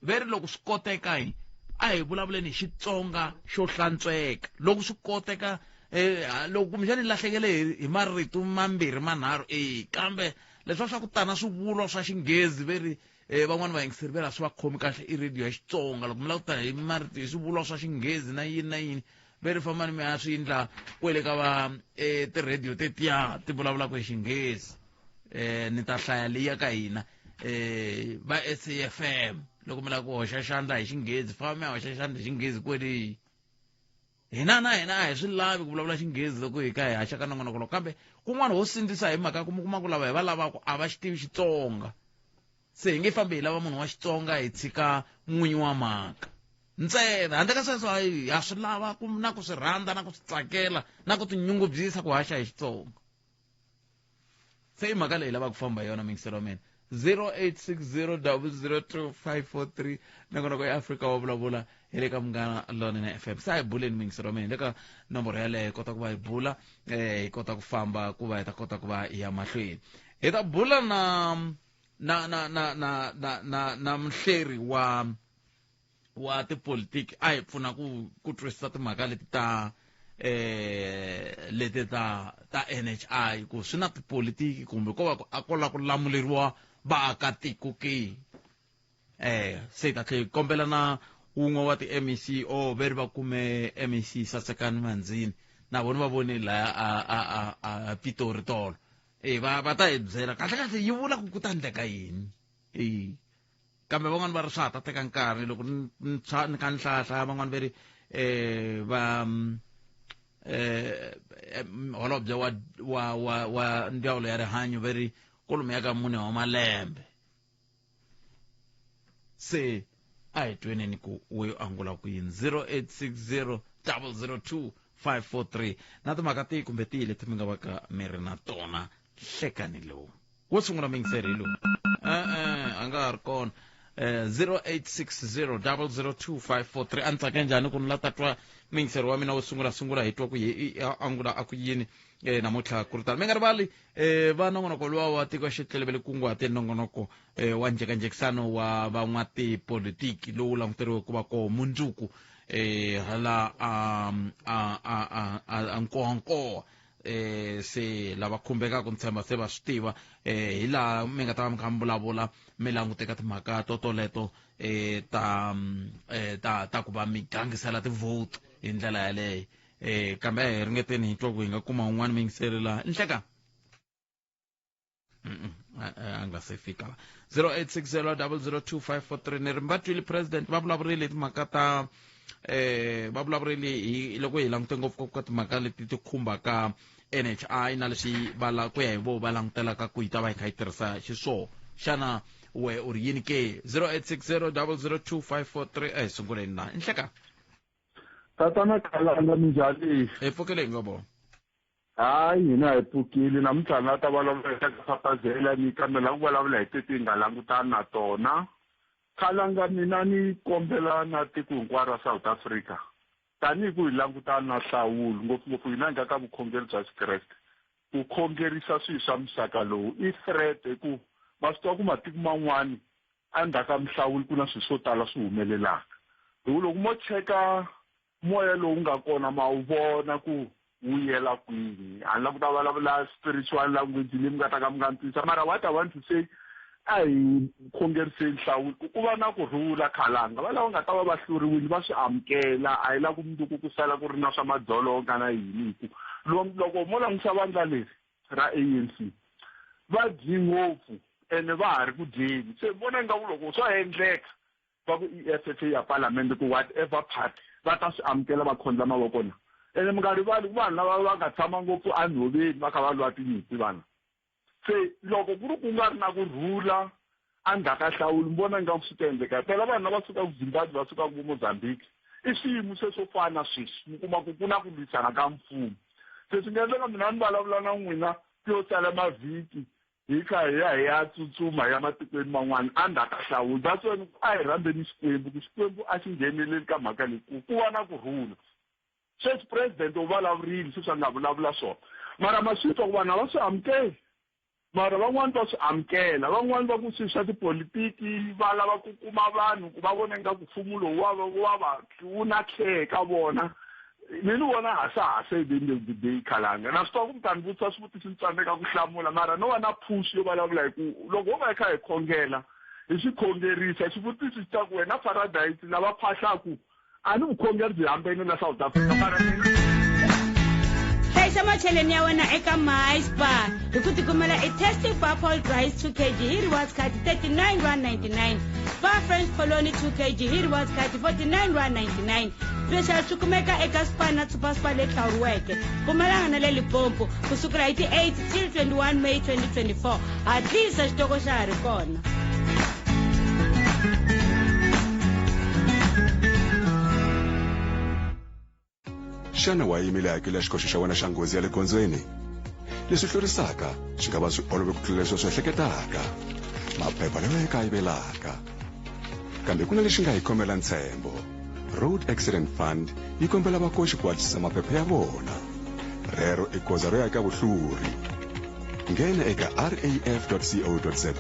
Ve ri loko swi koteka hi a hi vulavuleni hi Xitsonga xo hlantsweka. Loko swi koteka loko kumbexani ni lahlekele hi marito mambirhi manharhu e kambe leswiya swa ku tana swivulwa swa Xinghezi ve ri van'wani vayingiseri ve ri a swi va khomi kahle i radio ya Xitsonga loko mi lava ku ta hi marito hi swivulwa swa Xinghezi na yini na yini ve ri fambani mi ya swi endla kwele ka va ti-radio tetiya ti vulavulaka hi Xinghezi. Ni ta hlaya leyi ya ka hina va SAFM loko mi lava ku hoxa xandla hi Xinghezi famba mi ya hoxa xandla hi Xinghezi kwele. Hina na hina a hi swi lavi ku vulavula Xinghezi loko hi ka hi haxa ka nongonoko lowu, kambe kun'wana ho sindzisa hi mhaka ku mi kuma ku lava hi va lavaka a va xi tivi Xitsonga, se hi nge fambi hi lava munhu wa Xitsonga hi tshika n'winyi wa mhaka ntsena. Handle ka sweswo hayi ha swi lava ku na ku swi rhandza na ku swi tsakela na ku tinyungubyisa ku haxa hi Xitsonga. Se i mhaka leyi lavaka ku famba hi yona mingiselo wa mina. 0860002543 nongonoko ya Afrika wa vulavula hi le ka Munghana Lonene FM. Se a hi buleni mingiselo wa mina hi le ka nomboro yaleyo hi kota ku va hi bula hi kota ku famba ku va hi ta kota ku va hi ya mahlweni. Hi ta bula na na na na na na na na muhleri wa wa tipolitiki a hi pfuna ku ku twisisa timhaka leti ta leti ta ta NHI ku swi na tipolitiki kumbe ko va ku a ko la ku lamuleriwa vaakatiko ke. Se hi ta tlhela hi kombela na wun'we wa ti-M E C o ve ri va kume M E C Sasekani Manzini na vona va vone laya a Pitori tolo. Va ta hi byela kahle kahle yi vula ku ku ta endleka yini. Kambe van'wani va ri swa ha ta teka nkarhi loko ni tshwa ni kha ni hlayahlaya van'wani va ri va holobye wa wa wa wa ndzawulo ya rihanyo va ri kwalomu ya ka 4 wa malembe. Se a hi tweneni ku we angula ku yini. 0860002543 na timhaka tihi kumbe tihi leti mi nga va ka mi ri na tona hlekani lowu wo sungula mingiseri hi lowu. E-e, a nga ha ri kona. 0860002543 a ni tsake njhani ku ni la ta twa mingiseri wa mina wo sungula sungula hi twa ku hi angula a ku yini namuntlha ku ri tano. Mi nga rivali va nongonoko luwa wa tiko xitlele va le kunguhate nongonoko wa njhekanjhekisano wa van'watipolitiki lowu languteriweke ku va koho mundzuku hala a Nkowankowa. Se lava khumbekaka ni tshemba se va swi tiva hi laha mi nga ta va mi kha mi vulavula mi languteka timhaka to toleto ta ta ta ku va mi gangisela ti-vote hi ndlela yaleyo. Kambe a hi ringeteni hi twa ku hi nga kuma un'wana muyingiseri laha. Nhleka? A nga se fika la. 0860002543 ni ri mi va twile president va vulavurile hi timhaka ta va vulavurile hi loko hi langute ngopfu ka timhaka leti ti khumbaka NHI na leswi va la ku ya hi vo va langutelaka ku yi ta va yi kha yi tirhisa xiswona. Xana we u ri yini ke? 0860002543 a hi sunguleni na Nhleka. Tatana Kalanga, minjhani? Hi pfukile hi nga vona. Hayi, hina hi pfukile namuntlha na ta vulavula hi ta fafazela ni kambe la ku vulavula hi teti hi nga langutani na tona. Khalanga mina ni kombela na tiko hinkwaro ra South Africa tanihi ku hi langutana na nhlawulo ngopfungopfu hina hi nga ka vukhongeri bya Xikreste ku khongerisa swilo swa muxaka lowu i threat hi ku ma swi tiva ku matiko man'wani endzhaku ka minhlawulo ku na swilo swo tala swi humelelaka hi ku loko mo cheka moya lowu nga kona ma wu vona ku wu yela kwini. A ni la ku ta vulavula spiritual language leyi mi nga ta ka mi nga ni twisisa mara what I want to say a hi khongeriseni nhlawulo ku ku va na ku rhula. Khalanga va lava nga ta va va hluriwile va swi amukela a hi la ku mundzuku ku sala ku ri na swa madzolonga na yini hi ku loko mo langutisa vandla leri ra ANC va dyi ngopfu ene va ha ri ku dyeni se vona ingaku loko swa endleka va ku EFF ya palamende ku whatever party va ta swi amukela va khondla mavoko na ene mi nga rivali ku vanhu lava va nga tshama ngopfu enhoveni va kha va lwa tinyimpi vana se loko ku ri ku nga ri na ku rhula endzhaku ka nhlawulo mi vona ingaku swi ta endleka. Phela vanhu lava sukaka Zimbabwe va sukaka vo Mozambique i swiyimo se swo fana sweswi mi kuma ku ku na ku lwisana ka mfumo se swi nga endleka mina ni vulavula na n'wina ku yo sala mavhiki hi kha hi ya hi ya tsutsuma hi ya matikweni man'wana endzhaku ka nhlawulo. That's why a hi rhambeni Xikwembu ku Xikwembu a xi ngheneleli ka mhaka leyi ku ku va na ku rhula. Sweswi president u vulavurile sweswi a nga vulavula swona mara ma swi twa ku vanhu a va swi amukeli. Mara van'wani va swi amukela, van'wani va ku swi swa tipolitiki va lava ku kuma vanhu ku va vona ingaku mfumo lowu wa va wu na care ka vona. Ni ni vona hasahasa at the end of the day khalanga. Na swi tiva ku mi ta ni vutisa swivutiso ni tsandzeka ku hlamula, mara no va na push yo vulavula hi ku loko ho va hi kha hi khongela hi swi khongerisa xivutiso xi ta ku wena Paradise lava phahlaku a ni vukhongeri byi hambene na South Africa mara mina. Hlayisa macheleni ya wena eka MySpar hi ku tikumela i Tasty Purple Rice 2 kg hi rewards card R39.99, Spar French Polony 2 kg hi rewards card R49.99. Special swi kumeka eka Spar na Super Spar leyi hlawuriweke Mpumalanga na le Limpopo ku sukela hi ti 8 till 21 May 2024. Hatlisa, xitoko xa ha ri kona. Xana wa yimile hakelo ya xikoxo xa wena xa nghozi ya le gondzweni? Leswi hlurisaka swi nga va swi olove ku tlula leswi u swi ehleketaka. Maphepha lawa ya kayivelaka. Kambe ku na lexi nga hi khomela ntshembo. Road Accident Fund yi kombela vakoxi ku hatlisisa maphepha ya vona. Rero i goza ro ya eka vuhluri. Nghena eka raf.co.za.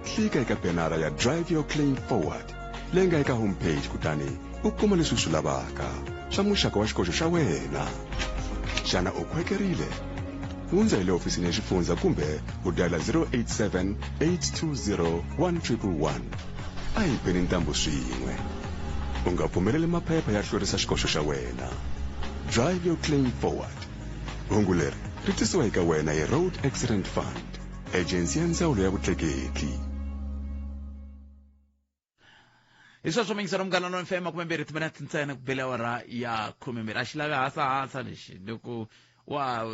Klika eka benara ya Drive Your Claim Forward leyi nga eka homepage kutani u kuma leswi u swi lavaka swa muxaka wa xikoxo xa wena. Xana u khwekerile? Hundza hi le hofisini ya xifundza kumbe u diala 087 820 1111. A hi beni ntambu swin'we. U nga pfumeleli maphepha ya hlwerisa xikoxo xa wena. Drive your claim forward. Hungu leri ri tisiwa eka wena hi Road Accident Fund, ejensi ya ndzawulo ya vutleketli. Hi sweswo mingiselo Munghana Lon FM 20 timinete ntsena ku bele awara ya 12. A xi lavi hasahasa lexi loko wa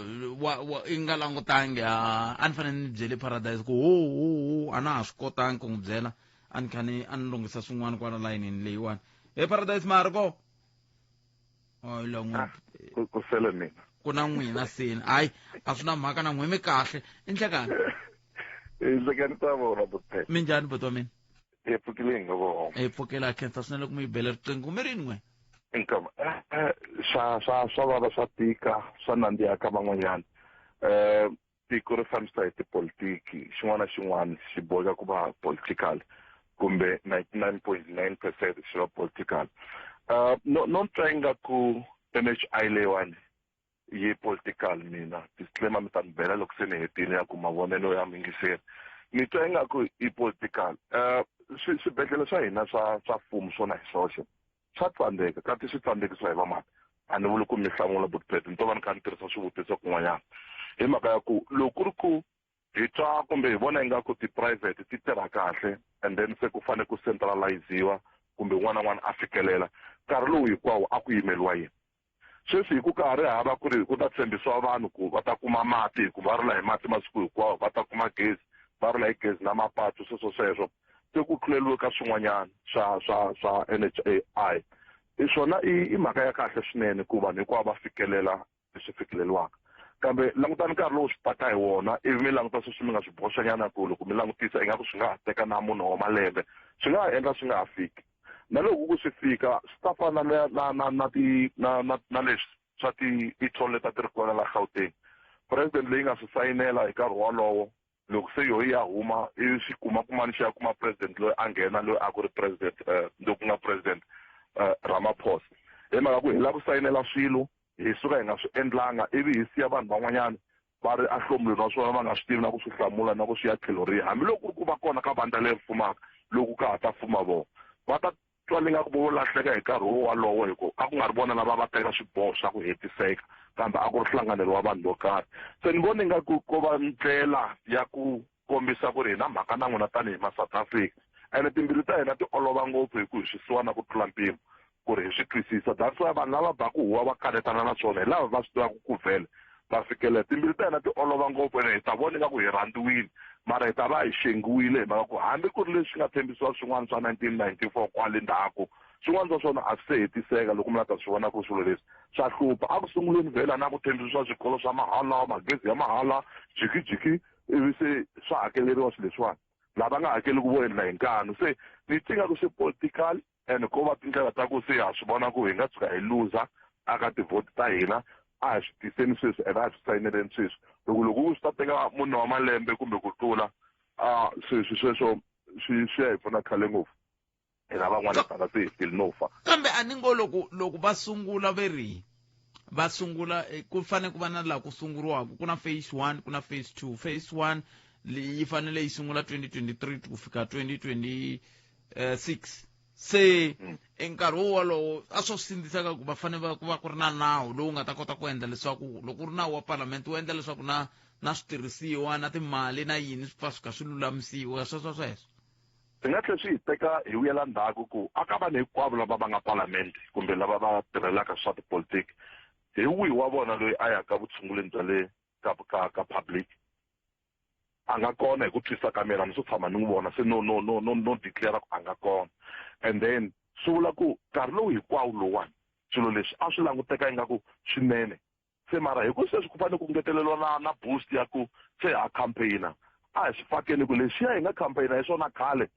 wa wa i nga langutangi a ni fanele ni byele Paradise ku ho ho ho a na ha swi kotangi ku n'wi byela, a ni kha ni a ni lunghisa swin'wana kwala layinini leyiwani. He Paradise, ma ha ri ko? Oh, la n'wi Ku sele mina. Ku na n'wina seni. Hayi, a swi na mhaka na n'wi mi kahle. I nhlekani. I nhlekani ta vona buti. Minjhani buti wa mina? Hi pfukile hi nga vona. Hi pfukile, a khensa swinene ku mi yi bele riqingho. Mi rini n'we? Inkomu. Swa vava, swa tika, swa nandziha ka van'wanyana. Tiko ri fambisa hi tipolitiki, xin'wana na xin'wana xi boheka ku va political kumbe 99.9% xi va political. No twa ingaku NHI leyiwani yi political mina. Disclaimer, mi ta ni bela loko se ni hetile ya ku mavonelo ya muyingiseri. Ni twa ingaku i political. Swibedhlele swa hina swa mfumo swona hi swoxe swa tsandzeka, kasi swi tsandzekisiwa hi vamani? A ni vuli ku mi hlamula Butpet, ni to va ni kha ni tirhisa swivutiso kun'wanyana hi mhaka ya ku loko ku ri ku hi twa kumbe hi vona ingaku ti-private ti tirha kahle and then se ku fanele ku centraliziwa kumbe un'wana na un'wana a fikelela, nkarhi lowu hinkwawo a ku yimeliwa yini? Sweswi hi ku ka ha ri hava ku ri ku ta tshembisiwa vanhu ku va ta kuma mati, hi ku va rila hi mati masiku hinkwawo, va ta kuma gezi, va rila hi gezi na mapatu, sweswo sweswo se ku tluleriwe ka swin'wanyana swa NHI. I swona i mhaka ya kahle swinene ku vanhu hinkwavo va fikelela leswi fikeleriwaka, kambe langutani nkarhi lowu swi taka hi wona, ivi mi languta sweswi mi nga swi boxanyana ku loko mi langutisa ingaku swi nga ha teka na mune wa malembe, swi nga ha endla swi nga ha fiki. Na loko ku swi fika swi ta fana na na na na ti na na na leswi swa ti e-toll leti a ti ri kona la Gauteng, president leyi nga swi sayinela hi nkarhi wolowo, loko se yoho ya huma ivi swi kuma kumani xi ya kuma president loyi a nghena loyi a ku ri president loku nga president Ramaphosa, hi mhaka ku hi lava ku sayinela swilo hi suka hi nga swi endlanga, ivi hi siya vanhu van'wanyana va ri ahlomulweni wa swona, va nga swi tivi na ku swi hlamula na ku swi ya tlhelo rihi, hambiloko ku ri ku va kona ka vandla leri fumaka loko ka ha ta fuma vona va ta twa ni nga ku vo lahleka hi nkarhi wolowo, hi ku a ku nga ri vona lava va teka swiboho swa ku hetiseka, kambe a ku ri hlanganelo wa vanhu vo karhi. Se ni vona ingaku ko va ndlela ya ku kombisa ku ri hi na mhaka na n'wina tanihi ma South Africa, ene timbilu ta hina ti olova ngopfu hi ku hi swisiwana ku tlula mpimo ku ri hi swi twisisa. That's why vanhu lava baku huwa va kanetana na swona hi lava va swi tivaka ku vhele va fikelela. Timbilu ta hina ti olova ngopfu, ene hi ta vona ingaku hi rhandziwile, mara hi ta va hi xengiwile, hi mhaka ku hambi ku ri leswi nga tshembisiwa swin'wana swa 1994 kwale ndzhaku, swin'wana swa swona a swi se hetiseka. Loko mi la ta swi vona ku swilo leswi swa hlupha a ku sunguleni vhela na ku tshembisiwa swikolo swa mahala, magezi ya mahala, jikijiki, ivi se swa hakeleriwa swilo leswiwani, lava nga hakeli ku vo endla hi nkanu. Se ni twi nga ku swi political, and ko va tindlela ta ku se ha swi vona ku hi nga tshuka hi luza aka tivhoti ta hina. A hi swi tiseni sweswi ene a hi swi sayineleni sweswi. Loko swi ta teka mune wa malembe kumbe ku tlula, a sweswi sweswo swi ya hi pfuna khale ngopfu. Hina van'wana hi tala se hi file no fa. Kambe a ni ngo loko va sungula ve ri va sungula, ku fanele ku va na laha ku sunguriwaka, ku na phase 1, ku na phase 2. Phase 1 yi fanele yi sungula 2023 ku fika 2026. Se nkarhi wo wolowo a swo sindziseka ku va fanele ku va ku ri na nawu lowu nga ta kota ku endla leswaku loko ku ri nawu wa palamende wu endla leswaku na switirhisiwa na timali na yini swi pfa swi kha swi lulamisiwa, sweswo sweswo. Swi nga tlhela swi hi teka hi vuyela ndzhaku ku aka vanhu hinkwavo lava va nga palamende kumbe lava va tirhelaka swa tipolitiki, hi wihi wa vona loyi a yaka vutshungulini bya le ka public? A nga kona hi ku twisisa ka mina, ni swo tshama ni n'wi vona se no no no no no declare ku a nga kona. And then swi vula ku nkarhi lowu hinkwawo lowuwani swilo leswi a swi languteka ingaku swinene se, mara hi ku sweswi ku fanele ku ngeteleriwa na boost ya ku se ha campaign-a, a hi swi fakeni ku lexiya hi nga campaign-a hi swona khale.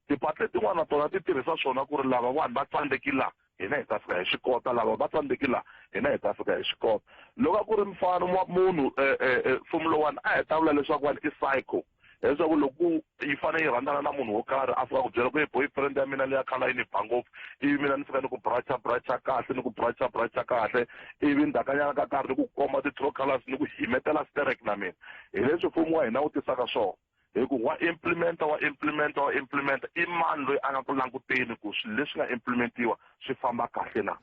Tipati letin'wana na tona ti tirhisa swona ku ri lava vanhu va tsandzeki la, hina hi ta fika hi swi kota, lava va tsandzeki la, hina hi ta fika hi swi kota. Loko a ku ri mfano wa munhu, mfumo lowuwani a hi ta vula leswaku wani i psycho, leswaku loko yi fanele yi rhandzana na munhu wo karhi a fika ku byela ku i boyfriend ya mina leya khale a yi ni ba ngopfu, ivi mina ni fika ni ku bracha bracha kahle, ni ku bracha bracha kahle, ivi ndzhakanyana ka karhi ni ku komba ti-true colors, ni ku himetela sterek na mina. Hi leswi mfumo wa hina wu tisaka swona, hi ku wa implementa, wa implementa, wa implementa. I mani loyi a nga ku languteni ku swilo leswi nga implementiwa swi famba kahle na?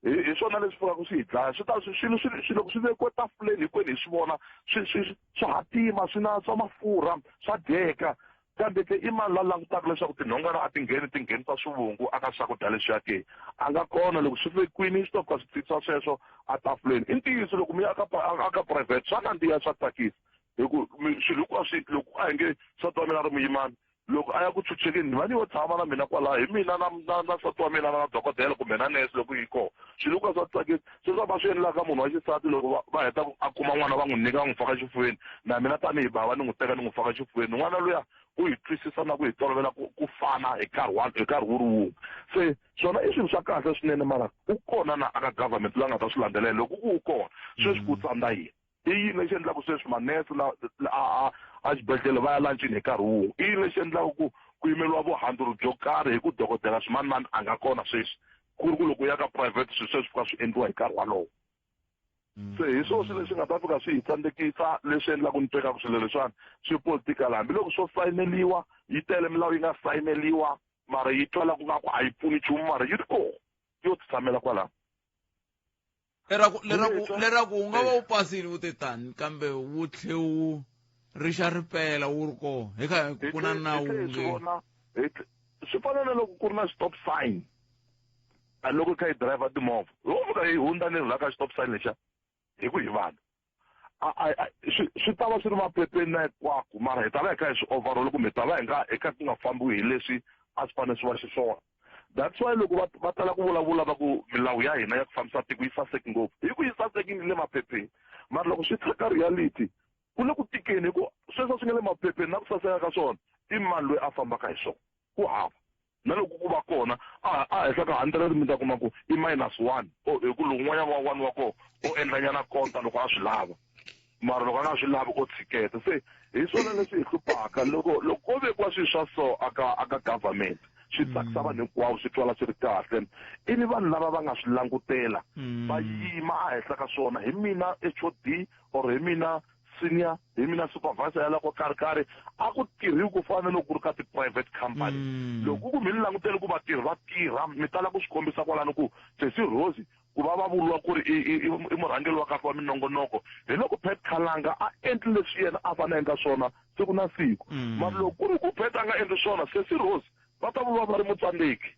Hi swona leswi pfukaka swi hi dlaya. Swi ta swilo swi loko swi vekiwe tafuleni hinkwenu hi swi vona, swi hatima, swi na swa mafurha, swa dyeka, kambe ke i mani la langutaka leswaku tinhongana a ti ngheni, ti nghenisa swivungu aka swakudya leswiya ke? A nga kona. Loko swi vekiwini swi ta fika swi tshikisa sweswo a tafuleni. I ntiyiso loko mi ya aka private swa nandziha, swa tsakisa, hi ku swilo hinkwaswo loko a hi nge nsati wa mina a ri muyimani, loko a ya ku chuchekeni ni va ni yo tshama na mina kwalaho, hi mina na nsati wa mina na dokodela kumbe na nurse loko yi kona, swilo hinkwaswo swa tsakisa. Sweswi va swi endlaka munhu wa xisati loko va heta a kuma n'wana, va n'wi nyika, va n'wi faka xifuveni, na mina tanihi bava ni n'wi teka ni n'wi faka xifuveni, n'wana luya u hi twisisa na ku hi tolovela ku fana hi nkarhi wa hi nkarhi wu ri wun'we. Se swona i swilo swa kahle swinene, mara u kona na aka government loyi a nga ta swi landzelela? Loko ku wu kona sweswi, ku tsandza yini? I yini lexi endlaka sweswi manese la a xibedhlele va ya lancini hi nkarhi wun'we? I yini lexi endlaka ku yimeriwa vuhandzuri byo karhi hi ku dokodela swimanimani a nga kona sweswi, ku ri ku loko u ya ka private swilo sweswi fika swi endliwa hi nkarhi walowo? Se hi swona swilo leswi nga ta fika swi hi tsandzekisa, leswi endlaka ni twekaku swilo leswiwani swi political. Hambiloko swo sayineliwa, yi tele milawu yi nga sayineliwa, mara yi twala ku nga ku a yi pfuni nchumu, mara yi ri kona yo ti tshamela kwalaho. Leraku wu nga va wu pasile wu te tani, kambe wu tlhe wu rixa ripela wu ri kona hi kha ku na nawu. Nge swi fana na loko ku ri na stop sign, a loko hi kha hi driver timovha, ho fika hi hundza ni ri la ka stop sign lexiya, hi ku hi vanhu swi ta va swi ri maphepheni na hinkwako, mara hi ta va hi kha hi swi overall kumbe hi ta va hi nga hi kha ku nga fambiwi hi leswi a swi fanele swi va xiswona. That's why loko va tala ku vulavula va ku milawu ya hina ya ku fambisa tiko yi saseki ngopfu, hi ku yi sasekile le maphepheni, mara loko swi tshaka reality ku le ku tikeni, hi ku sweswo swi nga le maphepheni na ku saseka ka swona, i mani loyi a fambaka hi swona? Ku hava. Na loko ku va kona a henhla ka 100 mi ta kuma ku i minus 1, hi ku lowun'wanyana wa 1 wa kona o endlanyana kota loko a swi lava, mara loko a nga swi lavi o tshiketa. Se hi swona leswi hi hluphaka. Loko ko vekiwa swilo swa so aka government, swi tsakisa vanhu hinkwavo, swi twala swi ri kahle, ivi vanhu lava va nga swi langutela va yima a henhla ka swona, hi mina HOD or hi mina senior, hi mina supervisor ya la ko karhi karhi, a ku tirhiwi ku fana na loko ku ri ka ti-private company. Loko ku mi ni langutele ku vatirhi va tirha, mi tala ku swi kombisa kwalano ku Sesi Rose ku va va vuriwa ku ri i murhangeri wa kahle wa minongonoko, hi loko Pat Khalanga a endli leswi yena a fanele a endla swona siku na siku. Mara loko ku ri ku Pat a nga endli swona, Sesi Rose va ta vuriwa va ri mutsandzeki,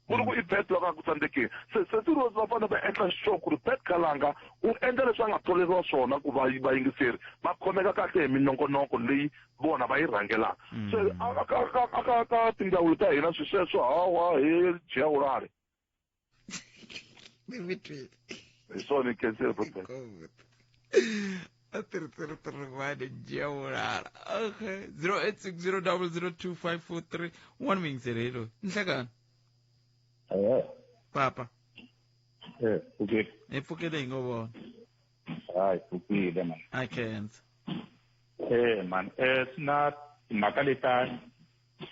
ku ri ku i Pat loko a ku tsandzekeni. Se Sesi Rose va fanele va endla sure ku ri Pat Khalanga u endla leswi a nga tholeriwa swona, ku va vayingiseri va khomeka kahle hi minongonoko leyi vona va yi rhangelaka. Se aka tindzawulo ta hina swi sweswo hawa hi jiya. Ni mi twile. Hi swona, i khensile. A tirhise rito rin'wana, jiya. Okay, 0860 00 2543 1. Muyingiseri hi loyi. Nhlekani. Papa. Okay. Hi pfukile hi ngo vona. Hayi, pfukile man. I can't. Man, swi na timhaka leti ta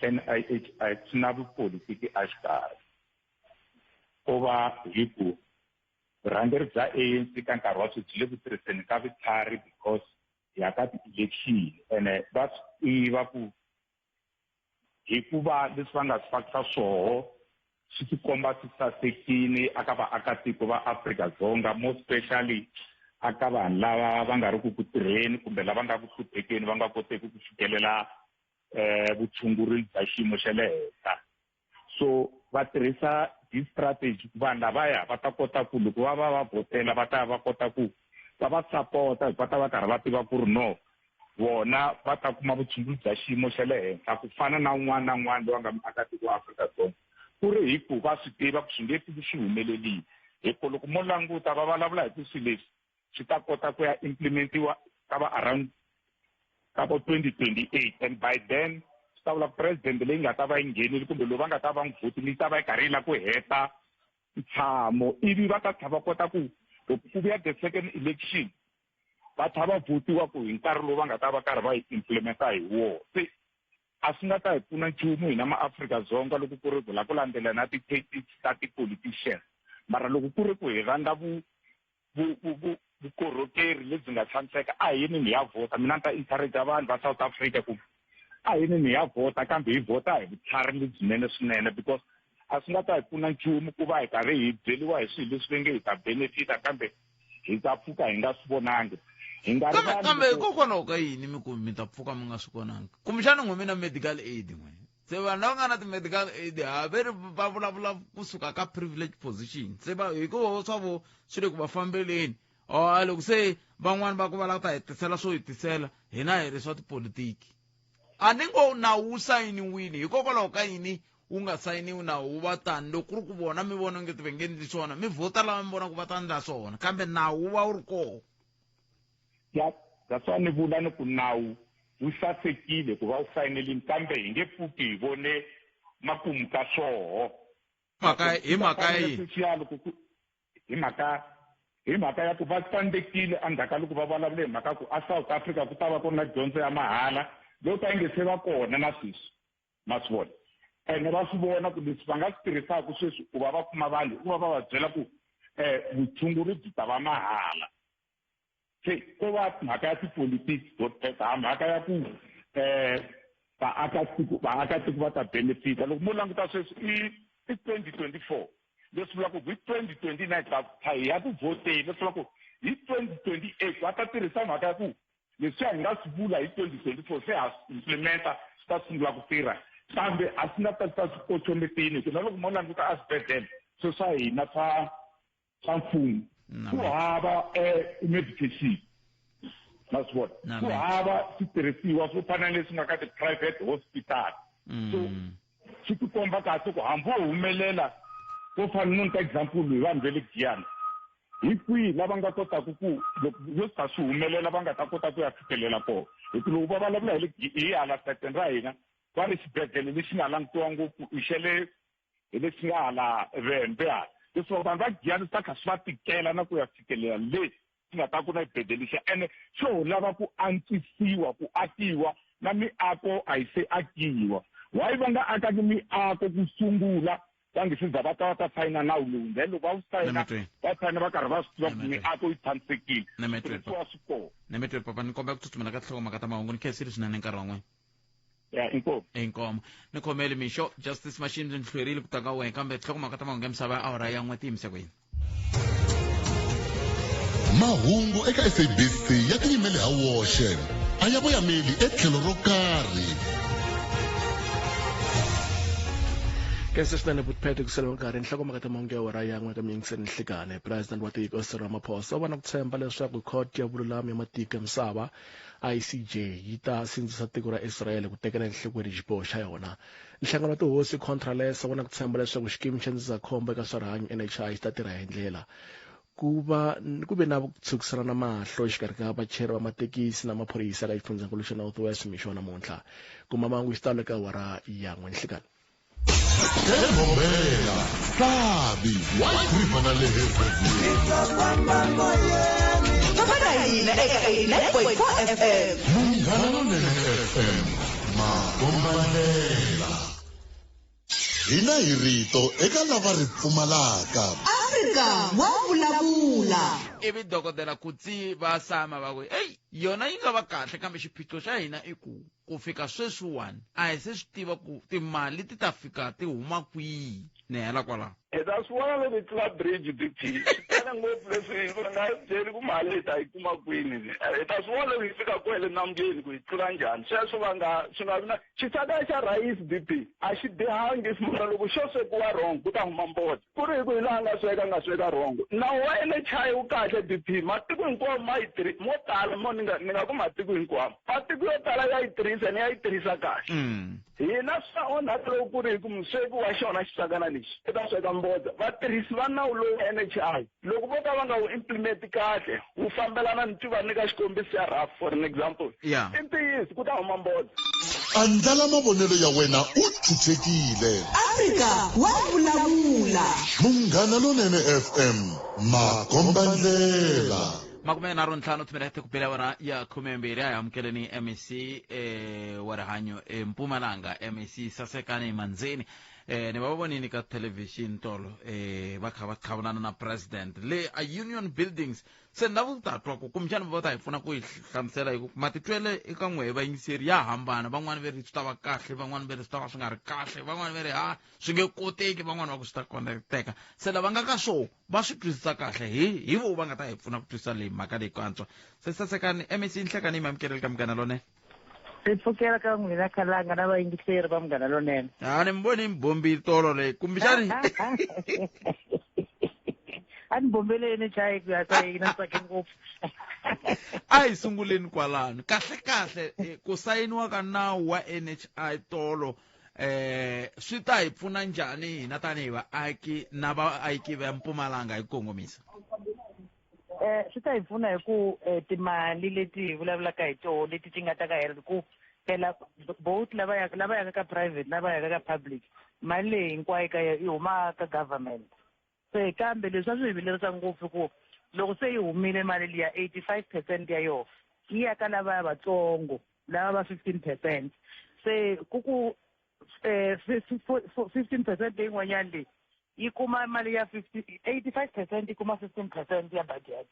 NIHI swi na vupolitiki exikarhi. Ko va hi ku vurhangeri bya ANC ka nkarhi wa sweswi byi le ku tirhiseni ka vutlhari because ya ka ti-election ene va swi tiva ku hikuva leswi va nga swi fakisa swoho swi tikomba swi sasekile aka vaakatiko va Afrika-Dzonga, more especially aka vanhu lava va nga ri ku ku tirheni kumbe lava nga ku hluphekeni va nga koteki ku fikelela vutshunguri bya xiyimo xa le henhla. So va tirhisa this strategy ku vanhu lavaya va ta kota ku loko va va va vhotela va ta va kota ku va va sapota, va ta va karhi va tiva ku ri no vona va ta kuma vutshunguri bya xiyimo xa le henhla ku fana na un'wana na un'wana loyi a nga muakatiko wa Afrika-Dzonga. Ku ri hi ku va swi tiva ku swi nge pfuki swi humelerile, hi ku loko mo languta va vulavula hi ku swilo leswi swi ta kota ku ya implementiwa ka va around ka vo 2028, and by then swi ta vula president leyi nga ta va yi nghenile kumbe loyi va nga ta va n'wi vhotile yi ta va yi karhi yi lava ku heta ntshamo, ivi va ta tlhela va kota ku loko ku vuya the second election va tlhela va vhotiwa ku hi nkarhi lowu va nga ta va karhi va yi implementa hi wona. Se a swi nga ta hi pfuna nchumu hina maAfrika-Dzonga loko ku ri ku lava ku landzela na ti-tactics ta ti-politicians, mara loko ku ri ku hi rhandza vukorhokeri lebyi nga tshamiseka, a hi yini hi ya vhota. Mina ni ta encourage vanhu va South Africa ku a hi yini hi ya vhota, kambe hi vhota hi vutlhari lebyinene swinene, because a swi nga ta hi pfuna nchumu ku va hi karhi hi byeriwa hi swilo leswi va nge hi ta benefita kambe hi ta pfuka hi nga swi vonangi. Hi nga Kambe kambe hikokwalaho ka yini mi ku mi ta pfuka mi nga swi vonangi? Kumbexana n'we mi na medical aid n'we. Se vanhu lava nga na ti-medical aid ha ve ri va vulavula kusuka ka privilege position. Se va hikuva swa vo swi le ku va fambeleni. A loko se van'wani va ku va lava ku ta hi tisela swo hi tisela, hina hi ri swa tipolitiki. A ni ngo nawu wu sayiniwile, hikokwalaho ka yini wu nga sayiniwi nawu wu va tani? Loko ku ri ku vona mi vona onge ti va nge endli swona, mi vhota lava mi vonaka va ta endla swona, kambe nawu wu va wu ri kona. Ya, that's why ni vula ni ku nawu wu sasekile ku va wu sayinelini, kambe hi nge pfuki hi vone makumu ka swoho. Mhaka hi mhaka yini? Hi mhaka hi mhaka ya ku va tsandzekile endzhaku ka loko va vulavule hi mhaka ku a South Africa ku ta va ku ri na dyondzo ya mahala leyo ka yi nge se va kona na sweswi, ma swi vona. Ene va swi vona ku leswi va nga swi tirhisaka sweswi ku va va kuma vanhu i ku va va va byela ku vutshunguri byi ta va mahala. Se ko va mhaka ya tipolitiki to teka mhaka ya ku vaakatiko va ta benefita. Loko mo languta sweswi i 2024, leswi vulaka ku hi 2029 ta hi ya ku vhoteni, leswi vulaka ku hi 2028 va ta tirhisa mhaka ya ku leswi hi nga swi vula hi 2024 se ha swi implementa, swi ta sungula ku tirha, kambe a swi nga ta ta swi kochometini. Hikuva na loko mo languta eswibedhlele swo swa hina swa swa mfumo ku hava medication, ma swi vona, ku hava switirhisiwa swo fana na leswi nga ka ti-private hospital. So swi tikomba kahle ku hambi wo humelela swo fana no nyika example hi vanhu va le Giyani, hi kwihi lava nga kotaka ku loko yo ta swi humelela va nga ta kota ku ya fikelela kona? Hi ku loko va vulavula hi le hi hala sayitini ra hina va ri xibedhlele lexi nga langutiwa ngopfu i xa le hi lexi nga hala Vhembe hala, leswaku vanhu va Giyani swi ta kha swi va tikela na ku ya fikelela le swi nga ta ku na xibedhlele lexiya, ene xo lava ku antswisiwa ku akiwa na miako a yi se akiwa. Why va nga akangi miako ku sungula va nge se za va ta va ta sayina nawu lowu? Then loko va wu sayina, va sayina va karhi va swi tiva ku miako yi tshamisekile, switirhisiwa swi kona. Nemetwe papa, ni kombela ku tsutsumela ka tinhlokomhaka ta mahungu. Ni khensile swinene nkarhi wa n'wina. Ya, inkomu. Inkomu. Ni khomeli mixo Justice Machine, ni hlwerile ku ta ka wena, kambe tinhlokomhaka ta mahungu ya misava ya awara ya n'we ti yimise ku yini? Mahungu eka SABC ya tiyimele ha woxe, a ya voyameli etlhelo ro karhi. Khensa swinene Butpete ku sala nkarhi. Nhlokomhaka ta mahungu ya awara ya n'we ka miyingiseni nhlikani. President wa tiko Cyril Ramaphosa u va na ku tshemba leswaku khoto ya vululami ya matiko ya misava ICJ yi ta sindzisa tiko ra Israel ku tekela enhlokweni xiboho xa yona. Nhlangano wa tihosi Contralesa wu na ku tshemba leswaku xikimi xa ndzindzakhombo eka swa rihanyo NHI xi ta tirha hi ndlela. Ku va ku ve na ku tshukisana mahlo exikarhi ka vachayeri va mathekisi na maphorisa eka xifundzankulu xa North West mixo wa namuntlha. Kuma mahungu hi xitalo eka awara ya n'we nhlikani. Bombela. Sabi White River na le Famba na hina eka 89.4 FM. Munghana Lonene FM makombandlela hina hi rito eka lava ri pfumalaka. Afrika wa vulavula. Ivi dokodela Kutsi va sama va ku eyi yona yi nga va kahle kambe xiphiqo xa hina i ku ku fika sweswiwani a hi se swi tiva ku timali ti ta fika ti huma kwihi. Ni hela kwalaho. Hi ta swi vona loko hi tlula bridge BP swi tele ngopfu leswi va nga byeli ku mali hi ta yi kuma kwini. Hi ta swi vona loko hi fika kwele nambyeni ku hi tlula njhani. Sweswo va nga swi nga vi na xisaka xa rhayisi BP a xi bihangi mara loko xo swekiwa wrong ku ta huma mbodza. Ku ri hi ku hi laha nga sweka nga sweka wrong. Nawu wa NHI wu kahle BP matiko hinkwawo ma yi tirhi mo tala mo ni nga ni nga ku matiko hinkwawo matiko yo tala ya yi tirhisa ni ya yi tirhisa kahle. Hina swa onhaka loko ku ri hi ku musweki wa xona xisakana lexi i ta sweka mbodza. Vatirhisi va nawu lowu wa NHI loko vo ka va nga wu implement kahle wu fambelana ni tiva nyika xikombiso xa rough for an example. I ntiyiso ku ta huma mbodza. Andlala mavonelo ya wena u chuchekile. Afrika wa vulavula. Munghana Lonene FM makombandlela. 35 timinete ku bela awara ya 12. A hi amukeleni MEC wa rihanyo eMpumalanga, MEC Sasekani Manzini. Ni va vonini ka television tolo va kha va qhavunana na president le a Union Buildings. Se ni lava ku ta twa ku kumbexana va ta hi pfuna ku yi hlamusela hi ku matitwele eka n'wehe vayingiseri ya hambana. Van'wani ve ri swi ta va kahle, van'wani ve ri swi ta va swi nga ri kahle, van'wani ve ri ha swi nge koteki, van'wani va ku swi ta koteka. Se lava nga ka swo va swi twisisa kahle hi hi vo va nga ta hi pfuna ku twisisa leyi mhaka leyi ku antswa. Se Sasekani MEC Nhlekani yi mi amukeleli ka Munghana Lonene. Ri pfukela ka n'wina Khalanga na vayingiseri va Munghana Lonene. A ni mi voni mi bombi tolo leyi kumbexani. A ni bombeleni chayi ku ya ka yina tsake ngopfu. A hi sunguleni kwalano. Kahle kahle ku sayiniwa ka nawu wa NHI tolo swi ta hi pfuna njhani hina tanihi vaaki na vaaki va Mpumalanga hi ku kongomisa? Swi ta hi pfuna hi ku timali leti hi vulavulaka hi toho leti ti nga ta ka hela ku phela both lava yaka lava yaka ka private na va yaka ka public mali leyi hinkwayo ka yi huma ka government. Se kambe leswi a swi hi vilerisa ngopfu ku loko se yi humile mali liya 85% ya yona yi ya ka lava vatsongo lava va 15%. Se ku ku 15% leyin'wanyana leyi yi kuma mali ya 85% yi kuma 15% ya budget.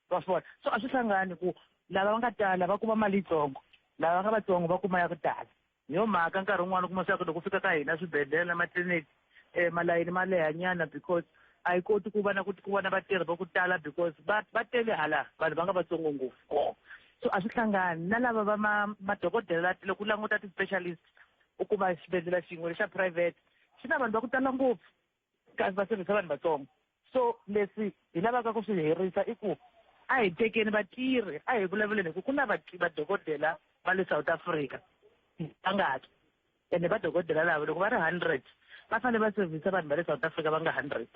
Wa swi vona? So a swi hlangani ku lava va nga tala va kuma mali yitsongo, lava nga vatsongo va kuma ya ku tala. Hi yo mhaka nkarhi wun'wani u kuma swa ku loko fika ka hina swibedhlele na matliliniki malayini ma lehanyana because a yi koti ku va na ku ku va na vatirhi va ku tala because va va tele hala vanhu va nga vatsongo ngopfu kona. So a swi hlangani na lava va ma madokodela loko u languta ti-specialist u kuma xibedhlele xin'we lexa private xi na vanhu va ku tala ngopfu kasi va servisa vanhu vatsongo. So leswi hi lavaka ku swi herisa i ku a hi tekeni vatirhi, a hi vulavuleni hi ku ku na vadokodela va le South Africa vangaki ene vadokodela lava loko va ri 100 va fanele va servisa vanhu va le South Africa va nga 100.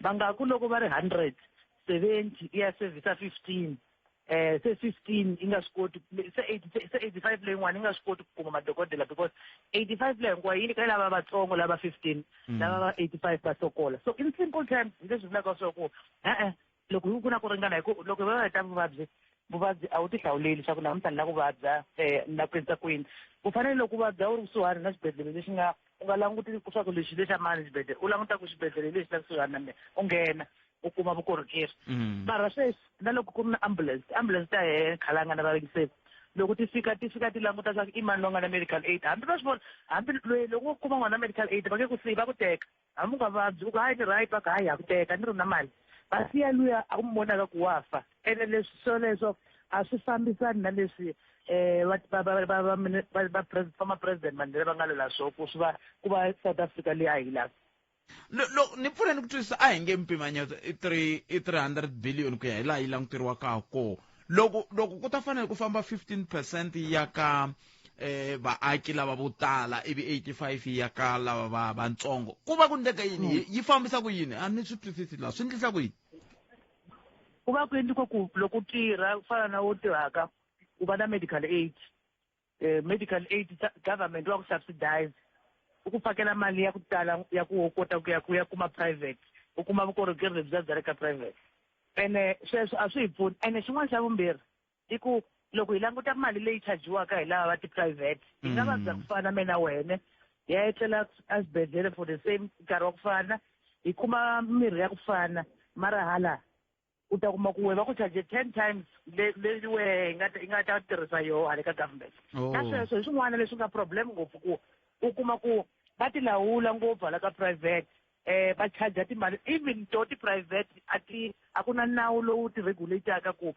Va nga ku loko va ri 100 70 i ya servisa 15 se 15 yi nga swi koti se 80 se 85 leyin'wana yi nga swi koti ku kuma madokodela because 85 leyi hinkwayo yi nyika lava vatsongo lava 15 lava va 85 va sokola. So in simple terms hi leswi vulaka swa ku e-e loko hi ku na ku ringana hi ku loko va heta vuvabyi vuvabyi a wu ti hlawuleli leswaku namuntlha ni la ku vabya ni la ku endlisa ku yini. U fanele loko u vabya u ri kusuhani na xibedhlele lexi nga u nga languti leswaku lexi lexa mani xibedhlele u languta ku xibedhlele lexi la kusuhani na mina u nghena u kuma vukorhokeri. Mara sweswi na loko ku ri na ambulance ambulance ta hehe Khalanga na vayingiseri loko ti fika ti fika ti languta leswaku i mani loyi nga na medical aid hambi va swi vona hambi loyi loko wo kuma n'wana medical aid va nge ku siyi va ku teka hambi u nga vabyi u ku hayi ni right va ku hayi ha ku teka ni ri na mali va siya luya a ku mi vonaka ku wa fa. Ene leswi swoleswo a swi fambisani na leswi va va former president Mandela va nga lwela swo ku swi va ku va South Africa leyi a hi lava. Lo ni pfuna ni ku twisisa a hi nge mpimanyeto i 3 i 300 billion ku ya hi laha yi languteriwaka ha kona. Loko loko ku ta fanele ku famba 15% ya ka vaaki lava vo tala ivi 85 ya ka lava va vatsongo ku va ku endleka yini yi fambisa ku yini? A ni swi twisisi laha swi endlisa ku yini? Ku va ku endliwa ku loko u tirha ku fana na wo tirhaka u va na medical aid. Medical aid government wa ku subsidize U ku fakela mali ya ku tala ya ku u kota ku ya kuma private, u kuma vukorhokeri lebyiya bya le ka private. Ene sweswo a swi hi pfuni. Ene xin'wana xa vumbirhi i ku loko hi languta mali leyi chajiwaka hi lava va ti-private, hi nga vabya ku fana me na wena, hi ya etlela exibedhlele for the same nkarhi wa ku fana, hi kuma mirhi ya ku fana, mara hala u ta kuma ku we va ku charge 10 times leyi wehe hi nga ta tirhisa yoho hale ka government. Na sweswo hi swin'wana leswi nga problem ngopfu, ku u kuma ku va ti lawula ngopfu hala ka private, va charge timali. Even to ti-private a ti a ku na nawu lowu ti regulataka ku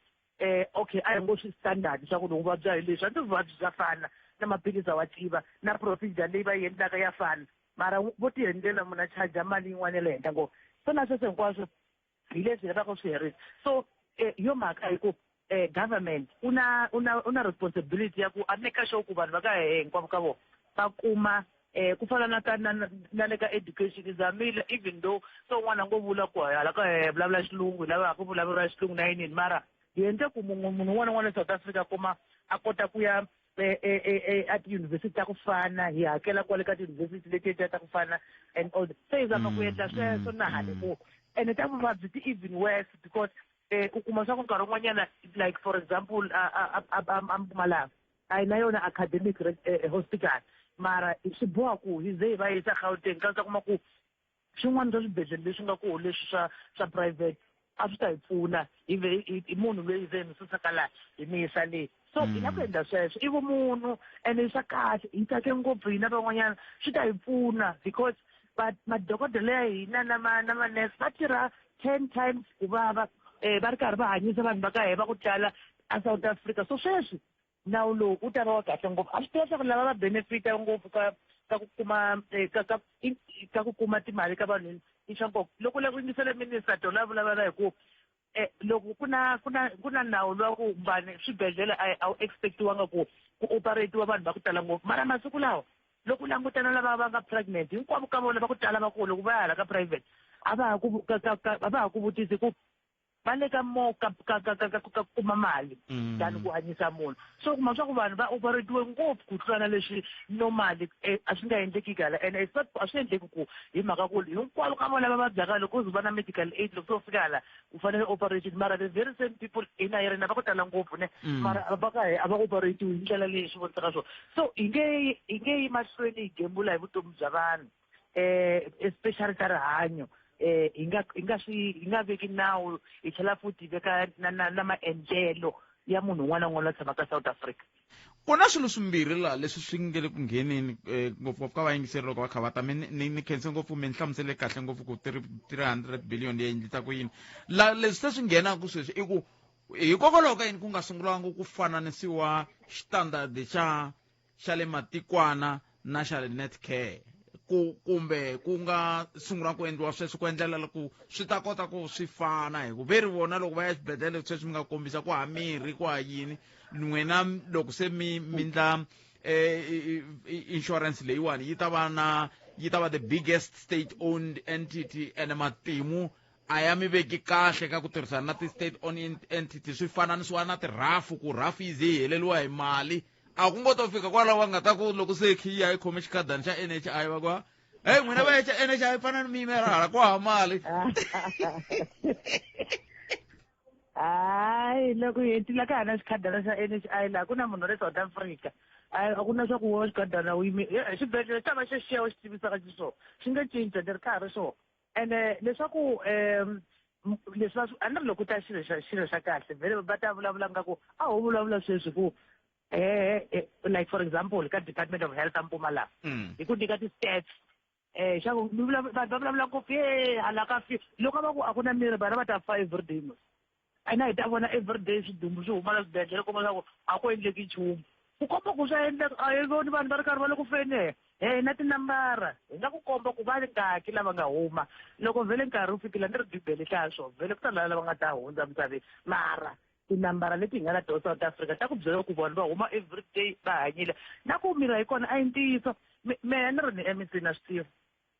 okay, a hi ngo swi standard swa ku loko vabya hi leswi, a ndzi vuvabyi bya fana na maphilisi wa tiva na procedure leyi va yi endlaka ya fana, mara vo ti endlela munhu a charge mali yin'wana ya le henhla ngopfu. So na sweswo hinkwaswo hi leswi hi lavaka swi herisa. So yo mhaka hi ku government u na responsibility ya ku a make sure ku vanhu va ka hehe hinkwavo ka vona va kuma ku fana na ka na le ka education hi zamile, even though se un'wana a ngo vula ku hala ka hehe vulavula xilungu, hi lava ku vulavuriwa xilungu na yinini, mara hi endle ku munhu un'wana na un'wana eSouth Africa kuma a kota ku ya a tiyunivhesiti ta ku fana, hi hakela kwale ka tiyunivhesiti letiya ta ku fana and all. Se hi zama ku endla sweswo na hale ku ene ta vuvabyi ti even worse, because u kuma swa ku nkarhi wun'wanyana, like for example, a Mpumalanga a yi na yona academic hospital, mara swi boha ku hi ze hi va yisa Gauteng, ka ta kuma ku swin'wana swa swibedhlele leswi nga koho leswi swa private a swi ta hi pfuna hi ve hi munhu loyi ze hi mi susaka laha hi mi yisa le. So hi na ku endla sweswo i vumunhu ene swa kahle, hi tsake ngopfu hina van'wanyana, swi ta hi pfuna because madokodela ya hina na manese va tirha 10 times ku vava va ri karhi va hanyisa vanhu va ka hina va ku tala a South Africa. So sweswi nawu lowu wu ta va wa kahle ngopfu. A swi tiva leswaku lava va benefita ngopfu ka ku kuma ka ku kuma timali ka vanhu i swa nkoka. Loko u lava ku yingisela minister tona vulavula hi ku loko ku na nawu lowa ku vanhu swibedhlele a wu expectiwanga ku operatiwa vanhu va ku tala ngopfu, mara masiku lawa loko u langutana lava va nga pregnant hinkwavo ka vona va ku tala va ku loko va ya hala ka private a va ha ku vutisi ku va le ka mo ka kuma mali than ku hanyisa munhu. So kuma swa ku vanhu va operatiwe ngopfu ku tlula na leswi normally a swi nga endleki hala, ene it's not a swi endleki ku hi mhaka ku hinkwavo ka vona va vabyaka loko u ze va na medical aid, loko se u fika hala u fanele operation, mara the very same people hina hi ri na va ku tala ngopfu ne, mara va ka a va operatiwi hi ndlela leyi swi vonisaka swona. So hi nge yi mahlweni hi gembula hi vutomi bya vanhu, especially ta rihanyo, hi nga swi hi nga veki nawu hi tlhela futhi hi veka na maendlelo ya munhu un'wana na un'wana la tshamaka South Africa. Ku na swilo swimbirhi laha leswi swi nge le ku ngheneni, ngopfungopfu ka vayingiseri loko va kha va ta ni khense ngopfu, mi ni hlamusele kahle ngopfu ku 300 billion yi endlisa ku yini. La leswi se swi nghenaka sweswi i ku hikokwalaho ka yini ku nga sungulanga ku fananisiwa xitandard xa le matikwana na xa le Netcare, ku kumbe ku nga sungula ku endliwa sweswo ku endlela ku swi ta kota ku swi fana, hi ku ve ri vona loko va ya xibedhlele sweswi mi nga kombisa ku ha mirhi ku ha yini, n'wina loko se mi ndla insurance leyiwani yi ta va the biggest state owned entity, ene matimu a ya mi veki kahle ka ku tirhisana na ti-state owned entity, swi fananisiwa na tirhafu ku rhafu yi ze yi heleliwa hi mali. A ku ngo to fika kwalaho va nga ta ku loko se khiya yi khome xikhadani xa NHI va ku, "Hey, n'wina va xa NHI, fana ni mi yimela hala ku hava mali." Hayi, loko hi hetile ka ha na xikhadana xa NHI laha ku na munhu wa le South Africa, a ku na swa ku wa xikhadana u yime xibedhlele xi ta va xexiya u xi tivisaka xiswona, xi nge cinca ni ri ka ha ri swona. Ene leswaku leswi va a ni ri loko ku ta xilo xa kahle vhele va ta vulavula nga ku a ho vulavula sweswi ku like for example ka Department of Health a Mpumalanga hi ku nyika ti-stats xa ku mi vanhu va vulavula ngopfu ye hala ka fi loko va ku a ku na mirhi, vana va ta fa everyday mos, ene hi ta vona everyday swidumbu swi huma la swibedhlele, kuma swa ku a ku endleki nchumu ku komba ku swa endleka. A hi voni vanhu va ri karhi va le ku feni he na tinambara hi nga ku komba ku va ngaki lava nga huma loko vhele nkarhi wu fikile. Ni ri Bibele hlaya swona vhele ku ta lava lava nga ta hundza misaveni, mara tinambara leti hi nga na tona South Africa ta ku byela ku vanhu va huma everyday va hanyile na ku mirhi yi kona. A hi ntiyiso. Mehe ni ri ni MEC na swi tiva,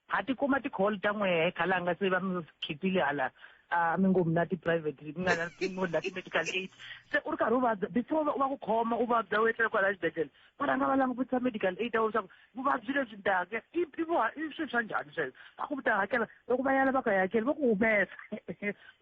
ha ti kuma ti-call ta n'wehe khalanga se va mi khipile hala. A mi ngo mi na ti-private, mi nga na mi ngo na ti-medical aid, se u ri karhi u vabya, before va ku khoma u vabya u etlela kwala xibedhlele, va rhanga va langutisa medical aid ya wena leswaku vuvabyi lebyi taka i i i swilo swa njhani sweswo. Va ku ta hakela, loko va yala va ka hakeli, va ku humesa,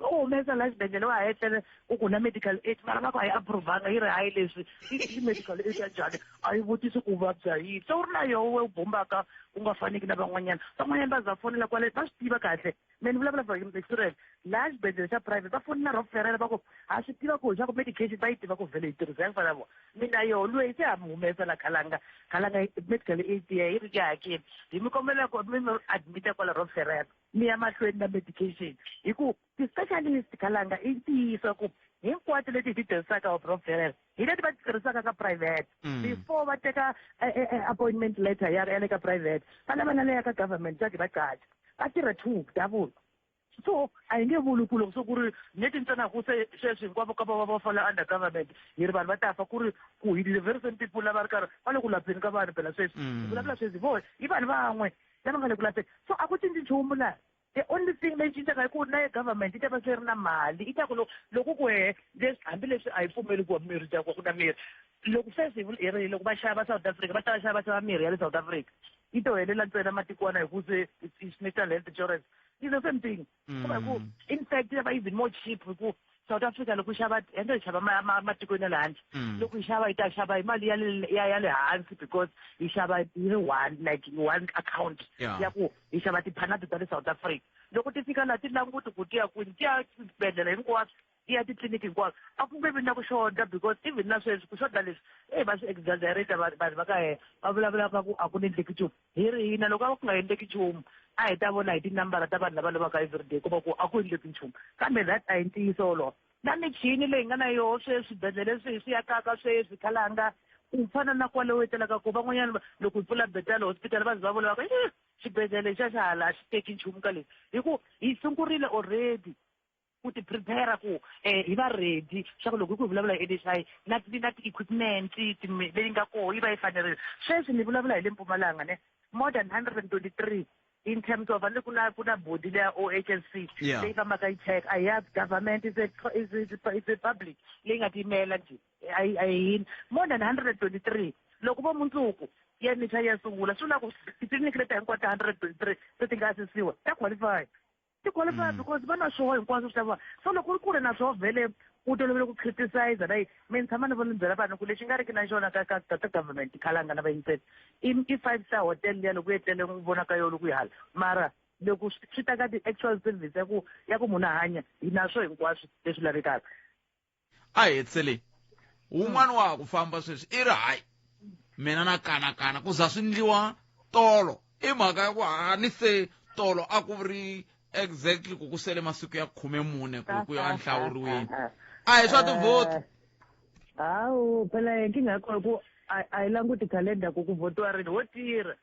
va ku humesa laha xibedhlele wa ha etlele, u ku na medical aid, mara va ku a yi approve-anga, yi ri hayi, leswi i medical aid ya njhani, a yi vutisi ku vabya yini. Se u ri na yoho we u bombaka u nga faneki na van'wanyana. Van'wanyana va za fonela kwale, va swi tiva kahle. Me ni vulavula from experience, laha xibedhlele xa private va fonela Rob Ferreira, va ku ha swi tiva ku leswaku medication va yi tiva ku vhele yi tirhisa ya ku fana na vona. Mina yoho loyi se ha mi humesa la khalanga khalanga, medical aid ya yi ri ya hakeli, hi mi kombela ku mi mi admita kwala Rob Ferreira, mi ya mahlweni na medication, hi ku ti-specialist khalanga i ntiyiso ku hinkwato leti hi ti tirhisaka Rob Ferreira hi leti va ti tirhisaka ka private. Before va teka appointment letter ya ya le ka private, va lava na leya ka government, swa va qacha va tirha two double. So a hi nge vuli ku loko se ku ri neti ntsena ku se sweswi hinkwavo ka va va fola under government hi ri vanhu va ta fa, ku ri ku hi the very same people lava ri karhi va le ku lapheni ka vanhu phela sweswi. Hi vulavula sweswi vo i vanhu van'we lava nga le ku lapheni, so a ku cinci nchumu laha. The only thing leyi cincaka i ku na ya government yi ta va se ri na mali, i ta ku loko ku he leswi, hambileswi a yi pfumeli ku mirhi ta ku ku na mirhi, loko sweswi hi ri loko va xava South Africa, va ta va xava, va xava mirhi ya le South Africa, yi to helela ntsena matikwana, hi ku se it's national health insurance is the same thing. Ku va hi ku in fact ya va even more cheap, hi ku South Africa loko xava ende hi xava matikweni ya le handle, loko hi xava hi ta xava hi mali ya le ya le hansi, because hi xava hi ri one, like one account ya ku hi xava tiphanado ta le South Africa. Loko ti fika laha ti languti ku ti ya kwini, ti ya swibedhlele hinkwaswo, ti ya titliliniki hinkwaswo. A ku nge vi na ku xota, because even na sweswi ku xota leswi e va swi exaggerate, vanhu va ka hina va vulavulaka ku a ku ni endleki nchumu. Hi ri hina loko a ku nga endleki nchumu, a hi ta vona hi tinambara ta vanhu lava lovaka everyday ku va ku a ku endleki nchumu, kambe that a hi ntiyiso wolowo. Na michini leyi nga na yoho sweswi, swibedhlele leswi hi swi yakaka sweswi khalanga, ku fana na kwale u etlelaka ko, van'wanyana loko hi pfula Bethal Hospital va ze va vula va ku xibedhlele xa xa hala a xi teki nchumu ka leswi, hi ku hi sungurile already ku ti prepare ku hi va ready swa ku loko hi ku hi vulavula hi NHI na na ti-equipment leyi nga koho yi va yi fanerile. Sweswi ni vulavula hi le Mpumalanga ne, more than 123 in terms of le ku na body leya OHSC leyi fambaka yi check, a ya government, is a public leyi nga tiyimela njhe, a yi yini, more than 123. Loko vo mundzuku ya NHI ya sungula, swi vula ku titliliniki leti hinkwato 123 se ti nga asesiwa ta qualify, ti qualify, because va na swoho hinkwaswo swi ta. So loko u ri kule na swoho vhele u tolovele ku criticize na me ni tshama ni vona ni byela vanhu ku lexi nga riki na xona ka government khalanga na vayingiseli i five star hotel liya loko u etlele u vonaka yo loko yi hala, mara loko swi ta ka ti-actual service ya ku munhu a hanya, hi na swo hinkwaswo leswi lavekaka. A hi hetisele wun'wana wa ha ku famba sweswi, i ri hayi, mina na kanakana ku za swi ndliwa tolo, i mhaka ya ku hani se tolo a ku ri exactly ku sele masiku ya 14 ku ya nhlawuriweni, a hi swa tivhoti. Hawu phela nkingha ya kona ku a hi languti calendar ku votiwa rini, ho tirha.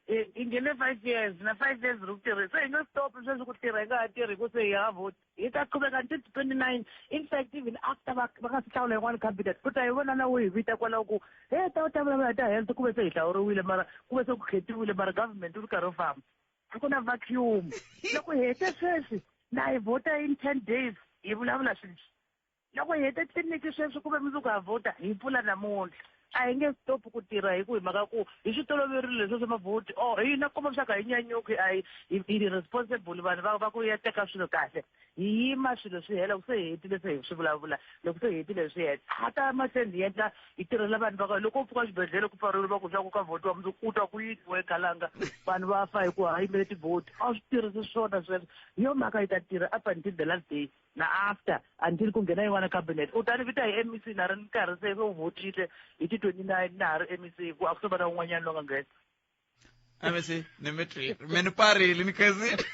Hi nghene 5 years na 5 years ri ku tirha, se hi nge stop sweswi ku tirha, hi nga ha tirhi ku se hi ha vhoti, hi ta qhubeka until 29. In fact, even after va nga si hlawula yin'wana cabinet, ku ta hi vona na wo hi vita kwalaho ku he ta u ta vulavula hi ta health, ku ve se hi hlawuriwile, mara ku ve se ku khetiwile, mara government u ri karhi u famba, a ku na vacuum. Loko hi hete sweswi na hi vhota in 10 days, hi vulavula sweswi, loko hi hete tliliniki sweswi ku ve mundzuku ha vhota, hi pfula namuntlha. A hi nge stop ku tirha hi ku hi mhaka ku hi swi toloverile leswi swa mavhoti. Oh, hina komba leswaku a hi nyanyuki, a hi responsible, vanhu va ku ya teka swilo kahle, hi yima swilo swi hela. Ku se hi hetile se hi swi vulavula, loko se hi hetile swi heta, ha ta mahlweni hi endla, hi tirhela vanhu va ka. Loko u pfuka xibedhlele ku pfariwile, va ku swa ku ka vhotiwa mundzuku, u twa ku yini we khalanga? Vanhu va fa hi ku ha yimele tivhoti, a swi tirhisi swona sweswo. Hi yo mhaka hi ta tirha up until the last day na after, until ku nghena yin'wana cabinet. U ta ni vita hi MEC na ri ni karhi se u vhotile hi ti 29, na ha ri MEC, ku a ku se va na un'wanyana loyi nga nghena. MEC ni mi twile, mi ni parile, ni khensile.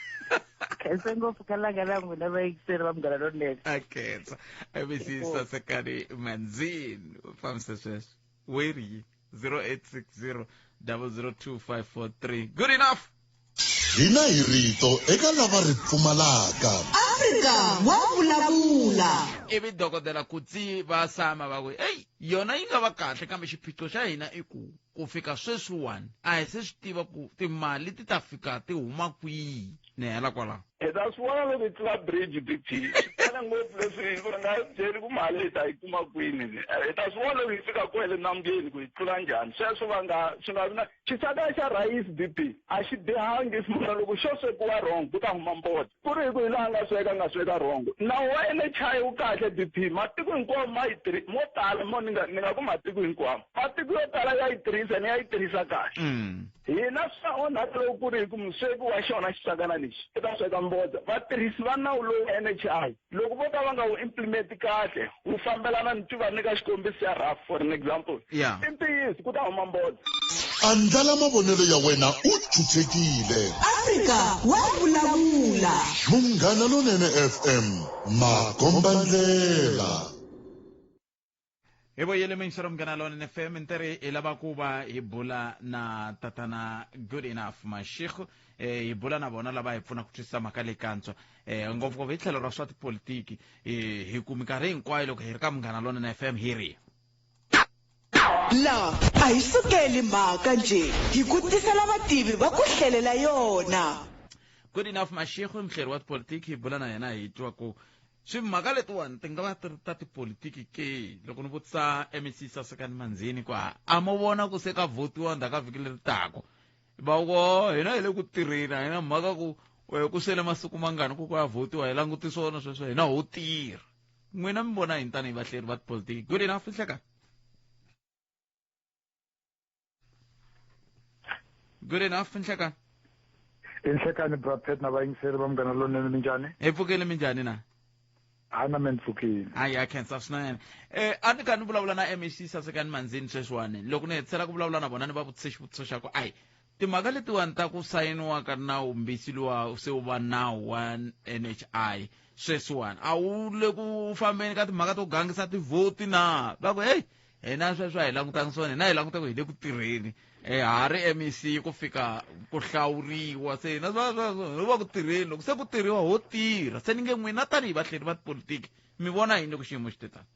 Khense ngopfu khalanga na n'wina vayingiseri va Munghana Lonene. A khensa MEC Sasekani Manzini, u fambise sweswo weri 0860 002543. Good enough. Hina hi rito eka lava ri pfumalaka. Afrika wa vulavula. Ivi dokodela Kutsi va sama va ku eyi yona yi nga va kahle, kambe xiphiqo xa hina i ku ku fika sweswiwani a hi se swi tiva ku timali ti ta fika ti huma kwihi. Ni hela kwalaho. Hi ta swi vona loko hi tlula bridge Big T. Swi tele ngopfu leswi va nga byeli ku mali hi ta yi kuma kwini. Hi ta swi vona loko hi fika kwele nambyeni ku hi tlula njhani. Sweswo va nga swi nga vi na xisaka xa rhayisi BP a xi bihangi if mara loko xo swekiwa wrong ku ta huma mbodza. Ku ri hi ku hi laha nga sweka nga sweka wrong. Nawu wa NHI wu kahle BP matiko hinkwawo ma yi tirhi mo tala mo ni nga ni nga ku matiko hinkwawo. Matiko yo tala ya yi tirhisa ni ya yi tirhisa kahle. Hina swa onhaka loko ku ri hi ku musweki wa xona xisakana lexi i ta sweka mbodza. Vatirhisi va nawu lowu wa NHI loko vo ka va nga wu implement kahle wu fambelana ni tiva nyika xikombiso xa rough for an example. I ntiyiso ku ta huma mbodza. Andlala mavonelo ya wena u chuchekile. Afrika wa vulavula. Munghana Lonene FM, makombandlela. Hi vuyele minxero Munghana Lonene FM ntirhi hi lava ku va hi bula na tatana Good Enough Mashego hi bula na vona lava hi pfuna ku twisisa mhaka leyi kantswa ngopfungopfu hi tlhelo ra swa tipolitiki hi ku minkarhi hinkwayo loko hi ri ka Munghana Lonene FM hi ri La a hi sukeli mhaka nje hi ku tisela vativi va ku hlelela yona. Good Enough Mashego muhleri wa tipolitiki hi bula na yena hi twa ku Swimhaka letiwani ti nga va ti ri ta tipolitiki ke? Loko ni vutisa MEC Sasekani Manzini ku a mo vona ku se ka vhotiwa ndzhaku ka vhiki leri taka, va ku hina hi le ku tirheni a hi na mhaka ku ku sele masiku mangani ku ku ya vhotiwa hi languti swona sweswo hina ho tirha. N'wina mi vona yini tanihi vahleri va tipolitiki? Good enough nhlekani. Good enough nhlekani. Inhlekani bra Pat na vayingiseri va Munghana Lonene minjhani? Hi pfukile minjhani na? Ha na me ni pfukile. Hayi ya khensa swinene. A ni kha ni vulavula na MEC Sasekani Manzini sweswiwani. Loko ni hetisela ku vulavula na vona ni va vutise xivutiso xa ku ayi timhaka letiwani ta ku sayiniwa ka nawu mbisi luwa se wu va nawu wa NHI sweswiwani a wu le ku fambeni ka timhaka to gangisa tivhoti na va ku heyi hina sweswo a hi langutanga swona hina hi languta ku hi le ku tirheni um ha ri MEC ku fika ku hlawuriwa se hina hi va ku tirheni loko se ku tirhiwa ho tirha se ni nge n'wina tanihi vahleri va tipolitiki mi vona yini loko xiyimo xi te tani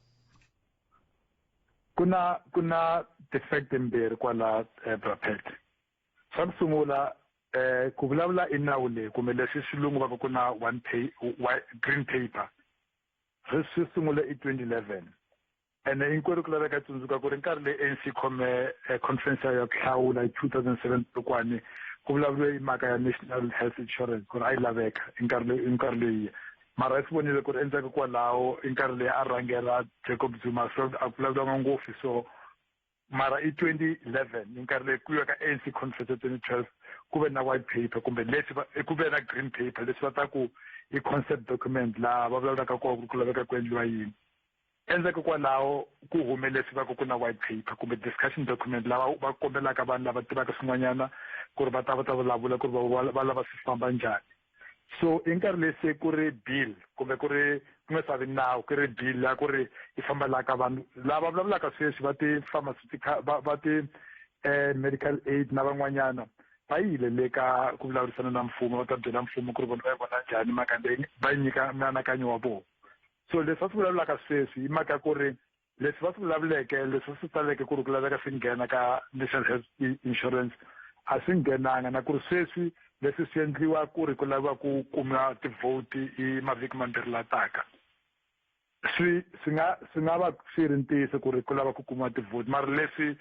ku na ku na ti-fact timbirhi kwala Brapet xa ku sungula ku vulavula i nawu leyi kumbe leswi xilungu va ku ku na one pay, green paper swi swi sungule i 2011 ene hinkwerhu ku laveka tsundzuka ku ri nkarhi leyi ANC yi khome conference ya ku hlawula hi 2007 Polokwane ku vulavuriwe hi mhaka ya National Health Insurance ku ri a yi laveka hi nkarhi loyi hi nkarhi loyi mara hi swi vonile ku ri endzhaku kwalaho i nkarhi leyi a rhangela Jacob Zuma so a ku vulavuriwanga ngopfu so mara i 2011 hi nkarhi leyi ku yiwa ka ANC conference ya 2012 ku ve na white paper kumbe leswi va ku ve na green paper leswi va ta ku i concept document laha va vulavulaka kona ku ku laveka ku endliwa yini endzhaku kwalaho ku hume leswi va ku ku na white paper kumbe discussion document lava va kombelaka vanhu lava tivaka swin'wanyana ku ri va ta va ta vulavula ku ri va va lava swi famba njhani so i nkarhi leyi se ku ri bill kumbe ku ri ku nga savi nawu ku ri bill ya ku ri yi famba laha ka vanhu lava vulavulaka sweswi va ti-pharmaceutical va va ti medical aid na van'wanyana va yile le ka ku vulavurisana na mfumo va ta byela mfumo ku ri vona va yi vona njhani mhaka leyi va nyika mianakanyo wa vona so leswi va swi vulavulaka sweswi hi mhaka ku ri leswi va swi vulavuleke leswi va swi tsaleke ku ri ku laveka swi nghena ka National Health Insurance a swi nghenanga na ku ri sweswi leswi swi endliwa ku ri ku laviwa ku kumiwa tivhoti hi mavhiki mambirhi la taka swi swi nga swi nga va swi ri ntiyiso ku ri ku lava ku kumiwa tivhoti mara leswi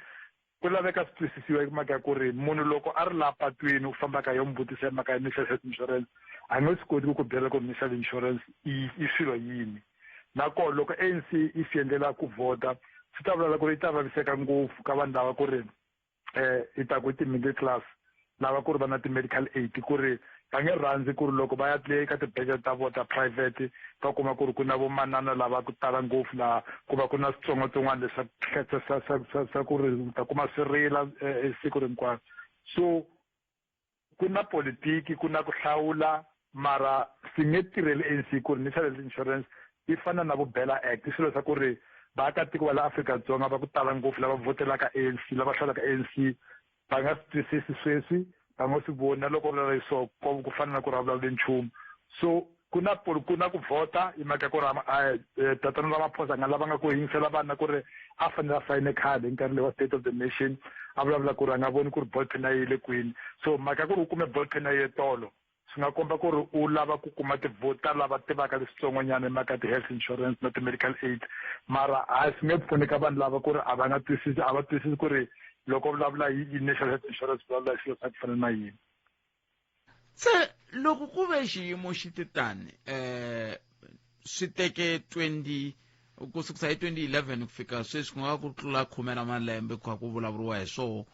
ku laveka swi twisisiwa hi mhaka ya ku ri munhu loko a ri laha patwini u fambaka yo n'wi vutisa hi mhaka ya National Health Insurance a nge swi koti ku ku byela ku ri National Insurance i i swilo yini nakona loko ANC yi swi endlela ku vhota swi ta vula ku ri yi ta vaviseka ngopfu ka vanhu lava ku ri i ta ku i ti-middle class lava ku ri va na ti-medical aid ku ri va nge rhandzi ku ri loko va ya le ka tibedhlele ta vona ta private va kuma ku ri ku na vomanana lava ku tala ngopfu laha ku va ku na switsongwatsongwana leswa swa swa swa swa ku ri u ta kuma swi rila siku hinkwaro so ku na politiki ku na ku hlawula mara swi nge tirheli ANC ku ri National Health Insurance yi fana na vo Bela Act i swilo swa ku ri vaakatiko va la Afrika-Dzonga va ku tala ngopfu lava votelaka ANC lava hlawulaka ANC va nga swi twisisi sweswi va nga swi voni na loko vulavula hi so ko ku fana na ku ri a vulavule nchumu so ku na ku na ku vhota hi mhaka ku ri tatana Ramaphosa a nga lavanga ku yingisela vanhu na ku ri a fanele a sayine khale hi nkarhi lowu wa state of the nation a vulavula ku ri a nga voni ku ri ball pen a yi le kwini so mhaka ku ri u kume ball pen a ye tolo Swi nga komba ku ri u lava ku kuma ti-vote ta lava tivaka leswitsongonyana hi mhaka ti-health insurance na ti-medical aid, mara a swi nge pfuni ka vanhu lava ku ri a va nga twisisi, a va twisisi ku ri loko vulavula hi national health insurance, vulavula hi swilo swa ku fana na yini. Se loko ku ve xiyimo xi te tani, swi teke 20 ku sukisa hi 2011 ku fika sweswi, ku nga ku tlula 10 ra malembe ku kha ku vulavuriwa hi swoho,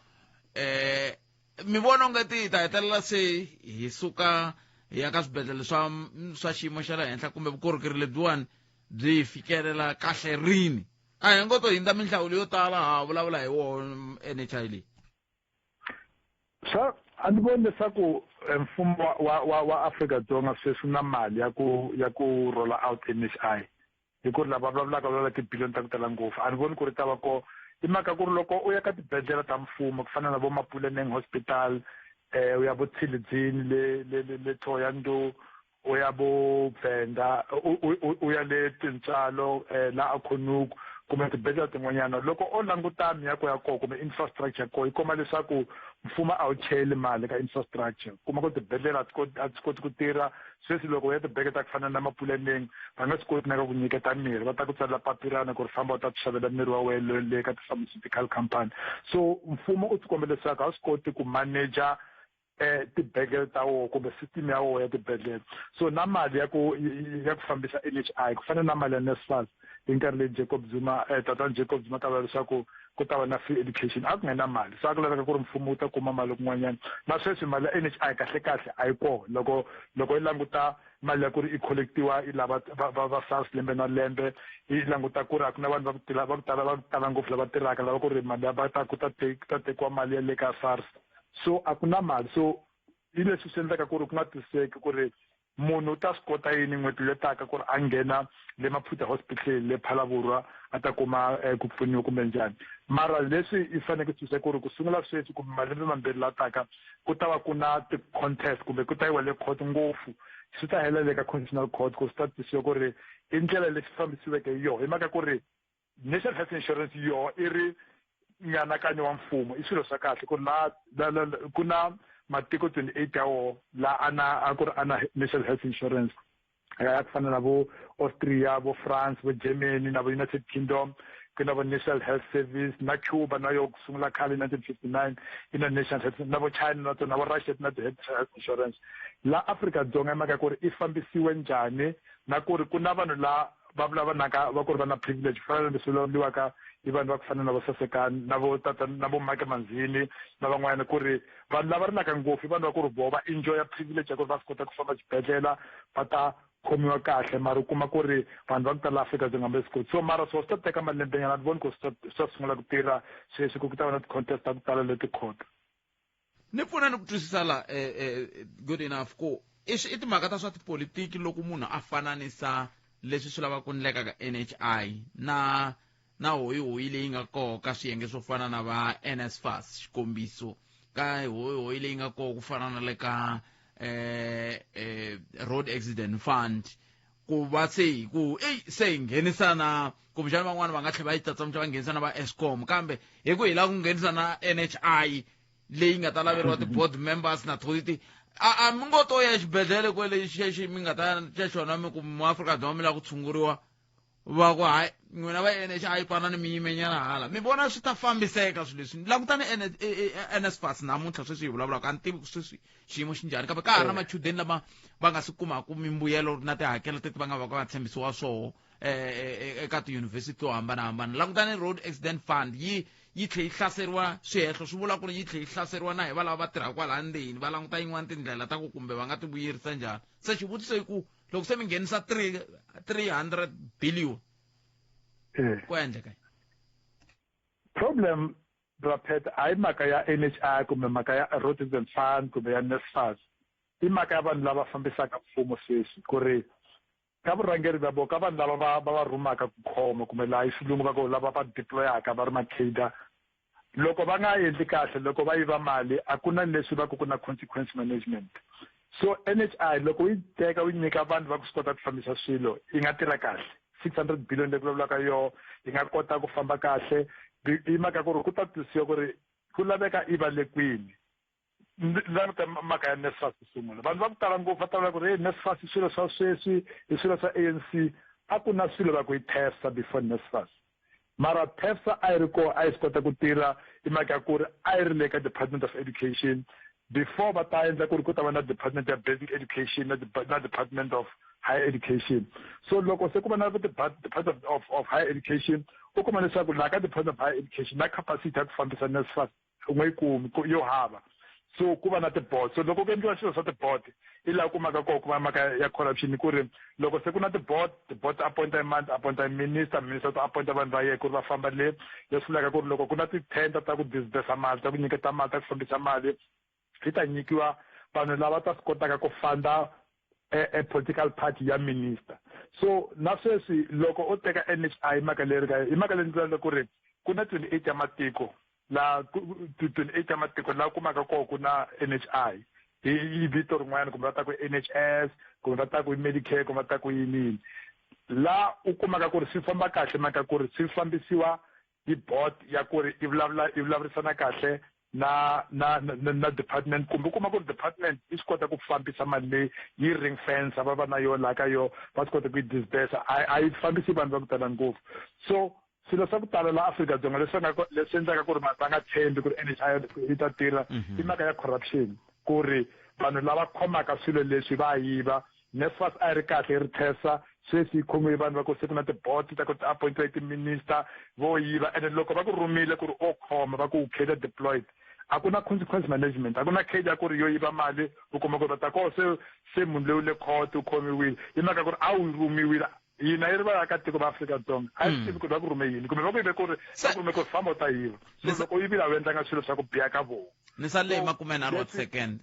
mi vona onge ti ta hetelela se hi suka hi ya ka swibedhlele swa xiyimo xa le henhla, kumbe vukorhokeri lebyiwani byi hi fikelela kahle rini? A hi ngo to hindza minhlawulo yo tala ha vulavula hi wona NHI leyi. Swa a ni voni leswaku mfumo wa Afrika-Dzonga sweswi na mali ya ku roll out NHI, hi ku ri lava vulavulaka vulavula tibiliyoni ta ku tala ngopfu. A ni voni ku ri ta va ko, i mhaka ku ri loko u ya ka tibedhlele ta mfumo ku fana na vo Mapulaneng Hospital, u ya vo Tshilidzini le Thohoyandou, u ya vo Venda, u ya le Tintswalo, la Akhonuk, kumbe tibedhlele tin'wanyana, loko o languta miako ya kona kumbe infrastructure ya kona, yi komba leswaku mfumo a wu cheli mali ka infrastructure. Kuma ku tibedhlele a ti koti ku tirha sweswi. Loko u ya tibeke ta ku fana na Mapulaneng, va nga swi koti na ka ku nyiketa mirhi, va ta ku tsalela papilana ku ri famba u ta ti xavela mirhi wa wena le ka ti-pharmaceutical company. So mfumo u ti komba leswaku a wu swi koti ku manager tibedhlele ta wona kumbe system ya wona ya tibedhlele. So na mali ya ku fambisa NHI, ku fana na mali ya NSFAS, hi nkarhi leyi Jacob Zuma, tatana Jacob Zuma, ta vula leswaku ku ta va na free education, a ku nga na mali. So a ku laveka ku ri mfumo wu ta kuma mali kun'wanyana. Na sweswi mali ya NHI kahle kahle a yi kona. Loko yi languta mali ya ku ri i collectiwa i lava va SARS lembe na lembe, yi languta ku ri a ku na vanhu va ku tala ngopfu lava tirhaka, lava ku ri mali ya va ta ku ta tekiwa mali ya le ka SARS. So a ku na mali. So hi leswi swi endlaka ku ri ku nga twisiseki ku ri munhu u ta swi kota yini n'hweti letaka ku ri a nghena le Maphutha Hospital le Phalaborwa a ta kuma ku pfuniwa kumbe njhani. Mara leswi i faneke twisisa ku ri ku sungula sweswi kumbe malembe mambirhi la taka, ku ta va ku na ti-contest kumbe ku ta yiwa le court ngopfu. Swi ta hela le ka Constitutional Court ku swi ta twisiwa ku ri i ndlela leswi fambisiweke hi yoho, hi mhaka ku ri national health insurance yoho i ri mianakanyo wa mfumo, i swilo swa kahle ku ri la ku na matiko 28 ya woho la ana a ku ri ana national health insurance, ya ku fana na vo Austria, vo France, vo Germany na vo United Kingdom, ku na vo National Health Service, na Cuba na yo ku sungula khale 1959 i na national health, na vo China na tona, vo Russia na ti-health insurance. La Afrika-Dzonga, hi mhaka ya ku ri i fambisiwe njhani, na ku ri ku na vanhu la va vulavulaka va ku ri va na privilege, ku fana na leswi vulavuriwaka hi vanhu va ku fana na vo Sasekani na vo tata na vo Mike Manzini na van'wanyana, ku ri vanhu lava rilaka ngopfu i vanhu va ku ri voho va enjoya privilege ya ku ri va swi kota ku famba xibedhlele va ta khomiwa kahle. Mara u kuma ku ri vanhu va ku tala Afrika-Dzonga va swi koti. So mara swo swi ta teka malembenyana. A ni voni ku swi ta sungula ku tirha sweswi, ku ta va na ti-contest ta ku tala leti court. Ni pfuna ni ku twisisa la, good enough, ku i timhaka ta swa tipolitiki loko munhu a fananisa leswi swi lavaka ku endleka ka NHI na hoyihoyi leyi nga koho ka swiyenge swo fana na va NSFAS, xikombiso, ka hoyihoyi leyi nga koho ku fana na le ka Road Accident Fund, ku va se hi ku ei se hi nghenisa na kumbexana van'wani va nga tlhela va yi tsatsamisa va nghenisa na va Eskom, kambe hi ku hi lava ku nghenisa na NHI leyi nga ta laveriwa ti-board members na authority, a mi ngo to ya exibedhlele kwele xexi mi nga ta xa xona, mi ku muAfrika-Dzonga mi lava ku tshunguriwa, va ku hayi, n'wina va NHI panani mi yimenyana hala. Mi vona swi ta fambiseka swilo leswi? Langutani NSFAS namuntlha sweswi hi vulavulaka, a ni tivi ku sweswi xiyimo xi njhani, kambe ka ha ri na machudeni lama va nga si kumaka mimbuyelo na tihakelo teti va nga va ka va tshembisiwa swoho eka tiyunivhesiti to hambanahambana. Langutani Road Accident Fund, yi tlhe yi hlaseriwa, swihehlo swi vula ku ri yi tlhe yi hlaseriwa na hi va lava va tirhaka kwalaha ndzeni, va languta yin'wana tindlela ta ku kumbe va nga ti vuyerisa njhani. Se xivutiso i ku loko se mi nghenisa 300 billion, ku endleka? Problem, Brapet, a hi mhaka ya NHI kumbe mhaka ya Road Accident Fund kumbe ya NSFAS, i mhaka ya vanhu lava fambisaka mfumo sweswi, ku ri ka vurhangeri bya vona, ka vanhu lava va rhumaka ku khoma, kumbe laha hi xilungu va ku lava va deployaka va ri ma-cadre. Loko va nga endli kahle, loko va yiva mali, a ku na leswi va ku ku na consequence management. So NHI loko yi teka u nyika vanhu va ku swi kota ku fambisa swilo, yi nga tirha kahle. 600 billion leyi vulavulaka yoho yi nga kota ku famba kahle. Hi mhaka ku ri ku ta twisiwa ku ri ku laveka i va le kwini. Languta mhaka ya NSFAS ku sungula. Vanhu va ku tala ngopfu va ta vula ku ri hey NSFAS i swilo swa sweswi, i swilo swa ANC. A ku na swilo va ku i TEFSA before NSFAS. Mara TEFSA a yi ri kona, a yi swi kota ku tirha hi mhaka ya ku ri a yi ri le ka Department of Education before va ta endla ku ri ku ta va na Department ya Basic Education na na Department of Higher Education. So loko se ku va na Department of Higher Education, u kuma leswaku laha ka Department of Higher Education na capacity ya ku fambisa NSFAS u nga yi kumi ku yo hava. So ku va na ti-board. So loko ku endliwa swilo swa ti-board i laha u kumaka koho ku va mhaka ya corruption hi ku ri loko se ku na ti-board, ti-board ti appoint-a mani, ti appoint-a minister, minister u ta appoint-a vanhu va yena ku ri va famba le. Leswi vulaka ku ri loko ku na ti-tender ta ku disburse mali, ta ku nyiketa mali, ta ku fambisa mali, yi ta nyikiwa vanhu lava ta swi kotaka ku funda e political party ya minister. So na sweswi loko u teka N_H_I mhaka leyi i mhaka leyi ndzi vulaka ku ri ku na 28 ya matiko laha 28 ya matiko laha kumaka koho ku na N_H_I hi vito rin'wana kumbe va ta ku N_H_S kumbe va ta ku Medicare kumbe va ta ku yini yini. La u kumaka ku ri swi famba kahle mhaka ku ri swi fambisiwa hi board ya ku ri i vulavula i vulavurisana kahle na na na department kumbe u kuma ku ri department yi swi kota ku fambisa mali leyi yi ring fence va va na yona laha ka yona va swi kota ku yi disburse a yi fambisi vanhu va ku tala ngopfu. So swilo swa ku tala laha Afrika-Dzonga leswi nga leswi endlaka ku ri vanhu va nga tshembi ku ri N_H_I yi ta tirha i mhaka ya corruption ku ri vanhu lava khomaka swilo leswi va yiva. NSFAS a yi ri kahle yi ri TESA sweswi yi khomiwe vanhu va ku se ku na ti-board ta ku ti appoint-iwa hi ti-minister vo yiva ene loko va ku rhumile ku ri o khoma va ku u cadre deployed a ku na consequence management a ku na cadre ya ku ri yo yiva mali u kuma ku ri va ta ko se se munhu loyi u le court u khomiwile hi mhaka ku ri a wu rhumiwile hina yi ri vaakatiko va Afrika-Dzonga a yi tivi ku ri va ku rhume yini kumbe va ku yive ku ri va ku rhume ku ri famba u ta yiva so loko u yivile a wu endlanga swilo swa ku biha ka vona. Ni sale hi makumenharhu wa ti-second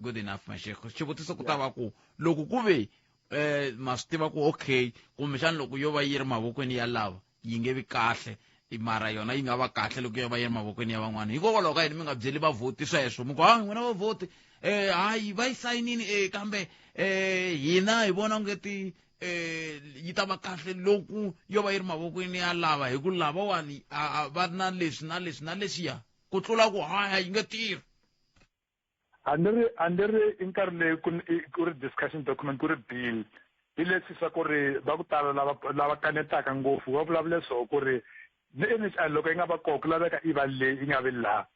good enough Mashego. Xivutiso ku ta va ku loko ku ve ma swi tiva ku okay kumbexana loko yo va yi ri mavokweni ya lava yi nge vi kahle mara yona yi nga va kahle loko yo va yi ri mavokweni ya van'wana hikokwalaho ka yini mi nga byeli vavhoti sweswo mi ku hayi n'wina vavhoti hayi va yi sayinini kambe hina hi vona ongeti yi ta va kahle loko yo va yi ri mavokweni ya lava hi ku lavawani va na leswi na leswi na leswiya ku tlula ku haya yi nge tirhi. A ni ri a ni ri i nkarhi leyi ku ku ri discussion document ku ri bill hi leswi swa ku ri va ku tala lava lava kanetaka ngopfu va vulavule swoho ku ri ni N_H_I loko yi nga va kona ku laveka yi va leyi yi nga vi laha.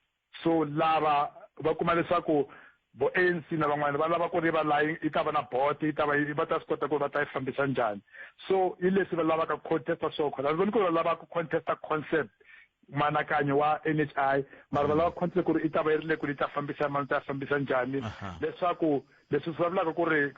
So lava va kuma leswaku vo A_N_C na van'wana va lava ku ri va laha yi ta va na board yi ta va va ta swi kota ku ri va ta yi fambisa njhani. So hi leswi va lavaka ku contest-a swona a ni voni ku ri va lava ku contest-a concept mianakanyo wa N_H_I mara va lava concept ku ri yi ta va yi ri le kwini yi ta fambisa mali yi ta fambisa njhani leswaku leswi swi vulaka ku ri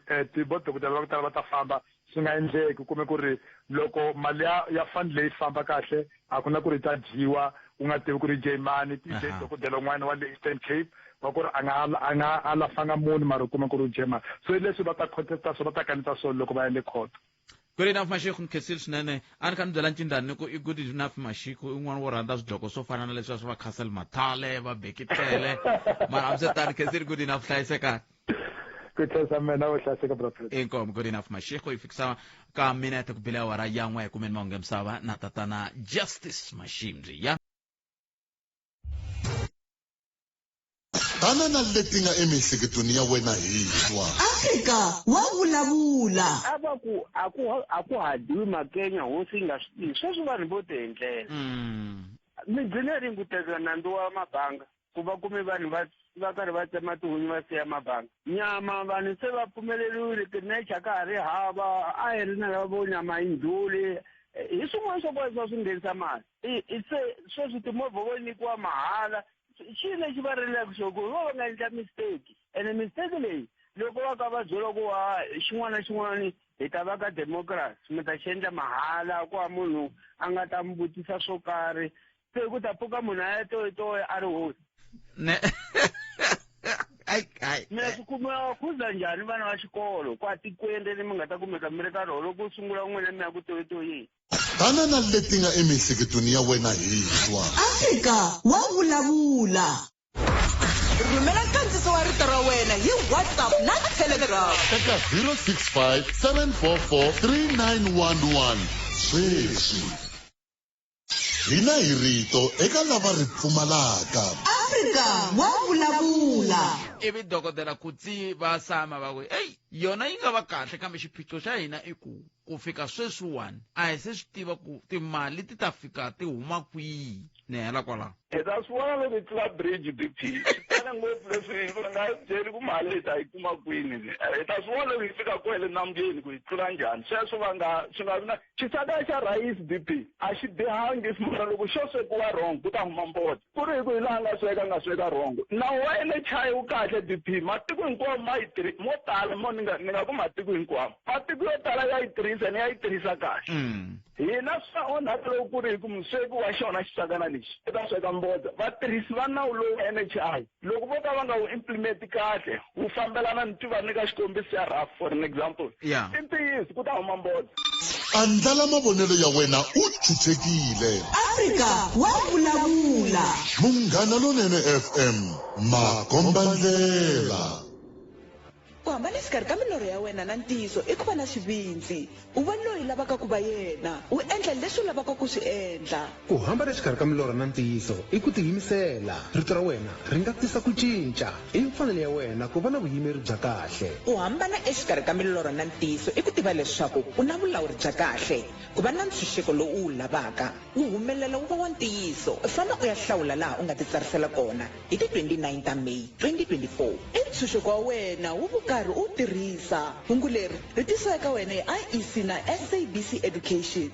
vo dokodela va ku tala va ta famba swi nga endleki u kume ku ri loko mali ya ya fund leyi famba kahle a ku na ku ri yi ta dyiwa u nga tivi ku ri yi dye hi mani yi dye dokodela un'wana wa le Eastern Cape wa ku ri a nga a nga a lafanga munhu mara u kuma ku ri u dye mali so hi leswi va ta contest-a swona va ta kaneta swona loko va ya le court. Good enough Mashiko ni khensile swinene a ni kha ni byela ncindani ni ku i good enough Mashiko i un'wana wo rhandza swidloko swo fana na leswiya swa va Castle Mathale va Bekitele mara hambiswiritano khensile good enough hlayisekani. Ku khensa mina u hlayiseka brother. Inkomu good enough Mashiko yi fikisa ka minete ku bile awara ya n'we kumeni mahungu ya misava na tatana Justice Mashimbi ya. Tana na leti nga emiehleketweni ya wena hi twa. Afrika wa vulavula. A va ku a ku a ku ha dyiwi makenya hosi yi nga swi tivi. Sweswi vanhu vo tiendlela. Mi gcine rini ku teka nandzu wa mabanga ku va kume vanhu va va karhi va tsema tihunyi va siya mabanga? Nyama vanhu se va pfumeleriwile tinecha ka ha ri hava a hi ri na lava vo nyama yi ndlhuli hi swin'wana swa kona swa swi nghenisa mali. I se sweswi timovha vo nyikiwa mahala xi lexi va rilaka xo ku vo va nga endla mistake ene mistake leyi loko va ka va byela ku wa xin'wana na xin'wana hi ta va ka democracy mi ta xi endla mahala ku va munhu a nga ta mi vutisa swo karhi se ku ta pfuka munhu a ya toyitoyi a ri hosi ne ai ai mi swi kuma khuza njhani vana va xikolo kwa tikweni leri mi nga ta kumeka mi ri ka rona loko u sungula n'wina mi ya ku toyitoyini Tana na leti nga emiehleketweni ya wena hi twa. Afrika wa vulavula. Rhumela nkandziso wa rito ra wena hi WhatsApp na Telegram. Eka 065 744 3911 sweswi. Hina hi rito eka lava ri pfumalaka. Afrika wa vulavula. Ivi dokodela Kutsi va sama va ku, eyi, yona yi nga va kahle, kambe xiphiqo xa hina i ku ku fika sweswiwani a hi se swi tiva ku timali ti ta fika ti huma kwihi. Ni hela kwalaho. Hi ta swi vona loko hi tlula bridge, BP. Swi tele ngopfu leswi va nga byeli ku mali hi ta yi kuma kwini. Hi ta swi vona loko hi fika kwele nambyeni ku hi tlula njhani. Sweswo va nga swi nga vi na xisaka xa rhayisi, BP, a xi bihangi, mara loko xo swekiwa wrong ku ta huma mbodza. Ku ri hi ku hi laha nga sweka nga sweka wrong. Nawu wa NHI wu kahle, BP. Matiko hinkwawo ma yi tirhi, mo tala mo ni nga ni nga ku matiko hinkwawo. Matiko yo tala ya yi tirhisa ni ya yi tirhisa kahle. Hina swa onhaka loko ku ri hi ku musweki wa xona xisakana lexi i ta sweka mbodza. Vatirhisi va nawu lowu wa NHI loko vo ka va nga wu implement kahle wu fambelana ni tiva nyika xikombiso xa rough for an example. I ntiyiso ku ta huma mbodza. Andlala mavonelo ya wena u chuchekile. Afrika wa vulavula. Munghana Lonene FM, makombandlela. Ku hambana exikarhi ka milorho ya wena na ntiyiso i ku va na xivindzi, u va loyi u lavaka ku va yena, u endla leswi u lavaka ku swi endla. Ku hambana exikarhi ka milorho na ntiyiso i ku tiyimisela. Rito ra wena ri nga tisa ku cinca. I mfanelo ya wena ku va na vuyimeri bya kahle. Ku hambana exikarhi ka milorho na ntiyiso i ku tiva leswaku u na vulawuri bya kahle, ku va na ntshunxeko lowu u wu lavaka, wu humelela wu va wa ntiyiso. Famba u ya hlawula laha u nga titsarisela kona hi ti 29 ta May 2024. I ntshunxeko wa wena wu vukarhi u wu tirhisa. Hungu leri ri tisiwa eka wena hi IEC na SABC Education.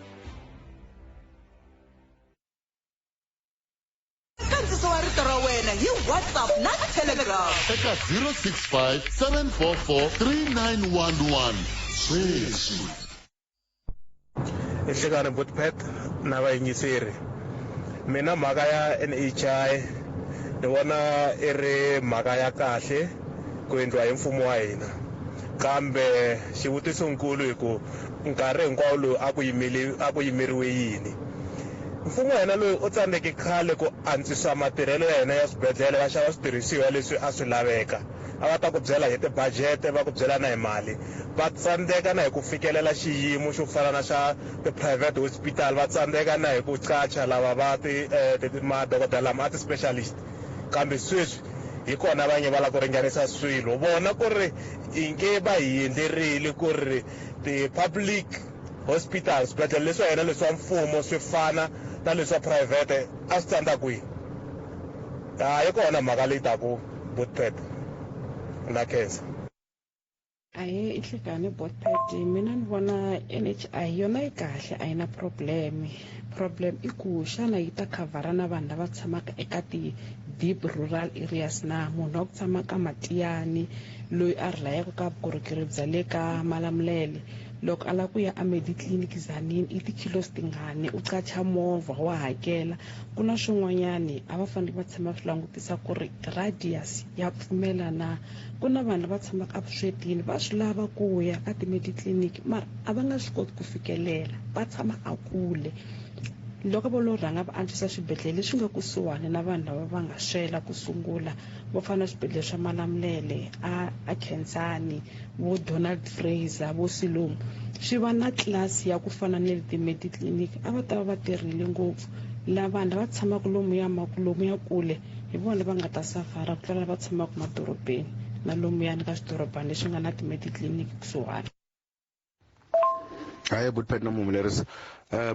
Nkandziso wa rito ra wena hi WhatsApp na Telegram. Eka 065 744 3911 sweswi. Nhlekani Botpet na vayingiseri. Mina mhaka ya NHI ni vona i ri mhaka ya kahle ku endliwa hi mfumo wa hina kambe xivutisonkulu hi ku nkarhi hinkwawo lowu a ku yimeli a ku yimeriwe yini mfumo wa hina loyi u tsandzeke khale ku antswisa matirhelo ya hina ya swibedhlele va xava switirhisiwa leswi a swi laveka a va ta ku byela hi tibajete va ku byela na hi mali va tsandzeka na hi ku fikelela xiyimo xo fana na xa ti-private hospital va tsandzeka na hi ku qacha lava va ti madokodela lama a ti-specialist kambe sweswi hi kona va nge va lava ku ringanisa swilo vona ku ri inge va hi endlerile ku ri ti-public hospitals swibedhlele leswi hina leswa mfumo swi fana na leswa private a swi tsandza kwihi ha yi kona mhaka leyi taku botpet na khensa. Ahee i Nhlekani Botpet mina ni vona N_H_I yona yi kahle a yi na problem problem i ku xana yi ta khavhara na vanhu lava tshamaka eka ti-deep rural areas na munhu wa ku tshama ka Matiyani loyi a ri layaka ka vukorhokeri bya le ka Malamulele loko a lava ku ya a Mediclinic Tzaneen i ti-kilos tingani u qacha movha wa hakela ku na swin'wanyani a va fanele va tshama swi langutisa ku ri radius ya pfumela na ku na vanhu lava tshamaka evuswetini va swi lava ku ya ka ti-mediclinic mara a va nga swi koti ku fikelela va tshama a kule loko vo lo rhanga va antswisa swibedhlele leswi nga kusuhani na vanhu lava va nga swela ku sungula vo fana na swibedhlele swa Malamulele a a Khensani vo Donald Fraser vo Siloam swi va na tlilasi ya ku fana na le ti-mediclinic a va ta va va tirhile ngopfu la vanhu lava tshamaka lomuya lomuya kule hi vona va nga ta safara ku tlula lava tshamaka madorobeni na lomuyani ka swidorobana leswi nga na ti-mediclinic kusuhani. Hayi Botpet na muhumelerisi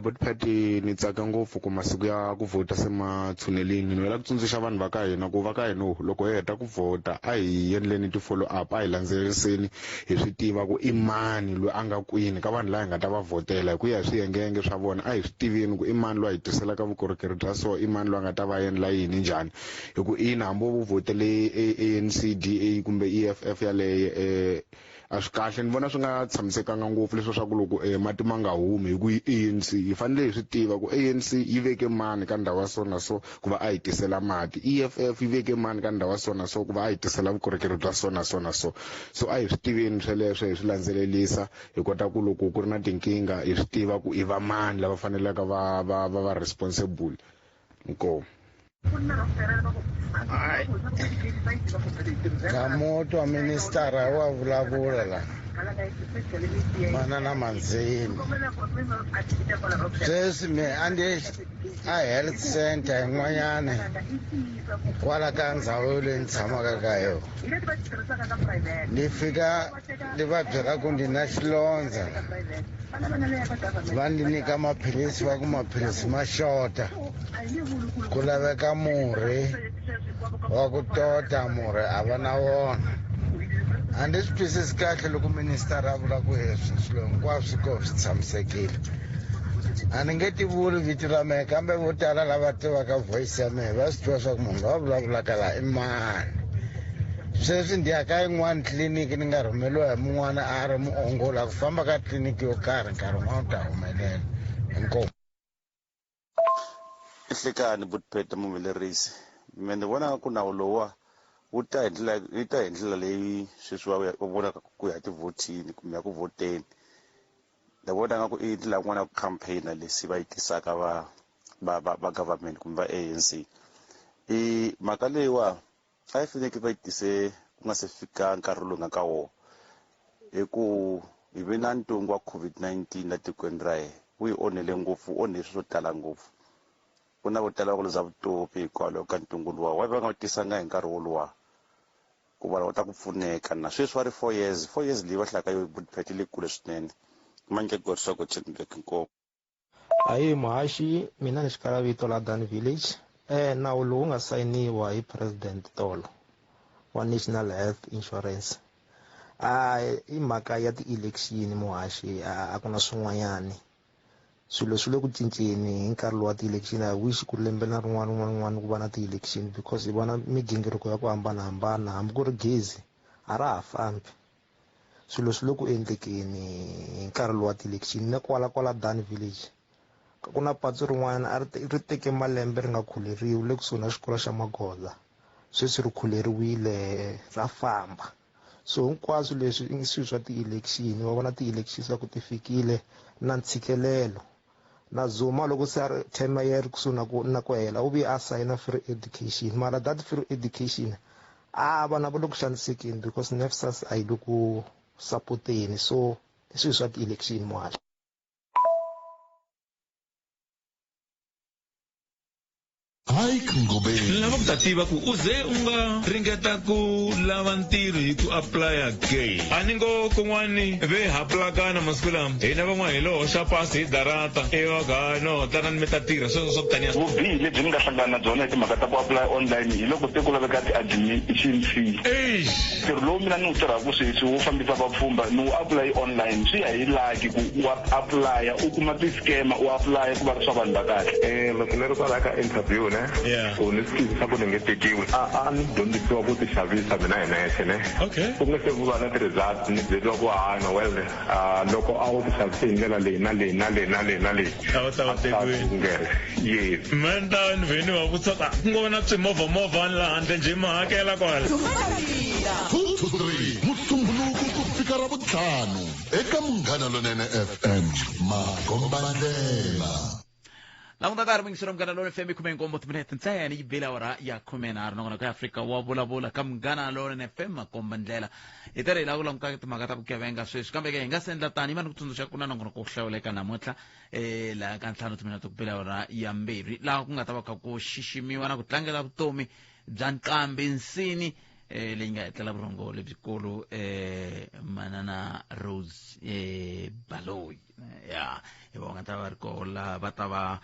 Botpet ni tsaka ngopfu ku masiku ya ku vhota se ma tshunelini ni vela ku tsundzuxa vanhu va ka hina ku va ka hina loko hi heta ku vhota a hi endleni ti-follow up a hi landzeleriseni hi swi tiva ku i mani loyi a nga kwini ka vanhu lava hi nga ta va vhotela hi ku ya hi swiyengeyenge swa vona a hi swi tiveni ku i mani loyi a hi tiselaka vukorhokeri bya so i mani loyi a nga ta va endla yini njhani hi ku ina hambi wo vhotele ANC DA kumbe EFF yaleyo a swi kahle ni vona swi nga tshamisekanga ngopfu leswi swa ku loko mati ma nga humi hi ku yi ANC hi fanele hi swi tiva ku ANC yi veke mani ka ndhawu ya so na so ku va a hi tisela mati EFF yi veke mani ka ndhawu ya so na so ku va a hi tisela vukorhokeri bya so na so na so so a hi swi tiveni sweleswo hi swi landzelelisa hi kota ku loko ku ri na tinkingha hi swi tiva ku i va mani lava faneleke va va va va responsible inkomu. Hayi. Ngamotwa ministara wa vulavula la. Manana Manzini. Sweswi me a ndi a health center yin'wanyana kwala ka ndhawu leyi ni tshamaka ka yona. Ni fika ni va byela ku ndi na xilondza va ni nyika maphilisi va ku maphilisi ma xota ku laveka murhi wa ku tota murhi a va na wona a ndzi swi twisisi kahle loko minister a vula ku heswi swilo hinkwaswo swi ko swi tshamisekile a ni nge tivuli vito ra mehe kambe vo tala lava tivaka voice ya mehe va swi tiva swa ku munhu loyi a vulavulaka laha i mani sweswi ndi ya ka yin'wana tliliniki ni nga rhumeliwa hi mun'wana a ri muongoli a ku famba ka tliliniki yo karhi nkarhi wun'wana u ta humelela inkomu Nhlekani Butpete muhumelerisi me ni vona nga ku nawu lowuwa wu ta hi ndlela yi ta hi ndlela leyi sweswi va va vonaka ku ya tivhotini kumbe ya ku vhoteni ni vona nga ku i ndlela yin'wana ya ku campaign-a leswi va yi tisaka va va va va government kumbe va ANC i mhaka leyiwa a yi faneke va yi tise ku nga se fika nkarhi lowu nga ka wona hi ku hi ve na ntungu wa COVID-19 la tikweni ra hina wu hi onhele ngopfu wu onhe swilo swo tala ngopfu ku na vo tala va ku luza vutomi hikwalaho ka ntungu luwa why va nga wu tisanga hi nkarhi woluwa ku vanhu va ta ku pfuneka na sweswi va ri 4 years 4 years leyi va hlaka yo budget le kule swinene manyike gorisoko chenbek nkomo. Ayi muhaxi mina ni xikala vito la Dan Village nawu lowu nga sayiniwa hi president tolo wa National Health Insurance a i mhaka ya ti-election muhaxi a ku na swin'wanyani swilo swi le ku cinceni hi nkarhi lowu wa ti-election. I wish ku lembe na rin'wana rin'wana rin'wana ku va na ti-election because hi vona migingiriko ya ku hambanahambana hambi ku ri gezi a ra ha fambi swilo swi le ku endlekeni hi nkarhi lowu wa ti-election. Na kwala kwala Dan Village ku na patu rin'wana a ri teke malembe ri nga khuleriwi le kusuhi na xikolo xa Magoza sweswi ri khuleriwile ra famba. So hinkwaswo leswi i swilo swa ti-election wa vona ti-election swa ku ti fikile na ntshikelelo na Zuma loko se a ri term ya ri kusuhi na ku hela u vuye a sayina free education mara that free education a vana va le ku xanisekeni because NSFAS a yi le ku sapoteni. So i swilo swa ti-election muhaxi. Mike Ngobeni. Lava ku ta tiva ku u ze u nga ringeta ku lava ntirho hi ku applya ke a ni ngo kun'wani ve ha plakana masiku lama hina van'wana hi lo hoxa pasi hi darata ivi va ku ha no tanani mi ta tirha sweswo swa ku taniya. Vubihi lebyi ni nga hlangana na byona hi timhaka ta ku apply online hi loko se ku laveka ti-admission fee. Ntirho lowu mina ni wu tirhaka sweswi wo fambisa vapfhumba ni wu apply online swi ya hi lucky ku wa apply u kuma ti-scammer u apply ku va ri swa vanhu va kahle. Loko ni ri kwalaya ka interview ne ku ni swi twisisa ku ni nge tekiwi a ni dyondzisiwa ku ti xavisa mina hi nexe ne ku nga se ku va na ti-results ni byeriwa ku ha no well loko a wu ti xavise hi ndlela leyi na leyi na leyi na leyi na leyi a wu ta wu tekiwile yes. Me ni ta ni vhe ni va vutisa ku ku ngo va na swimovha-movhani laha handle njhe ma hakela kwala. 2 to 3 Musumbhunuku ku fika Ravuntlhanu eka Munghana Lonene FM Makombandlela. Languta nkarhi muyingiseri wa Munghana Lonene FM 17 timinete ntsena yi bile awara ya 13 nongonoko ya Afrika wa vulavula ka Munghana Lonene FM Makombandlela hi tirhe hi lava ku languta timhaka ta vugevenga sweswi kambe ke hi nga se endla tani yi va ni ku tsundzuxa ku na nongonoko wo hlawuleka namuntlha laha ka 5 timinete ku bile awara ya 2 laha ku nga ta va kha ku xiximiwa na ku tlangela vutomi bya nqambi nsini leyi nga etlela vurhongo lebyikulu manana Rose Baloyi ya hi va nga ta va ri koho la va ta va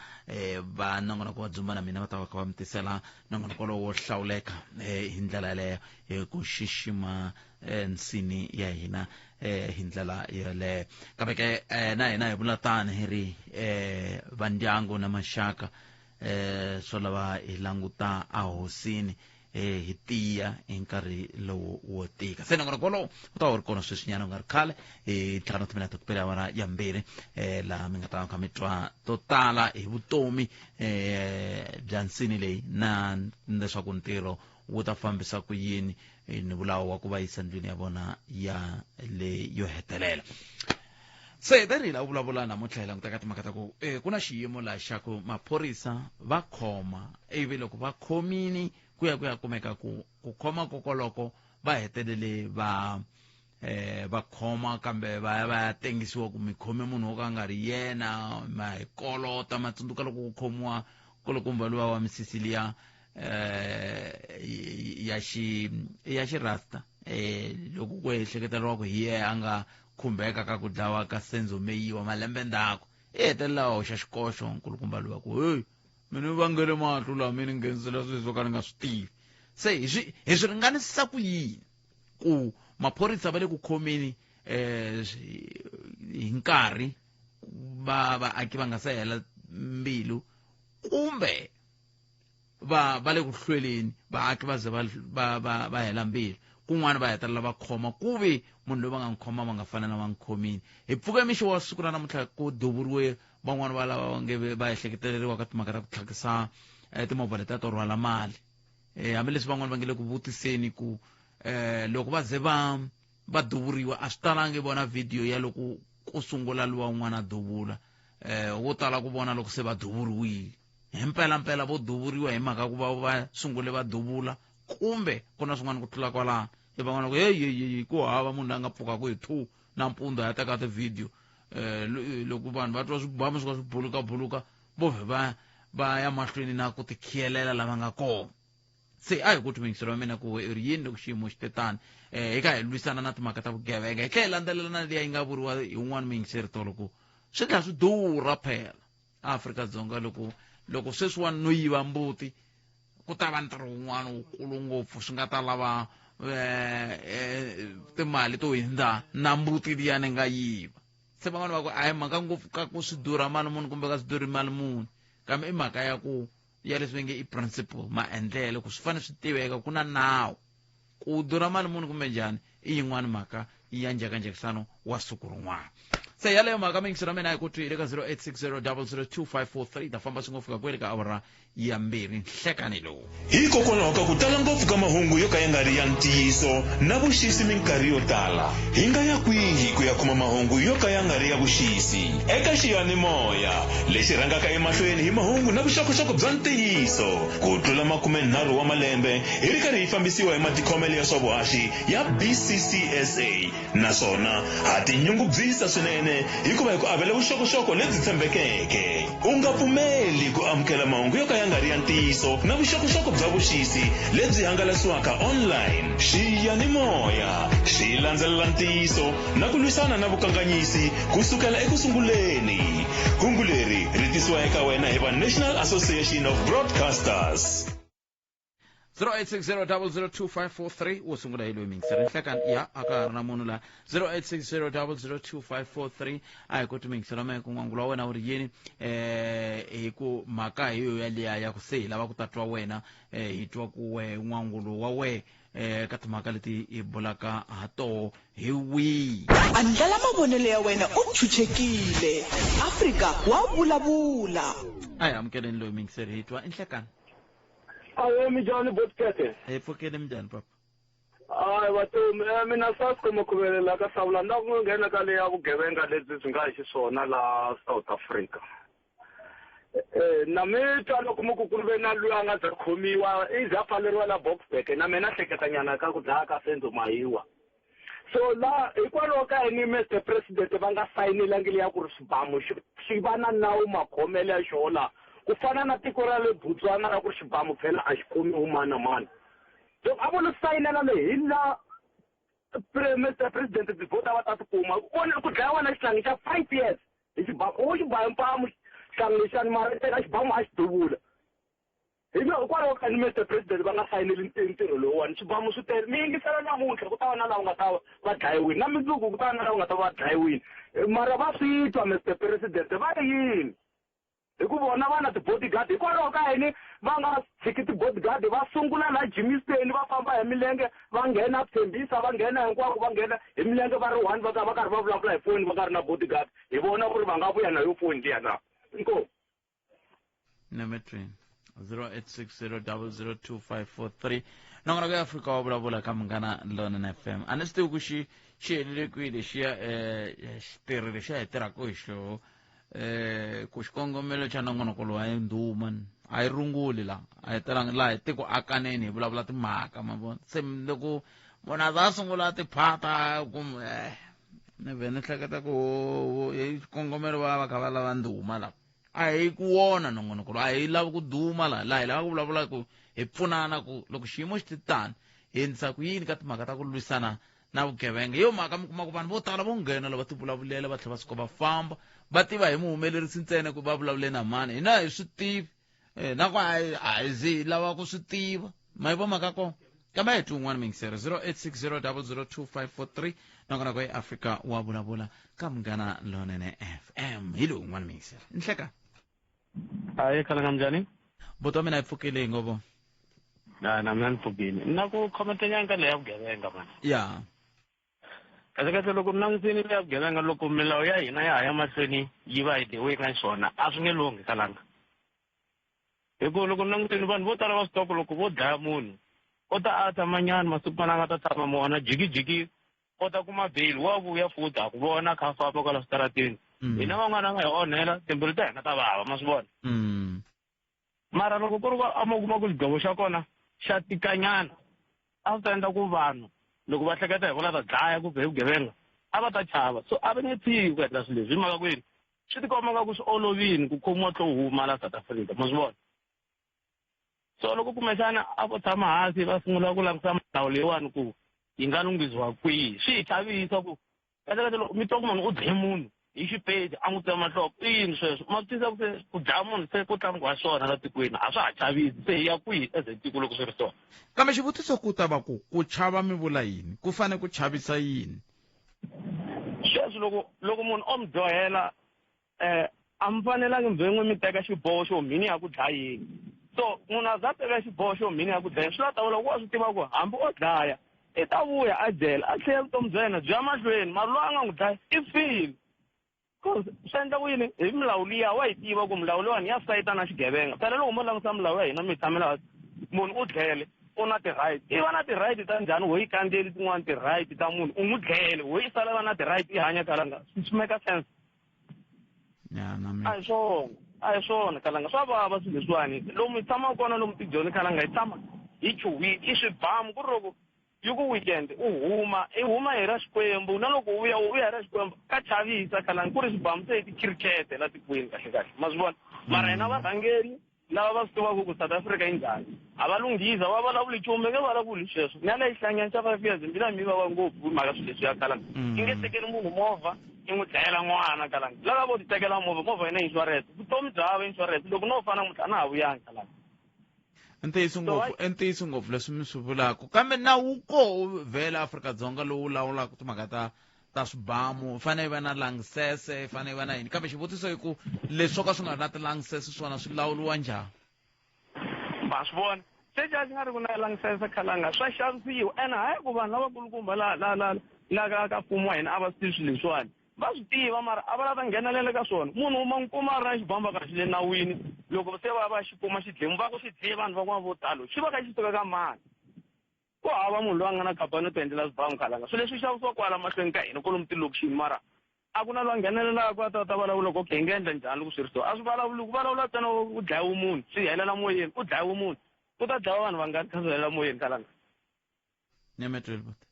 va nongonoko wa dzumba na mina va ta va kha va mi tisela nongonoko lowo hlawuleka hi ndlela yaleyo hi ku xixima nsini ya hina hi ndlela yaleyo kambe ke na hina hi vula tani hi ri va ndyangu na maxaka swo lava hi languta ehosini hi tiya hi nkarhi lowu wo tika se nongonoko wolowo wu ta va wu ri kona sweswinyana ku nga ri khale hi 5 timinete ku pela awara ya 2 laha mi nga ta va kha mi twa to tala hi vutomi bya nsini leyi na leswaku ntirho wu ta fambisa ku yini ni vulawo wa ku va yisa ndlwini ya vona ya le yo hetelela. Se hi ta ri hi lava vulavula namuntlha hi languta ka timhaka ta ku ku na xiyimo laha xa ku maphorisa va khoma ivi loko va khomini ku ya ku ya kumeka ku ku khoma kokoloko va hetelele va Va khoma kambe va ya va ya tengisiwa ku mi khome munhu wo ka a nga ri yena, ma hi kolota. Ma tsundzuka loko ku khomiwa kolokumba luwa wa misisi liya ya xi ya xirasta, loko ku ehleketeriwa ku hi yena a nga khumbeka ka ku dlawa ka Senzo Meyiwa malembe ndzhaku, i hetelela wa hoxa xikoxo nkulukumba luwa ku hey, mina ni vangele mahlo laha, mi ni nghenisela swilo swo ka ni nga swi tivi. Se hi swi ringanisisa ku yini ku maphorisa va le ku khomeni hi nkarhi va vaaki va nga se hela mbilu, kumbe va le ku hlweleni, vaaki va ze va hela mbilu, kun'wana va hetelela va khoma ku ve munhu loyi va nga n'wi khoma va nga fanela va n'wi khomini? Hi pfuke mixo wa siku ra namuntlha ku duvuriwe van'wani va lava va nge va ehleketeleriwa ka timhaka ta ku tlhakisa timovha letiya to rhwala mali, hambileswi van'wani va nge le ku vutiseni ku loko va ze va duvuriwa a swi talangi vona video ya loko ku sungula luwa un'wana a duvula, wo tala ku vona loko se va duvuriwile. Hi mpelampela vo duvuriwa hi mhaka ku va va sungule va duvula, kumbe ku na swin'wana ku tlula kwalano? I van'wana ku hey, hey, hey, ku hava munhu loyi a nga pfukaka hi 2 nampundzu a ya teka ti-video, loko vanhu va twa swibamu swi ka swi buluka buluka, vo vhe va ya mahlweni na ku tikhiyelela lava nga kona. Se a hi ku twi wa mina ku i ri yini loko xiyimo xi te tani, hi kha hi lwisana na timhaka ta vugevenga, hi tlhela hi landzelela na liya yi nga vuriwa hi un'wana muyingiseri tolo ku swi tlhela swi durha phela Afrika-Dzonga loko sweswiwani no yiva mbuti, ku ta va ntirho wun'wana wukulu ngopfu, swi nga ta lava timali to hindza na mbuti liya ni nga yiva. Se van'wana va ku a hi mhaka ngopfu ka ku swi durha mali muni kumbe ka swi durhi mali muni, kambe i mhaka ya ku ya leswi va nge i principle, maendlelo, ku swi fanele swi tiveka ku na nawu, ku durha mali muni kumbe njhani i yin'wani mhaka ya njhekanjhekisano wa siku rin'wana. Se yaleyo mhaka mingiselo ya mina hi ku twi le ka 0860 002543, ta famba swi ngo fika kwele ka awara ya 2 nhlekani lowu. Hikokwalaho ka ku tala ngopfu ka mahungu yo ka ya nga ri ya ntiyiso na vuxisi minkarhi yo tala, hi nga ya kwihi ku ya kuma mahungu yo ka ya nga ri ya vuxisi? Eka xiyanimoya lexi rhangaka emahlweni hi mahungu na vuxokoxoko bya ntiyiso ku tlula 30 wa malembe, hi ri karhi hi fambisiwa hi matikhomelo ya swa vuhaxi ya BCCSA, naswona ha tinyungubyisa swinene hikuva hi ku avela vuxokoxoko lebyi tshembekeke. U nga pfumeli ku amukela mahungu yo ka ya nga ri ya ntiyiso na vuxokoxoko bya vuxisi lebyi hangalasiwaka online. Xiyanimoya xi landzelela ntiyiso na ku lwisana na vukanganyisi ku sukela eku sunguleni. Hungu leri ri tisiwa eka wena hi va National Association of Broadcasters. 0860002543 wo sungula hi loyi mingiseri nhlekani ya a ka ha ri na munhu laha. 0860002543, a hi koti mingiselo mehe ku n'wangulo wa wena wu ri yini, hi ku mhaka hi yo yaliya ya ku se hi lava ku ta twa wena, hi twa ku we n'wangulo wa we ka timhaka leti hi bulaka ha toho hi wihi. Andlala mavonelo ya wena u chuchekile. Afrika wa vulavula. A hi amukeleni loyi mingiseri hi twa inhlekani. Awe, minjhani Botpete? Hi pfukile, minjhani papa? Hayi vatomi, mina Sasco Makhuvele la ka Sawula, na ku nghena ka leya vugevenga lebyi byi nga hi xiswona la South Africa. Na mi twa loko mi ku ku ve na loyi a nga za khomiwa i za pfaleriwa la Boksburg, na mina hleketa nyana ka ku dlaya ka Senzo Mahiwa. So la hikwalaho ka yini Mr President va nga sayinelangi leya ku ri swibamu xi va na nawu makhomelo ya xona la, ku fana na tiko ra le Botswana ra ku ri xibamu phela a xi khomiwi mani na mani. Loko a vo lo sayinela leyi hi la Mr President tivhota va ta tikuma vona ku dlayiwa na xihlangi xa 5 years hi xibamu, u xi ba hi mpamu xihlangi lexiyani, mara teka xibamu a xi duvula. Hi hikwalaho ka Mr President va nga sayineli ntirho lowuwani, swibamu swi tele. Mi yingisela namuntlha ku ta va na lava nga ta va dlayiwini, na mundzuku ku ta va na lava nga ta va dlayiwini, mara va swi twa Mr President va ri yini? Hi ku vona va na ti-bodyguard, hikwalaho ka yini va nga tshiki ti-bodyguard va sungula la Germiston va famba hi milenge va nghena Tembisa va nghena hinkwako va nghena hi milenge va ri one va ka va karhi va vulavula hi foni va nga ri na bodyguard, hi vona ku ri va nga vuya na yo foni liya na inkomu. Nemetrini 0860002543, nongonoko ya Afrika wa vulavula ka Munghana Lonene FM. A ni swi tivi ku xi helile kwihi lexiya, xitirhi lexiya hi tirhaka hi xoho, ku xikongomelo xa nongonoko lowu a yi ndhuma a yi runguli la a hi tirhanga laha hi tiko akaneni hi vulavula timhaka ma vona. Se loko Munhu a za a sungula tiphata kumbe ni vhe ni hleketa ku hi xikongomelo va va kha va lava ndhuma lava. A hi ku wona nongonoko lowu, a hi lavi ku duma laha, laha hi lava ku vulavula ku hi pfunana ku loko xiyimo xi ti tani hi endlisa ku yini ka timhaka ta ku lwisana na vugevenga. Hi yo mhaka mi kuma ku vanhu vo tala vo nghena lava ti vulavulela va tlhela va suka va famba va tiva hi muhumelerisi ntsena ku va vulavule na mani, hina hi swi tivi na ku a hi zi hi lava ku swi tiva. Ma yi vo mhaka kona? Kambe a hi twi un'wana miyingiseri 0860002543 nongonoko ya Afrika wa vulavula ka Munghana Lonene FM. Hi lowu un'wana miyingiseri. Nhleka. Hayi khalanga njhani? Buti wa mina hi pfukile hi ngovo. Na na mina ni pfukile. Ni na ku khomenta nyana ka leya ya vugevenga mani. Ya. Kahle kahle loko ni langutile leya vugevenga loko milawu ya hina ya ha ya mahlweni yi va hi the way ka xiswona a swi nge lunghi khalanga. Hi ku loko ni langutile vanhu vo tala va swi tiva ku loko vo dlaya munhu u ta a tshama nyana masiku mana a nga ta tshama mona jikijiki u ta kuma bail wa vuya futhi ha ku vona a kha a famba kwala switarateni. Hina van'wana a nga hi onhela timbilu ta hina ta vava ma swi vona. Mara loko ku ri ku a mo kuma ku xigwevo xa kona xa tikanyana a swi ta endla ku vanhu loko va hleketa hi ku lava ta dlaya kumbe hi vugevenga a va ta chava so a va nge tshiki ku endla swilo leswi hi mhaka ku yini swi tikomba nga ku swi olovile ku khomiwa tlo huma la South Africa ma swi vona. So loko kumbexana a vo tshama hansi va sungula ku langutisa milawu leyiwani ku yi nga lunghisiwa kwihi swi hi chavisa ku kahle kahle loko mi twa ku munhu u dlaye munhu hi xipedi a n'wi tsema nhloko i yini sweswo ma swi twisisa ku se ku dlaya munhu se ku tlangiwa swona la tikweni a swa ha chavisi se hi ya kwihi as a tiko loko swi ri so. Kambe xivutiso ku ta va ku ku chava mi vula yini ku fane ku chavisa yini? Sweswi loko loko munhu o mi dyohela a mi fanelangi mi n'wi mi teka xiboho xo mhini ya ku dlayeni. So munhu a za teka xiboho xo mhini ya ku dlayeni swi la ta vula ku wa swi tiva ku hambi o dlaya i ta vuya a jele a tlhela vutomi bya yena byi ya mahlweni mara loyi a nga n'wi dlaya i file. Cause swi endla ku yini hi milawu liya wa yi tiva ku milawu leyiwani ya sayita na xigevenga. Phela loko mo langutisa milawu ya hina mi yi tshamela hansi munhu u dlele u na ti-right i va na ti-right ta njhani wo yi kandziyeli tin'wani ti-right ta munhu u n'wi dlele wo yi sala va na ti-right i hanya kalanga swi make sense. Ya na mina. A hi swona a hi swona kalanga swa vava swilo leswiwani lomu hi tshamaka kona lomu tijoni kalanga hi tshama hi chuhile i swibamu ku ri loko yi ku weekend u huma i huma hi ra Xikwembu na loko u vuya u vuya hi ra Xikwembu ka chavisa kalanga ku ri swibamu se i tikhirikete la tikweni kahle kahle ma swi vona mara hina varhangeri lava va swi tivaka ku South Africa yi njhani a va lunghisa va vulavuli nchumu nge vulavuli sweswo ni ya le xihlangeni xa 5 years mbilu ya mina yi vava ngopfu hi mhaka swilo leswi ya kalanga i nge tekeli munhu movha i n'wi dlayela n'wana kalanga lava vo ti tekela movha movha yi na insurance vutomi bya hava insurance loko no fa namuntlha a na ha vuyangi kalanga. Ntiyiso ngopfu i ntiyiso ngopfu leswi mi swi vulaka kambe nawu koho vhele Afrika-Dzonga lowu lawulaka timhaka ta ta swibamu fanele yi va na langisese fanele yi va na yini kambe xivutiso i ku leswi swo ka swi nga ri na tilangisese swona swi lawuriwa njhani? Ma swi vona se xa xi nga ri ku na langisese khalanga swa xavisiwa ene hayi ku vanhu lavakulukumba la la la la ka ka mfumo wa hina a va swi tivi swilo leswiwani va swi tiva mara a va lava ta nghenelela ka swona munhu u ma n'wi kuma a ri na xibamu va ka xi le nawini loko se va va xi kuma xidlemu va ku xi dliye vanhu van'wana vo talo xi va kha xi suka ka mani ku hava munhu loyi a nga na khampani yo ti endlela swibamu khalanga swilo leswi xavisiwa kwala mahlweni ka hina kwalomu tilokixini mara a ku na loyi a nghenelelaka a ta ta vulavula ku okay hi nga endla njhani loko swi ri so a swi vulavuli ku vulavula ntsena ku dlayiwe munhu swi helela moyeni ku dlayiwe munhu ku ta dlawa vanhu vangani kha swi helela moyeni khalanga. Nyametweli buti.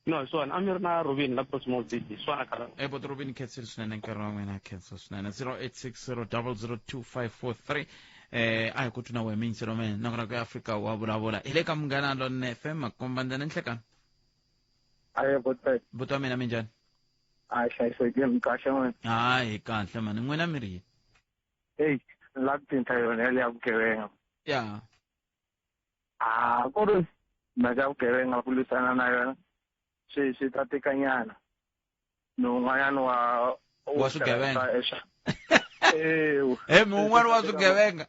No hi swona a mi ri na Robin la Cosmos BD hi swona khalanga. Eh buti Robin khensile swinene nkarhi wa n'wina khensa swinene 0860002543 eh a hi ku tuna wehe miyingiselo mene nakona ku Afrika wa vulavula hi le ka Munghana Lonene FM makomba ndzena nhlekani. Aye buti. Buti wa mina minjhani? A hlayisekile mi kahle n'wina. Hayi hi kahle mani n'wina mi ri yini? Hey ni lava ku tinta yona yaleyo ya vugevenga. Ya. A ku ri mhaka ya vugevenga ku lwisana na yona swi swi ta tikanyana ni un'wanyana wa wa swigevenga e mi un'wana wa swigevenga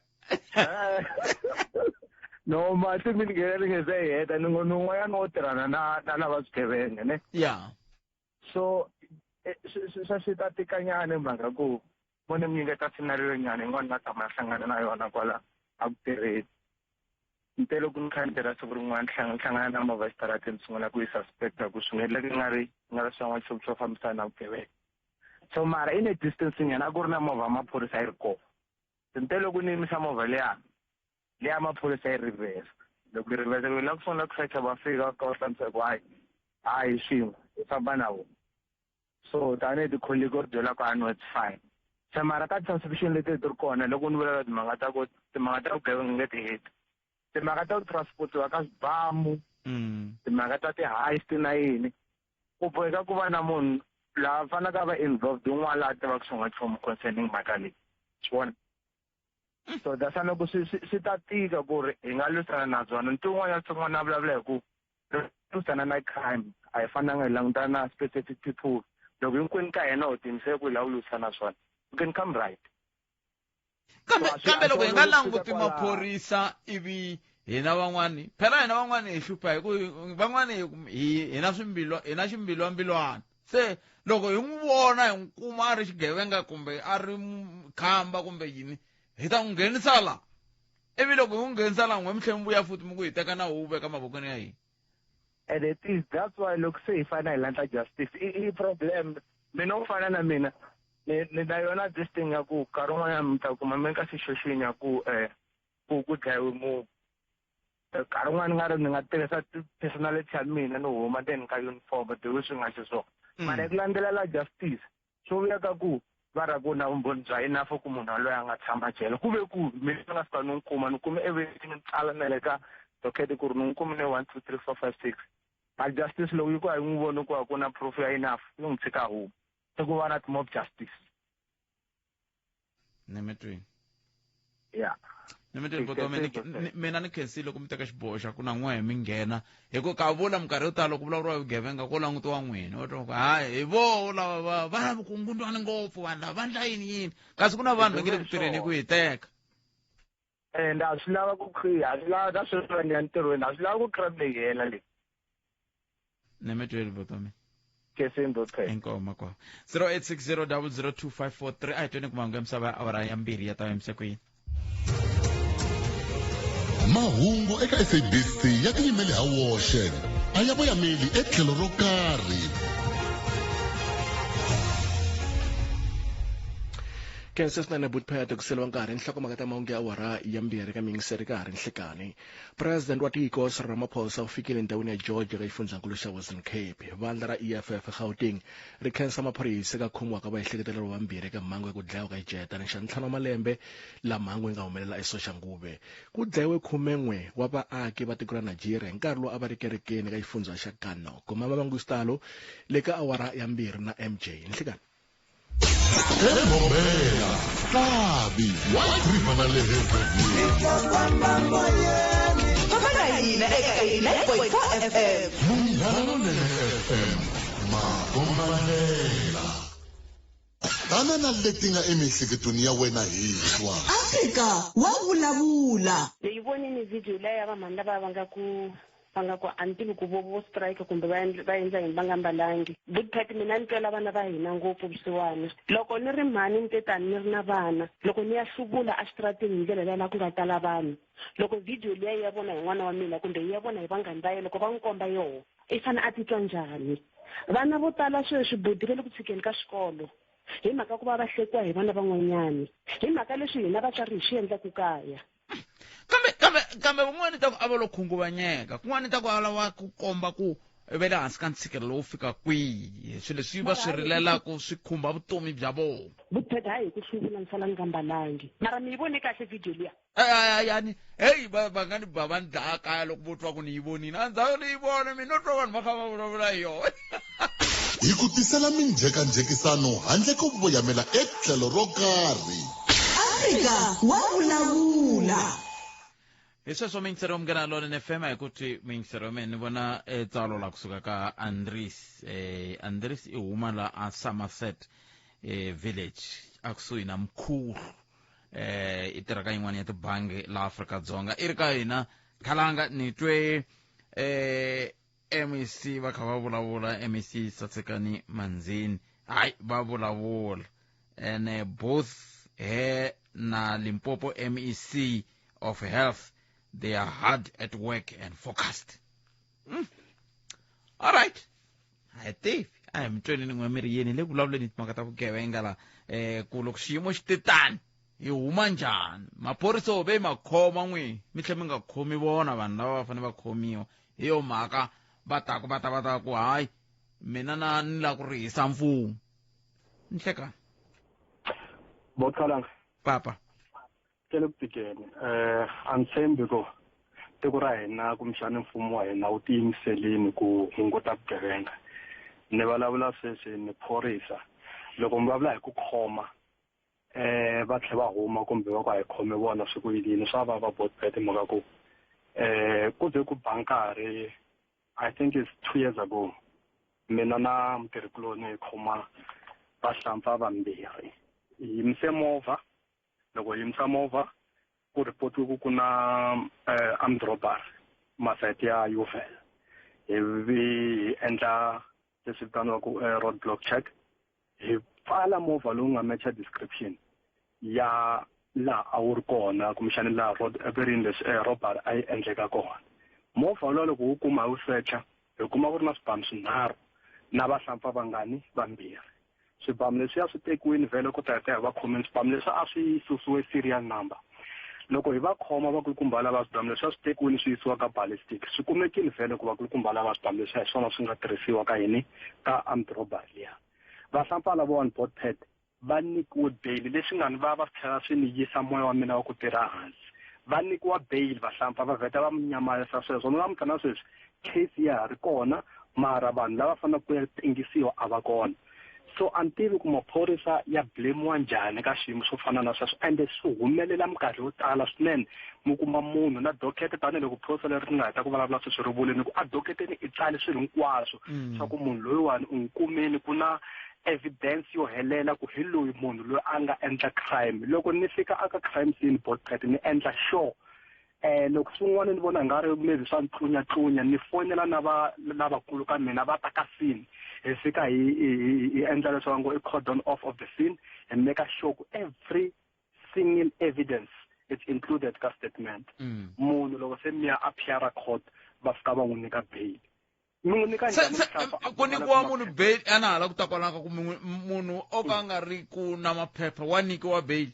no mati mi ni nge se heta ni ngo ni un'wanyana wo tirhana na na lava swigevenga ne ya so swa swi ta tikanyana hi mhaka ku vo ni mi nyiketa scenario nyana yin'wana na tshama hlangana na yona kwala a ku tirheni ni te loko ni kha ni tirha siku rin'wana hlangana na movha exitarateni sungula ku yi suspecta ku swi nga endleka nga ri nga ri swa n'waxopo swo fambisana na vugevenga so mara in a distance nyana a ku ri na movha ya maphorisa yi ri kona se ni te loko ni yimisa movha liya liya maphorisa yi reverse Loko ri vele la ku sungula ku search va fika ka hlamusela ku hayi hayi swin'we hi famba na vona. So tanihi ti-colleague u ri byela ku no it's fine. Se mara ka transmission leti ti ri kona loko ni vulavula timhaka ta ku timhaka ta vugevenga nge ti heti. Timhaka ta ku transportiwa ka swibamu, timhaka ta ti-heist na yini, ku boheka ku va na munhu laha faneleke a va involved un'wana laha a tivaka xin'wana concerning mhaka leyi. Swi vona? So that's why loko swi ta tika ku ri hi nga lwisana na byona. Nti un'wana na un'wana a vulavula hi ku lwisana na crime a hi fanelanga hi langutana na specific people. Loko hinkwenu ka hina ho tiyimisela ku hi lava ku lwisana na swona, we can come right. Kambe loko hi nga languti maphorisa ivi hina van'wani, phela hina van'wani hi hlupha hi ku van'wani hi na swimbilwa, hi na ximbilwambilwana. Se loko hi n'wi vona hi n'wi kuma a ri xigevenga kumbe a ri khamba kumbe yini, hi ta n'wi nghenisa la. Ivi loko hi n'wi nghenisa la, n'we mi tlhela mi vuya futhi mi ku hi teka na wu veka mavokweni ya hina. And it is, that's why loko se hi fanele hi landza justice i problem. Mina u fana na mina ni na yona this thing ya ku nkarhi wun'wanyana mi ta kuma mi ka situation ya ku ku dlayiwe munhu. Nkarhi wun'wana nga ri ni nga tirhisa personality ya mina ni huma then ka uniform the way swi nga xiswona. Mara hi ku landzelela justice swo vuya ka ku va ra ku na vumbhoni bya enough ku munhu yaloye a nga tshama jele. Ku ve ku mina ni nga fika ni n'wi kuma, ni kume everything ni tsala na le ka docket ku ri ni n'wi kumile 1 2 3 4 5 6. But justice loko yi ku a yi n'wi voni ku a ku na proof ya enough, yi n'wi tshika huma. Se ku va na ti-mob justice. Nemetweni. Yeah. Nemetweni boto mina ni khensile loko mi teka xiboho xa ku na n'we mi nghena hi ku ka vula minkarhi yo tala loko vulavuriwa hi vugevenga ko langutiwa n'wina u twa ku hayi hi voho lava va na vukungundwani ngopfu vanhu lava va endla yini yini kasi ku na vanhu va nge le ku tirheni ku hi teka. And a swi lava ku a swi lava na sweswi ni ya ntirhweni a swi lava ku crime leyi hela leyi. Nemetweni boto mina. Inkomo kwa 0860002543 a hi tweni ku mahungu ya misava ya awara ya 2 ya ta yimisa ku yini. Mahungu eka SABC ya tiyimele ha woxe a ya voyameli etlhelo ro karhi. Khensa swinene Butpet ku seliwa nkarhi nhlokomhaka ta mahungu ya awara ya 2 ka miyingiseri ka ha ri nhlikani. President wa tiko Cyril Ramaphosa u fikile endhawini ya George eka xifundzankulu xa Western Cape. Vandla ra EFF eGauteng ri khensa maphorisa eka khomiwa ka vaehleketeleriwa vambirhi eka mhangu ya ku dlayiwa ka Ijeta ni xa 5 wa malembe la mhangu yi nga humelela eSoshanguve. Ku dlayiwe 11 wa vaaki va tiko ra Nigeria hi nkarhi lowu a va ri kerekeni eka xifundza xa Kano. Kuma mahungu xitalo le ka awara ya 2 na MJ. Nhlikani. Embombela, Tlabi, White River na le Famba na hina eka 89.4 FM. Munghana Lonene FM, makombandlela. Tana na leti nga emiehleketweni ya wena hi twa. Afrika wa vulavula. Ni yi vonile video liya ya vamhani lava va nga ku va nga ku a ni tivi ku vo strike kumbe va endla yini va nga mbalangi. Butpet mina ni twela vana va hina ngopfu vusiwana. Loko ni ri mhani ni te tani ni ri na vana, loko ni ya hluvula exitarateni hi ndlela liya la ku nga tala vanhu, loko video liya yi ya vona hi n'wana wa mina kumbe yi ya vona hi vanghani va yena, loko va n'wi komba yoho, i fanele a titwa njhani? Vana vo tala sweswi buti va le ku tshikeni ka xikolo hi mhaka ku va va hlekiwa hi vana van'wanyani, hi mhaka leswi hina vatswari hi swi endlaku kaya. Kambe van'wani ta ku a va lo khunguvanyeka, kun'wani ta ku a lava ku komba ku va le hansi ka ntshikelelo wo fika kwihi, swilo leswi va swi rilelaka swi khumba vutomi bya vona. Vupheta hayi hi ku hluvula ni sala ni nga mbalangi. Mara mi yi vone kahle video liya? Yani heyi va nga ni ba va ni dlaya kaya loko vo twa ku ni yi vonile. A ndzhaku ni yi vona mina no twa vanhu va kha va vulavula hi yona. Hi ku tisela minjhekanjhekisano handle ko voyamela etlhelo ro karhi. Afrika wa vulavula. Hi sweswo miyingiseri wa Munghana Lonene FM hi ku twi miyingiseri wa mina ni vona tsalo la kusuka ka Andries. Andries i huma la a Somerset Village a kusuhi na Mkhulu. I tirha ka yin'wana ya tibangi la Afrika-Dzonga. I ri ka hina khalanga ni twe MEC va kha va vulavula, MEC Sasekani Manzini hayi va vulavula ene both he na Limpopo MEC of Health they are hard at work and focused. All right. A hi tivi a hi mi tweni ni n'we mi ri yini le ku vulavuleni timhaka ta vugevenga la ku loko xiyimo xi te tani Hi huma njhani? Maphorisa wo ve ma khoma n'wi mi tlhe mi nga khomi vona vanhu lava va fanele va khomiwa. Hi yo mhaka va taku va ta va ta ku hayi mina na ni lava ku rihisa mfumo. Nhlekani. Botkalanga. Papa. Ke le ku tikeni. A ni tshembi ku tiko ra hina kumbexani mfumo wa hina wu tiyimiselini ku hunguta vugevenga. Ni vulavula sweswi ni phorisa. Loko mi vulavula hi ku khoma va tlhe va huma kumbe va ku a hi khome vona swi ku yini swa vava Botpet mhaka ku ku ze ku ba nkarhi I think it's 2 years ago mina na mutirhikuloni hi khoma vahlampfa vambirhi hi yimise movha. Loko hi yimisa movha ku ripotiwe ku ku na armed robbery masayiti ya Yuvel. Hi vi hi endla leswi vitaniwaka road block check, hi pfala movha lowu nga matcha description ya laha a wu ri kona kumbexani laha road verini leswi robbery a yi endleka kona. Movha luwa loko wu kuma hi wu secha hi kuma ku ri na swibamu swinharhu na vahlampfa vangani vambirhi. Swibamu leswiya swi tekiwile vhele ku ta heta hi va khomeni. Swibamu leswi a swi susiwe serial number. Loko hi va khoma vakulukumba lava swibamu leswiya swi tekiwile swi yisiwa ka ballistic. Swi kumekile vhele ku vakulukumba lava swibamu leswiya hi swona swi nga tirhisiwa ka yini ka armed robbery liya. Vahlampfa lavawani Botpet va nyikiwe bail, leswi nga ni vava swi tlhela swi ni yisa moya wa mina wa ku tirha hansi. Va nyikiwa bail vahlampfa va vheta va nyamalisa sweswo. Na namuntlha na sweswi case ya ha ri kona mara vanhu lava faneleke ku ya tengisiwa a va kona. So a ni tivi ku maphorisa ya blamiwa njhani ka xiyimo xo fana na sweswo, ende swi humelela minkarhi yo tala swinene. Mi kuma munhu na docket, tanihiloko phorisa leri ni nga heta ku vulavula sweswi ri vuleni ku a doketeni i tsale swilo hinkwaswo swa ku munhu loyiwani u n'wi kumile, ku na evidence yo helela ku hi loyi munhu loyi a nga endla crime. Loko ni fika aka crime scene Botpet ni endla sure loko swin'wana ni vona nga ri maybe swa ntlunya tlunya ni fonela na va lavakulu ka mina va ta ka scene, hi fika hi endla leswi va ngo i cordon off of the scene, hi make sure ku every single evidence it's included ka statement. Munhu loko se mi ya appear court va fika va n'wi nyika bail. Mi n'wi nyika njhani mhlamba a Ku nyikiwa munhu bail a na hala ku ta kwalano ka ku munhu o ka a nga ri ku na maphepha wa nyikiwa bail?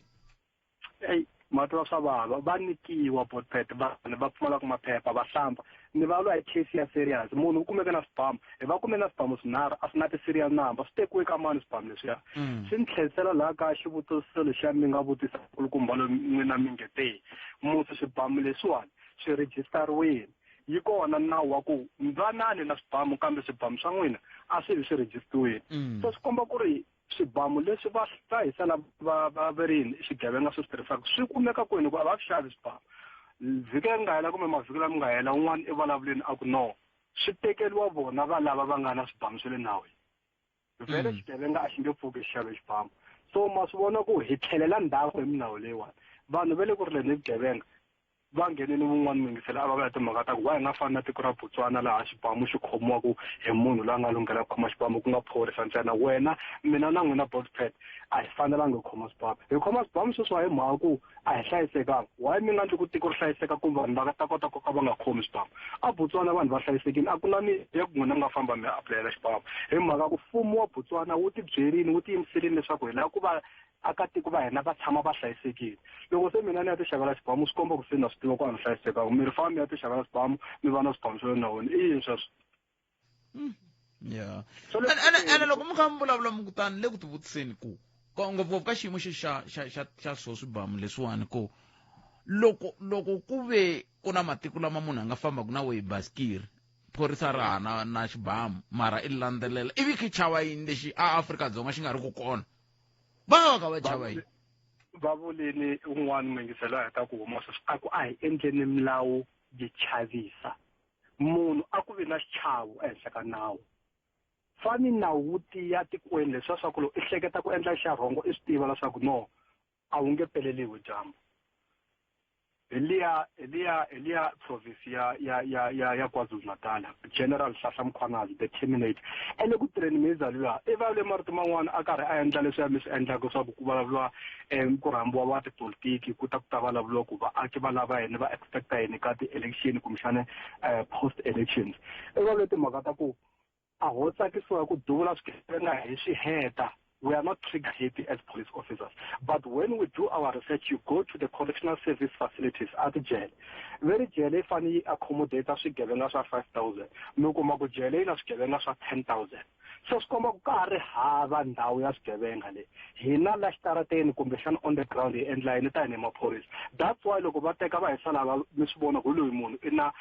Ey, ma tiva swa vava, va nyikiwa Botpet vanhu va pfumalaka maphepha va hlamba. Ni vulavula hi case ya serious, munhu u kumeke na swibamu, hi va kume na swibamu swinharhu a swi na ti-serial number, swi tekiwe ka mani swibamu leswiya. Swi ni tlherisela laha ka xivutiso lexiya mi nga vutisa nkulukumba loyi n'wina mi nge te musi swibamu leswiwani swi rejistariwile. Yi kona nawu wa ku vanani na swibamu kambe swibamu swa n'wina a swi vi swi rejistiwile. So swi komba ku ri swibamu leswi va hlayisa lava va verini swigevenga swi swi tirhisaka swi kumeka kwini, hikuva a va swi xavi swibamu. Vhiki leri nga hela kumbe mavhiki lama nga hela un'wana i vulavuleni a ku no swi tekeriwa vona va lava va nga na swibamu swa le nawini. Vhele xigevenga a xi nge pfuki xi xave xibamu. So ma swi vona ku hi tlhelela ndzhaku hi milawu leyiwani. Vanhu va le ku rileni hi vugevenga va nghenile vun'wana muyingiseli a va vula timhaka ta ku wa hi nga fani na tiko ra Botswana laha xibamu xi khomiwaka hi munhu loyi a nga lunghela ku khoma xibamu ku nga phorisa ntsena. Wena mina na n'wina Botpet a hi fanelangi ku khoma swibamu. Hi khoma swibamu sweswi hi mhaka ku a hi hlayisekanga. Why mi nga endli ku tiko ri hlayiseka ku vanhu va ta kota ku ka va nga khomi swibamu? A Botswana vanhu va hlayisekile, a ku na mi ya ku n'wina mi nga famba mi ya apulayela xibamu hi mhaka ku mfumo wa Botswana wu tibyerile wu tiyimiserile leswaku hi lava ku va akatiko va hina va tshama va hlayisekile. Loko se mina ni ya ti xavela xibamu swi komba ku se na swi tiva ku a ni hlayisekanga. Mi ri famba mi ya ti xavela swibamu mi va na swibamu swa le nawini, i yini sweswo? Yeah. Ene loko mi kha mi vulavula mi kutani le ku tivutiseni ku ngopfungopfu ka xiyimo xi xa xa xa xa swo swibamu leswiwani ku loko loko ku ve ku na matiko lama munhu a nga fambaka na wo hi basikiri phorisa ra ha na xibamu mara i landzelela ivi khi chava yini lexi a Afrika-Dzonga xi nga ri ku kona? Va va kha va chava yini? Va vulini un'wana muyingiselo a heta ku huma sweswi a ku a hi endleni milawu yi chavisa munhu, a ku vi na xichavo ehenhla ka nawu. Fani nawu wu tiya tikweni leswiya swa ku loko i hleketa ku endla xa rhongo i swi tiva leswaku no a wu nge peleliwi dyambu. Hi liya hi liya hi liya province ya ya ya ya ya KwaZulu-Natal, General Hlahla Mkhwanazi the Terminator. Ene ku tirheni mhizwa luya i vulavule marito man'wana a karhi a endla leswiya mi swi endlaka swa ku ku vulavuriwa ku rhambiwa va tipolitiki ku ta ku ta vulavuriwa ku vaaki va lava yini va expecta yini ka ti-election kumbexana post elections. I vulavule timhaka ta ku a ho tsakisiwa hi ku duvula swigevenga hi swi heta. We are not trigger happy as police officers. But when we do our research, you go to the correctional service facilities at jele. Ve ri jele yi fanele yi accommodate swigevenga swa 5000. Mi kuma ku jele yi na swigevenga swa 10000. Se swi komba ku ka ha ri hava ndhawu ya swigevenga leyi. Hina la xitarateni kumbexana on the ground hi endla yini tanihi maphorisa? That's why loko va teka va hisa lava mi swi vona ku loyi munhu i na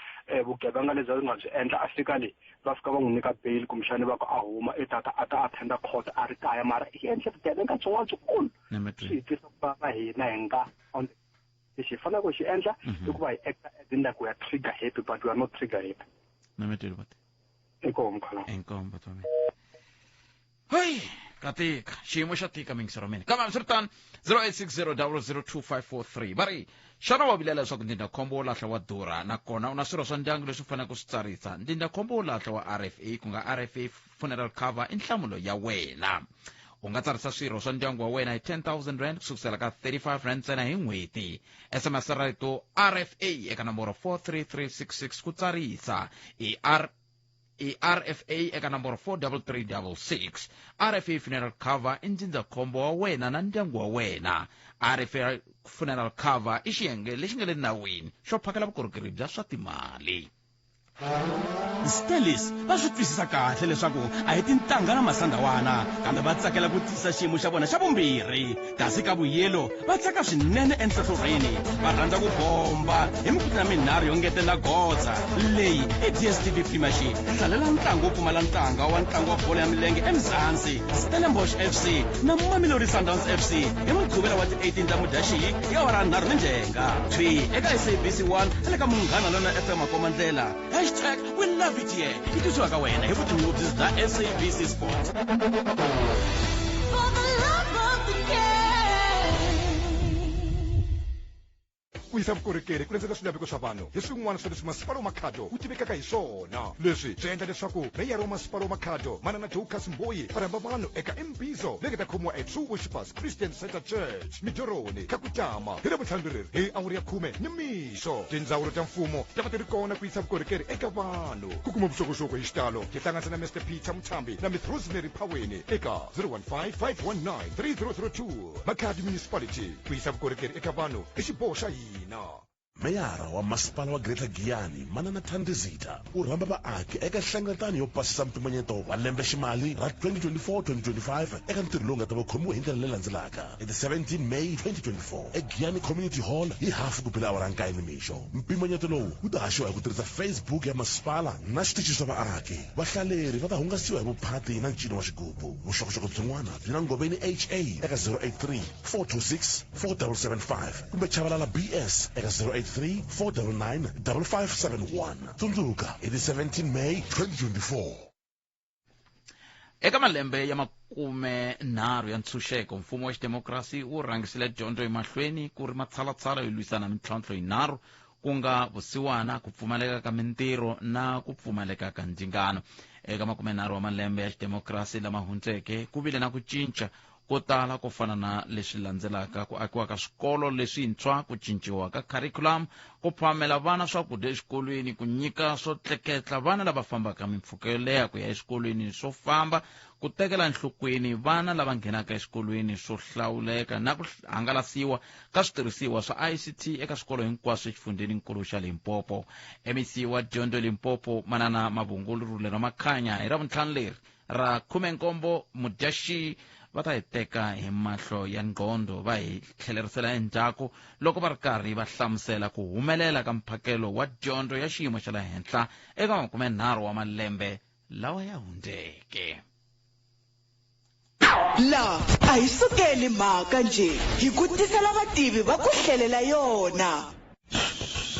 vugevenga lebyi a nga byi endla a fika le va fika va n'wi nyika bail kumbexana va ku a huma i ta ta a ta attenda court a ri kaya mara i endle vugevenga byin'wana byikulu. Swi hi twisa ku vava hina hi nga on the lexi hi faneleke ku xi endla i ku va hi acta as in like we are trigger happy but we are not trigger happy. Inkomu khala. Inkomu batswami. Hey, ka tika xiyimo xa tika mingisero mina kambe hambiswiritano 0860002543 va ri xana wa vilela leswaku ndzindzakhombo wo lahla wa durha nakona u na swirho swa ndyangu leswi faneleke ku swi tsarisa ndzindzakhombo wo lahla wa rfa ku nga rfa funeral cover i nhlamulo ya wena u nga tsarisa swirho swa ndyangu wa wena hi 10000 rand ku sukusela ka 35 rand ntsena hi n'hweti sms ra rito rfa eka nomboro 43366 ku tsarisa i r i rfa eka nomboro 43366 rfa funeral cover i ndzindzakhombo wa wena na ndyangu wa wena rfa funeral cover i xiyenge lexi nga le nawini xo phakela vukorhokeri bya swa timali Stellies va swi twisisa kahle leswaku a hi tintangha na masandawana kambe va tsakela ku tiyisa xiyimo xa vona xa vumbirhi kasi ka vuyelo va tsaka swinene enhlohlorhini va rhandza ku bomba hi mikutla minharhu yo ngetela goza leyi i dstv premiership hlalela ntlangu wo pfumala ntanga wa ntlangu wa bolo ya milenge emzansi stellenbosch fc na mamelodi sundowns fc hi mugqivela wa ti-18 ta mudyaxihi hi awara nharhu ni ndzhenga thwi eka sabc 1 na le ka munghana lona fm makomandlela hashtag we love it here yi tisiwa ka wena hi vutinyungubyisi bya sabc sport Ku yisa vukorhokeri ku landzela swilaveko swa vanhu hi swin'wana swa leswi masipala wa Makhado wu tivekaka hi swona. Leswi swi endla leswaku meyara wa masipala wa Makhado Manana Dorcas Mboyi va rhamba vanhu eka imbizo leyi nga ta khomiwa eTrue Worshippers Christian Centre Church, Mijoroni, Kha-Kutama hi Ravuntlhanu leri hi awara ya khume ni mixo. Tindzawulo ta mfumo ti ta va ti ri kona ku yisa vukorhokeri eka vanhu. Ku kuma vuxokoxoko hi xitalo, tihlanganise na Mister Peter Muthambi na Miss Rosemary Phaweni eka 015 519 3002. Makhado Municipality. Ku yisa vukorhokeri eka vanhu i xiboho xa hina. Meyara wa Masipala wa Greater Giyani, Manana Thandi Zitha, u rhamba vaaki eka nhlengeletano yo pasisa mpimanyeto wa lembe-ximali ra 2024-2025 eka ntirho lowu nga ta va khomiwe hi ndlela leyi landzelaka, hi ti 17 May 2024 eGiyani Community Hall hi hafu ku bile awara nkaye nimixo. Mpimanyeto lowu wu ta haxiwa hi ku tirhisa Facebook ya masipala na xitichi swa vaaki. Vahlaleri va ta hungasiwa hi vuphati na ncino wa xigubu. Vuxokoxoko byin'wana byi na Ngoveni HA eka 083 426 4775 kumbe Chavalala BS eka 083 499 5571. Tsundzuka, hi ti 17 May 2024. Eka malembe ya makumenharhu ya ntshunxeko, mfumo wa xidemokirasi wu rhangisile dyondzo emahlweni ku ri matshalatshala yo lwisana mintlhontlho yinharhu ku nga vusiwana, ku pfumaleka ka mintirho na ku pfumaleka ka ndzingano. Eka makumenharhu wa malembe ya xidemokirasi lama hundzeke, ku vile na ku cinca ko tala ko fana na leswi landzelaka: ku akiwa ka swikolo leswintshwa, ku cinciwa ka kharikhulamu, ku phamela vana swakudya exikolweni, ku nyika swo tleketla vana lava fambaka mimpfhuka yo leha ku ya exikolweni swo famba, ku tekela enhlokweni vana lava nghenaka exikolweni swo hlawuleka na ku hangalasiwa ka switirhisiwa swa ICT eka swikolo hinkwaswo exifundzheninkulu xa Limpopo. MEC wa dyondzo eLimpopo, Manana Mavhungu Lurule Ramakhanya, hi Ravuntlhanu leri ra 17 Mudyaxihi va ta hi teka hi mahlo ya nqondo va hi tlhelerisela endzhaku loko va ri karhi va hlamusela ku humelela ka mphakelo wa dyondzo ya xiyimo xa le henhla eka makumenharhu wa malembe lawa ya hundzeke. La a hi sukeli mhaka njhe hi ku tisela vativi va ku hlelela yona.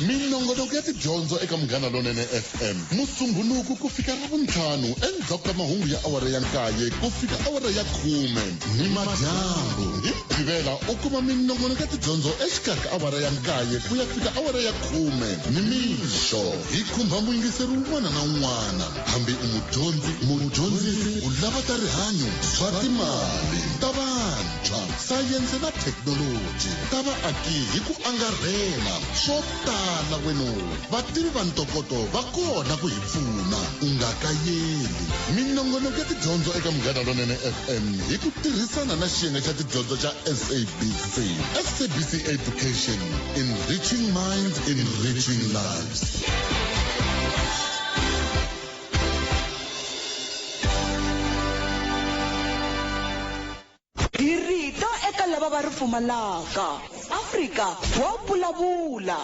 Minongonoko ya tidyondzo eka Munghana Lonene FM Musumbhunuku ku fika Ravuntlhanu endzhaku ka mahungu ya awara ya nkaye ku fika awara ya khume nimadyambu. Hi Mugqivela u kuma minongonoko ya tidyondzo exikarhi ka awara ya nkaye ku ya fika awara ya khume nimixo. Hi khumba muyingiseri wun'wana na wun'wana hambi u mudyondzi, mudyondzisi, u lava ta rihanyo, swa timali, ta vantshwa, sayense, Sayense na thekinoloji ta vaaki hi ku angarhela swo tala weno. Vativi va ntokoto va kona ku hi pfuna. U nga kayeli. Minongonoko ya tidyondzo eka Munghana Lonene FM hi ku tirhisana na xiyenge xa tidyondzo xa SABC. SABC Education, enriching minds, enriching lives. Hi rito eka lava va ri pfumalaka. Afrika wa vulavula.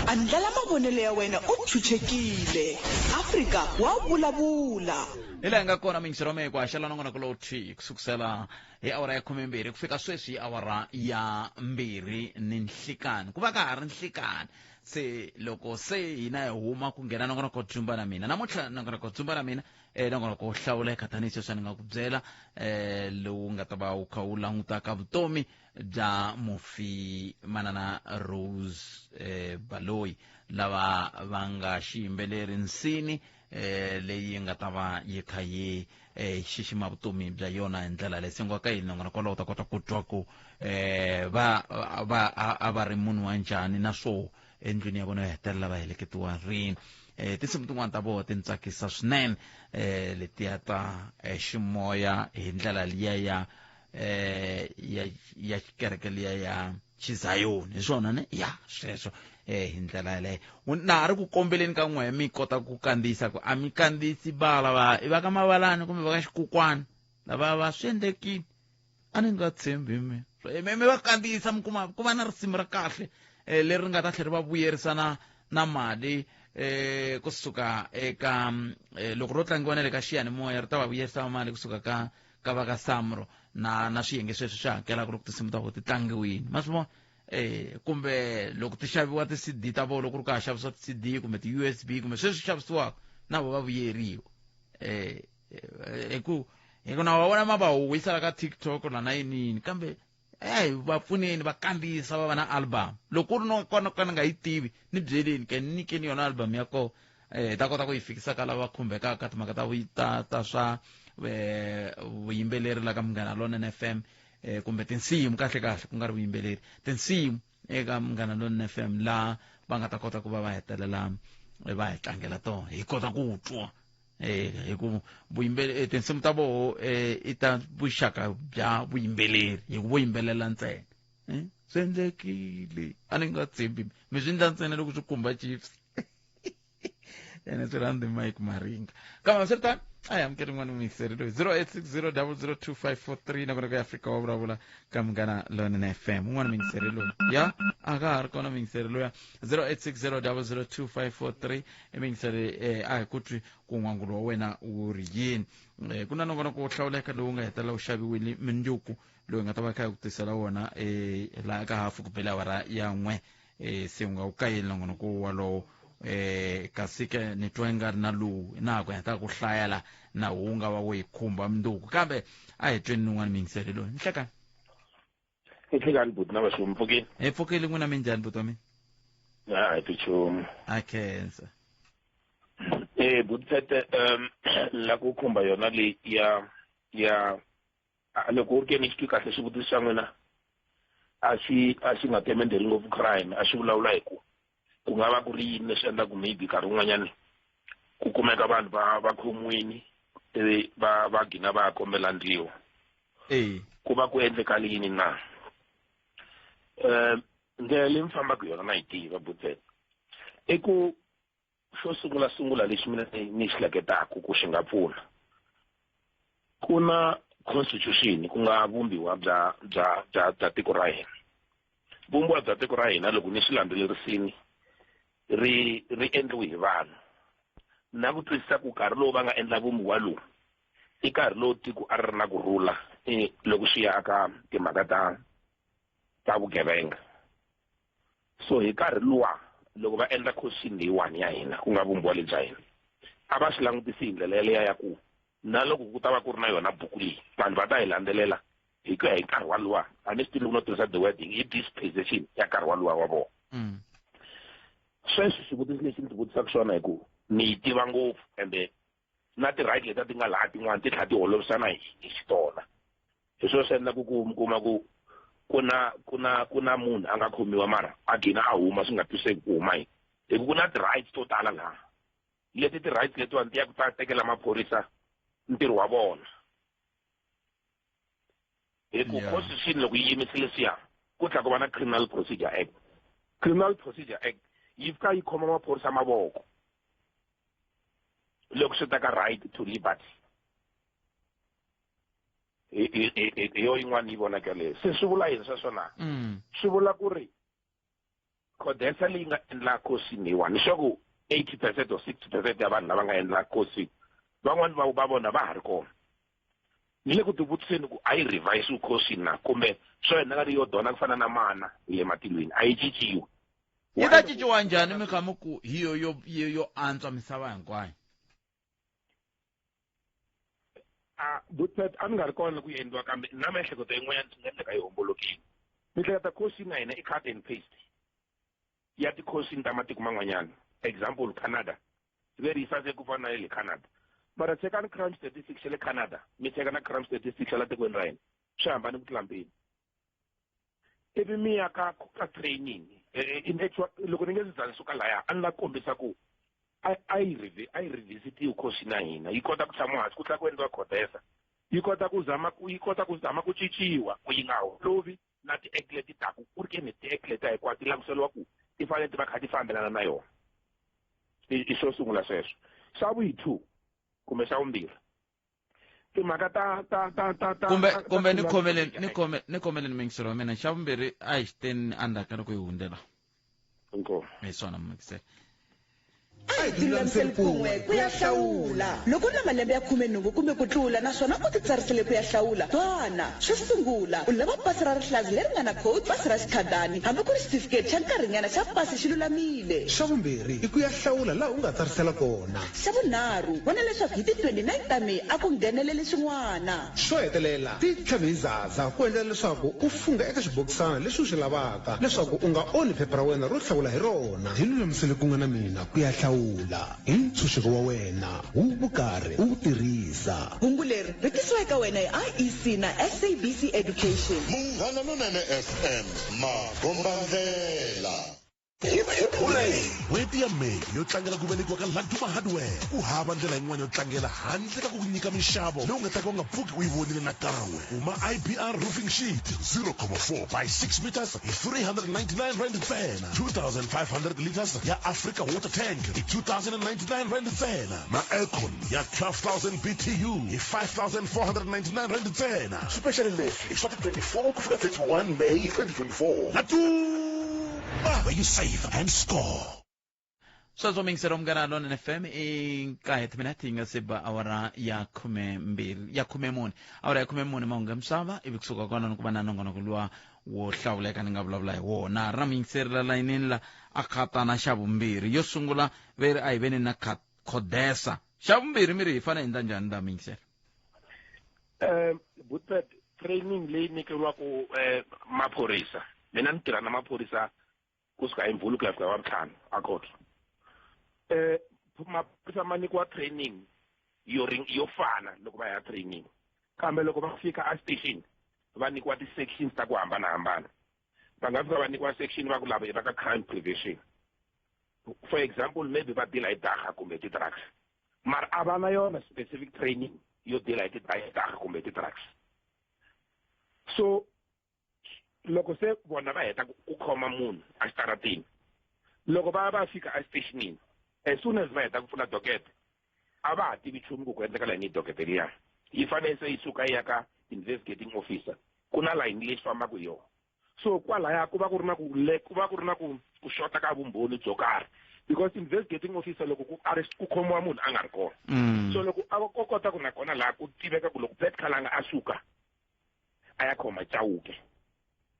Andlala mavonelo ya wena u chuchekile. Afrika wa vulavula. Hi laha hi nga kona miyingiselo wa mehe ku haxela nongonoko lowu thwi ku sukusela hi awara ya 12 ku fika sweswi hi awara ya 2 ni nhlikani ku va ka ha ri nhlikani se loko se hina hi huma ku nghena nongonoko dzumba na mina namuntlha nongonoko dzumba na mina eh, nongonoko wo hlawuleka tanihi sweswi ni nga ku byela eh, lowu nga ta va wu kha wu langutaka vutomi bya mufi manana Rose eh, Baloyi lava va nga xiyimbeleri nsini eh, leyi nga ta va yi kha yi eh, xixima vutomi bya yona hi ndlela leyi se ngo ka yini nongonoko wolowo u ta kota ku twa ku eh, va va a va ri munhu wa njhani naswo endlwini ya vona yo hetelela va heleketiwa rini eh tinsimu tin'wana ta vona ti ni tsakisa swinene eh letiya ta eh, ximoya hi ndlela liya ya eh ya ya kereke liya ya xizayoni hi swona ne ya sweswo eh hi ndlela yaleyo na ha ri ku kombeleni ka n'wehe mi kota ku kandziyisa ku a mi kandziyisi bala va i va ka mavalani kumbe va ka xikukwana lava va swi endlekile a ni nga tshembi mi mi va kandziyisa mi kuma ku va na risimu ra kahle eh, leri nga ta tlhela ri va vuyerisa na na mali eh kusuka eka eh, loko ro tlangiwa na le ka xiyanimoya ri ta va vuyerisa mali kusuka ka ka va ka samro na na swiyenge sweswi swi hakelaka loko tinsimu ta vona ti tlangiwile ma swi vona eh kumbe loko ti xaviwa ti-cd ta vona loko ri ka ha xavisiwa ti-cd kumbe ti-usb kumbe sweswi xavisiwaka na vo va vuyeriwa eh hi ku hi ku na wa vona ma va huwisela ka tiktok la na yiniyini kambe eyi va pfuneni va kandziyisa va va na album loko ku ri no kona ka ni nga yi tivi ni byeleni ke ni nyikeni yona album ya kona eh ta kota ku yi fikisa ka lava khumbekaka ka timhaka ta ta ta swa eh vuyimbeleri la ka Munghana Lonene FM eh kumbe tinsimu kahle kahle ku nga ri vuyimbeleri tinsimu eka Munghana Lonene FM laha va nga ta kota ku va va hetelela va hi tlangela tona hi kota ku twa eh hi ku vuyimbeleri eh, tinsimu ta voho eh, i ta vuxaka bya vuyimbeleri hi ku vo yimbelela ntsena eh, swi endlekile a ni nga tshembi mi swi endla ntsena loko swi khumba Chiefs ene swi rhandzi Mike Maringa kambe swi ri tano a hi amukeli n'wana muyingiseri loyi 0860002543 nakona ku ya Afrika wa vulavula ka Munghana Lonene FM un'wana muyingiseri loyi ya a ka ha ri kona muyingiseri loya 0860002543 i muyingiseri eh, a hi ku twi ku n'wangulo wa wena wu ri yini eh, ku na nongonoko wo hlawuleka lowu nga hetelela wu xaviwile mindzuku lowu nga ta va kha hi ku tisela wona eh, laha ka hafu ku bele awara ya n'we eh, se u nga wu kayeli nongonoko wolowo eh kasi ke ni twa nga ri na lowu na ha ku heta ku hlaya la na wu nga va wo yi khumba mundzuku kambe a hi tweni nun'wana miyingiseri loyi nhlekani Nhlekani buti na vaxomi pfukile hi pfukile n'wina minjhani buti wa mina a hi tichomi a khensa eh buti Tete la ku khumba yona leyi ya ya loko u ri ke ni xi twi kahle xivutiso xa n'wina a xi a xi nga temendeli ngopfu crime a xi vulavula hi ku ku nga va ku ri yini leswi endlaku maybe nkarhi wun'wanyani ku kumeka vanhu va va khomiwini ivi va va gina va ya kombela ndliwa ku va ku endlekale yini na um ndlela leyi mi fambaka yona na yi tiva butsena i ku xo sungula sungula lexi mina ni xi hleketaka ku xi nga pfuna ku na constitution ku nga vumbiwa bya bya bya bya tiko ra hina vumbiwa bya tiko ra hina loko ni swi landzelerisini ri ri endliwe hi vanhu na ku twisisa ku nkarhi lowu va nga endla vumbiwa lowu i nkarhi lowu tiko a ri ri na ku rhula loko swi ya ka timhaka ta ta vugevenga so hi nkarhi luwa loko va endla constitution leyiwani ya hina ku nga vumbiwa lebyi bya hina a va swi langutisi hi ndlela yaleya ya ku na loko ku ta va ku ri na yona buku leyi vanhu va ta yi landzelela hi ku ya hi nkarhi waluwa a ni swi tivi loko no tirhisa the wording hi dispensation ya nkarhi waluwa wa vona sweswi xivutiso lexi ni ti vutisaka xona hi ku ni yi tiva ngopfu ende na ti-right letiya ti nga laha tin'wani ti tlhela ti holovisana hi xitona hi swona swi endlaku ku mi kuma ku Ku na munhu a nga khomiwa, mara a gina a huma swi nga twiseki ku huma yini, hi ku na ti-rights to tala laha. Leti ti-rights letiwani ti ya ku ta tekela maphorisa ntirho wa vona, hi ku constitution loko yi yimisile swiya, ku tlhela ku va na Criminal Procedure Act. Criminal Procedure Act yi fika yi khoma maphorisa mavoko loko swi ta ka right to liberty. Hi yo yin'wana yi vonaka yaleyo. Se swi vula yini sweswo na? Swi vula ku ri CODESA leyi nga endla course leyiwani, leswaku 80% or 60% ya vanhu lava nga endla course, van'wani va vona va ha ri kona. Ni le ku tivutiseni ku a yi revise course na, kumbe swo yena nga ri yo dona ku fana na mana hi le matilweni, a yi cinciwi? Yi ta cinciwa njhani mi kha mi ku hi yo antswa misava hinkwayo? A Butpet, a ni nga ri kona ku yi endliwa, kambe na miehleketo yin'wanyana swi nga endleka yi hombolokile. Ni hleketa course na hina i cut and paste ya ti-course ta matiko man'wanyana, example Canada. Ve ri yi saseke ku fana na le Canada, mara chekani crime statistics ya le Canada, mi cheka na crime statistics ya la tikweni ra hina, swi hambane ku tlula mpimo. Ivi mi ya ka training, in actual, loko ni nge se za ni suka laya, a ni la kombisa ku a yi revisitiwi course na hina, yi kota ku tshama hansi, ku tlhela ku endliwa CODESA, yi kota ku zama ku cinciwa ku yi nga holovi na ti-act leti taku ku ri ke ni ti-act leti hinkwato ti languteriwa ku ti fanele ti va kha ti fambelana na yona. I xo sungula sweswo. Xa vuyi-two kumbe xa vumbirhi, timhaka ta Kumbe ta kumbe ni criminal khomeleni procedure ni act. khome ni khomeleni muyingiseri wa mina. Xa vumbirhi a hi xiteni endzhaku ka loko hi hundzela. Inkomu. Hi swona, muyingiseri. A hi tilulamiseli kun'we ku ya hlawula. Loko u na malembe ya 18 kumbe ku tlula naswona u titsarisele ku ya hlawula, twana. Xo sungula, u lava pasi ra rihlaza leri nga na code, pasi ra xikhadani, hambi ku ri xitifiketi xa nkarhinyana xa pasi xi lulamile. Xa vumbirhi i ku ya hlawula laha u nga tsarisela kona. Xa vunharhu, vona leswaku hi ti 29 ta Meyi a ku ngheneleli swin'wana. Xo hetelela, ti tlhavi hi zaza ku endlela leswaku u fungha eka xibokisana lexi u xi lavaka, leswaku u nga onhi phepha ra wena ro hlawula hi rona. Hi lulamisele kun'we na mina ku ya hlawula hi ntshunxeko wa wena wu vukarhi u wu tirhisa. Hungu leri ri tisiwa eka wena hi IEC na SABC Education. Munghana Lonene FM, makombandlela. N'hweti ya May yo tlangela ku velekiwa ka Laduma Hardware. Ku hava ndlela yin'wana yo tlangela handle ka ku ku nyika minxavo leyi u nga ta ka u nga pfuki u yi vonile nakan'we. Kuma IBR roofing sheet 0.4 by 6 meters hi R399 ntsena, 2500 liters ya Africa water tank hi R2099 ntsena, na aircon ya 12,000 BTU hi R5499 ntsena. Swipexali leswi i swa ti 24 ku fika 31 May 2024. Laduma, where you save and score. Sweswo, muyingiseri wa Munghana Lonene FM, i nkaye timinete yi nga se ba awara ya 12, ya 14, awara ya 14, mahungu ya misava. Ivi kusuka kwalano ku va na nongonoko luwa wo hlawuleka ni nga vulavula hi wona. Ri na muyingiseri la layinini la a khatana. Xa vumbirhi, yo sungula ve ri a hi veni na CODESA. Xa vumbirhi mi ri hi fanele hi endla njhani la, muyingiseri? Butpet, training leyi nyikeriwaka maphorisa, mina ni tirha na maphorisa kusuka hi Mvhulu ku ya fika Wavutlhanu a court. Maphorisa ma nyikiwa training yo yo fana loko va ya training, kambe loko va fika a station va nyikiwa ti-sections ta ku hambanahambana. Va nga fika va nyikiwa section va ku lava i va ka crime prevention, for example, maybe va deal hi dagga kumbe ti-drugs, mara a va na yona specific training yo deal hi ti dagga kumbe ti-drugs. So loko se vona va heta ku khoma munhu exitarateni, loko va va fika exitationini, as soon as va heta ku pfula docket, a va ha tivi nchumu ku endlekela yini hi docket liya. Yi fanele se yi suka yi ya ka investigating officer, ku na layini leyi fambaka hi yona. So kwalaya ku va ku ri na ku le ku va ku ri na ku xota ka vumbhoni byo karhi, because investigating officer loko ku arrest, ku khomiwa munhu a nga ri kona. So loko a ko kota ku nakona laha ku tiveka ku loko Pet Khalanga a suka a ya khoma Chauke,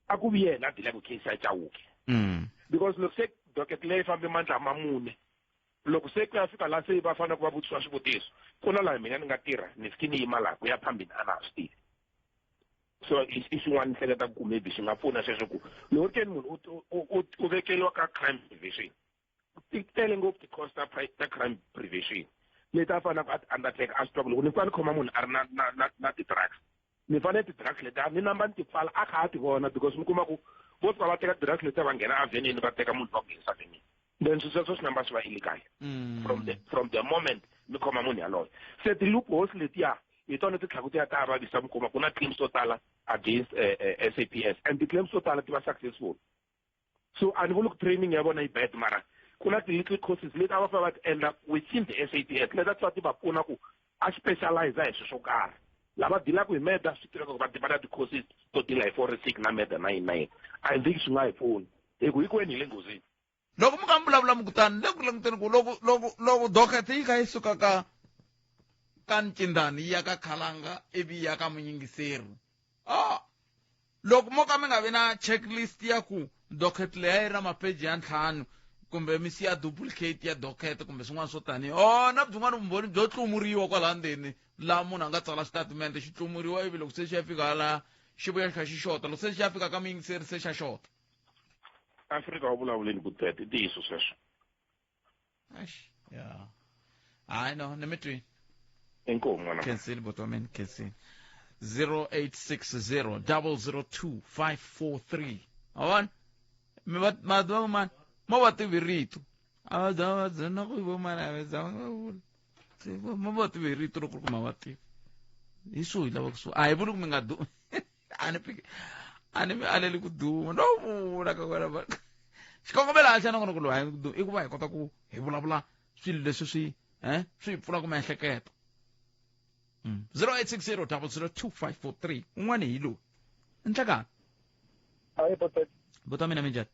a ku vi yena a dilaka case ya Chauke. Because loko se docket leyi fambe mandla ma mune, loko se ku ya fika laha se va fanele ku va vutisiwa swivutiso, ku na laha mina ni nga tirha ni fike ni yima laha ku ya phambili, a na ha swi tivi. So i xin'wana ni hleketa ku maybe xi nga pfuna sweswo, ku loko ri keni munhu u vekeliwa ka crime prevention, ti tele ngopfu ti-cost ta crime prevention leti a faneleke a ti undertake, a swi tiva ku loko ni fika ni khoma munhu a ri na ti-drugs. Ni fanele ti-drugs letiya ni namba ni ti pfala a kha a ti vona because mi kuma ku vo fika va teka drugs letiya va nghena avenini va teka munhu va ku nghenisa avenini, then swilo sweswo swi namba swi va illegal from the moment mi khoma munhu yaloye. Se ti-loopholes letiya hi tona ti tlhaka ti ya ta vavisa. Mi kuma ku na claims to tala against SAPS, and ti-claims to tala ti va successful. So a ni vuli ku training ya vona yi bad, mara ku na ti-little courses leti a va fanele va ti endla within the SAPS leti a ti va ti va pfuna ku a specialize hi swilo swo karhi. Lava dilaka hi murder, swi tiveka ku va va na ti-courses to deala hi forensic na murder na yini na yini. I think swi nga hi pfuni hi ku hinkwenu hi le nghozini. Loko mi kha mi vulavula mi kutani le ku languteni ku loko docket yi kha yi suka ka ncindani yi ya ka Khalanga ivi yi ya ka muyingiseri, a loko mo ka mi nga vi na checklist ya ku docket leyi a yi ri na mapeji ya 5, kumbe mi siya duplicate ya docket kumbe swin'wana swo tani, o na byin'wana vumbhoni byo tlumuriwa kwalaha ndzeni, laha munhu a nga tsala xitatimende xi tlumuriwa, ivi loko se xi ya fika laha xi vuya xi kha xi xota, loko se xi ya fika ka muyingiseri se xa xota. Afrika wa vulavuleni ku tete i ntiyiso sweswo. Eish, ya hayi, no, ni mi twini. Inkomu, n'wana. Khensile, buti wa mina, khensile. 0860 002 543. Awona mi va ma va mani mo va tivi rito a va za va za na ku vo mani a va za mo va tivi rito loko ku ri ku ma va tivi hi swo hi lava ku swo a hi vuli ku mi nga du a ni piki a ni mi aleli ku duma no vula ka wena va xikongomelo a xa nongonoko lowu a ku duma i ku va hi kota ku hi vulavula swilo leswi swi hi pfulaka miehleketo. 0860 002 543. Un'wana hi lowu nhlekani. Hayi, bota. Buta mina, minjhani?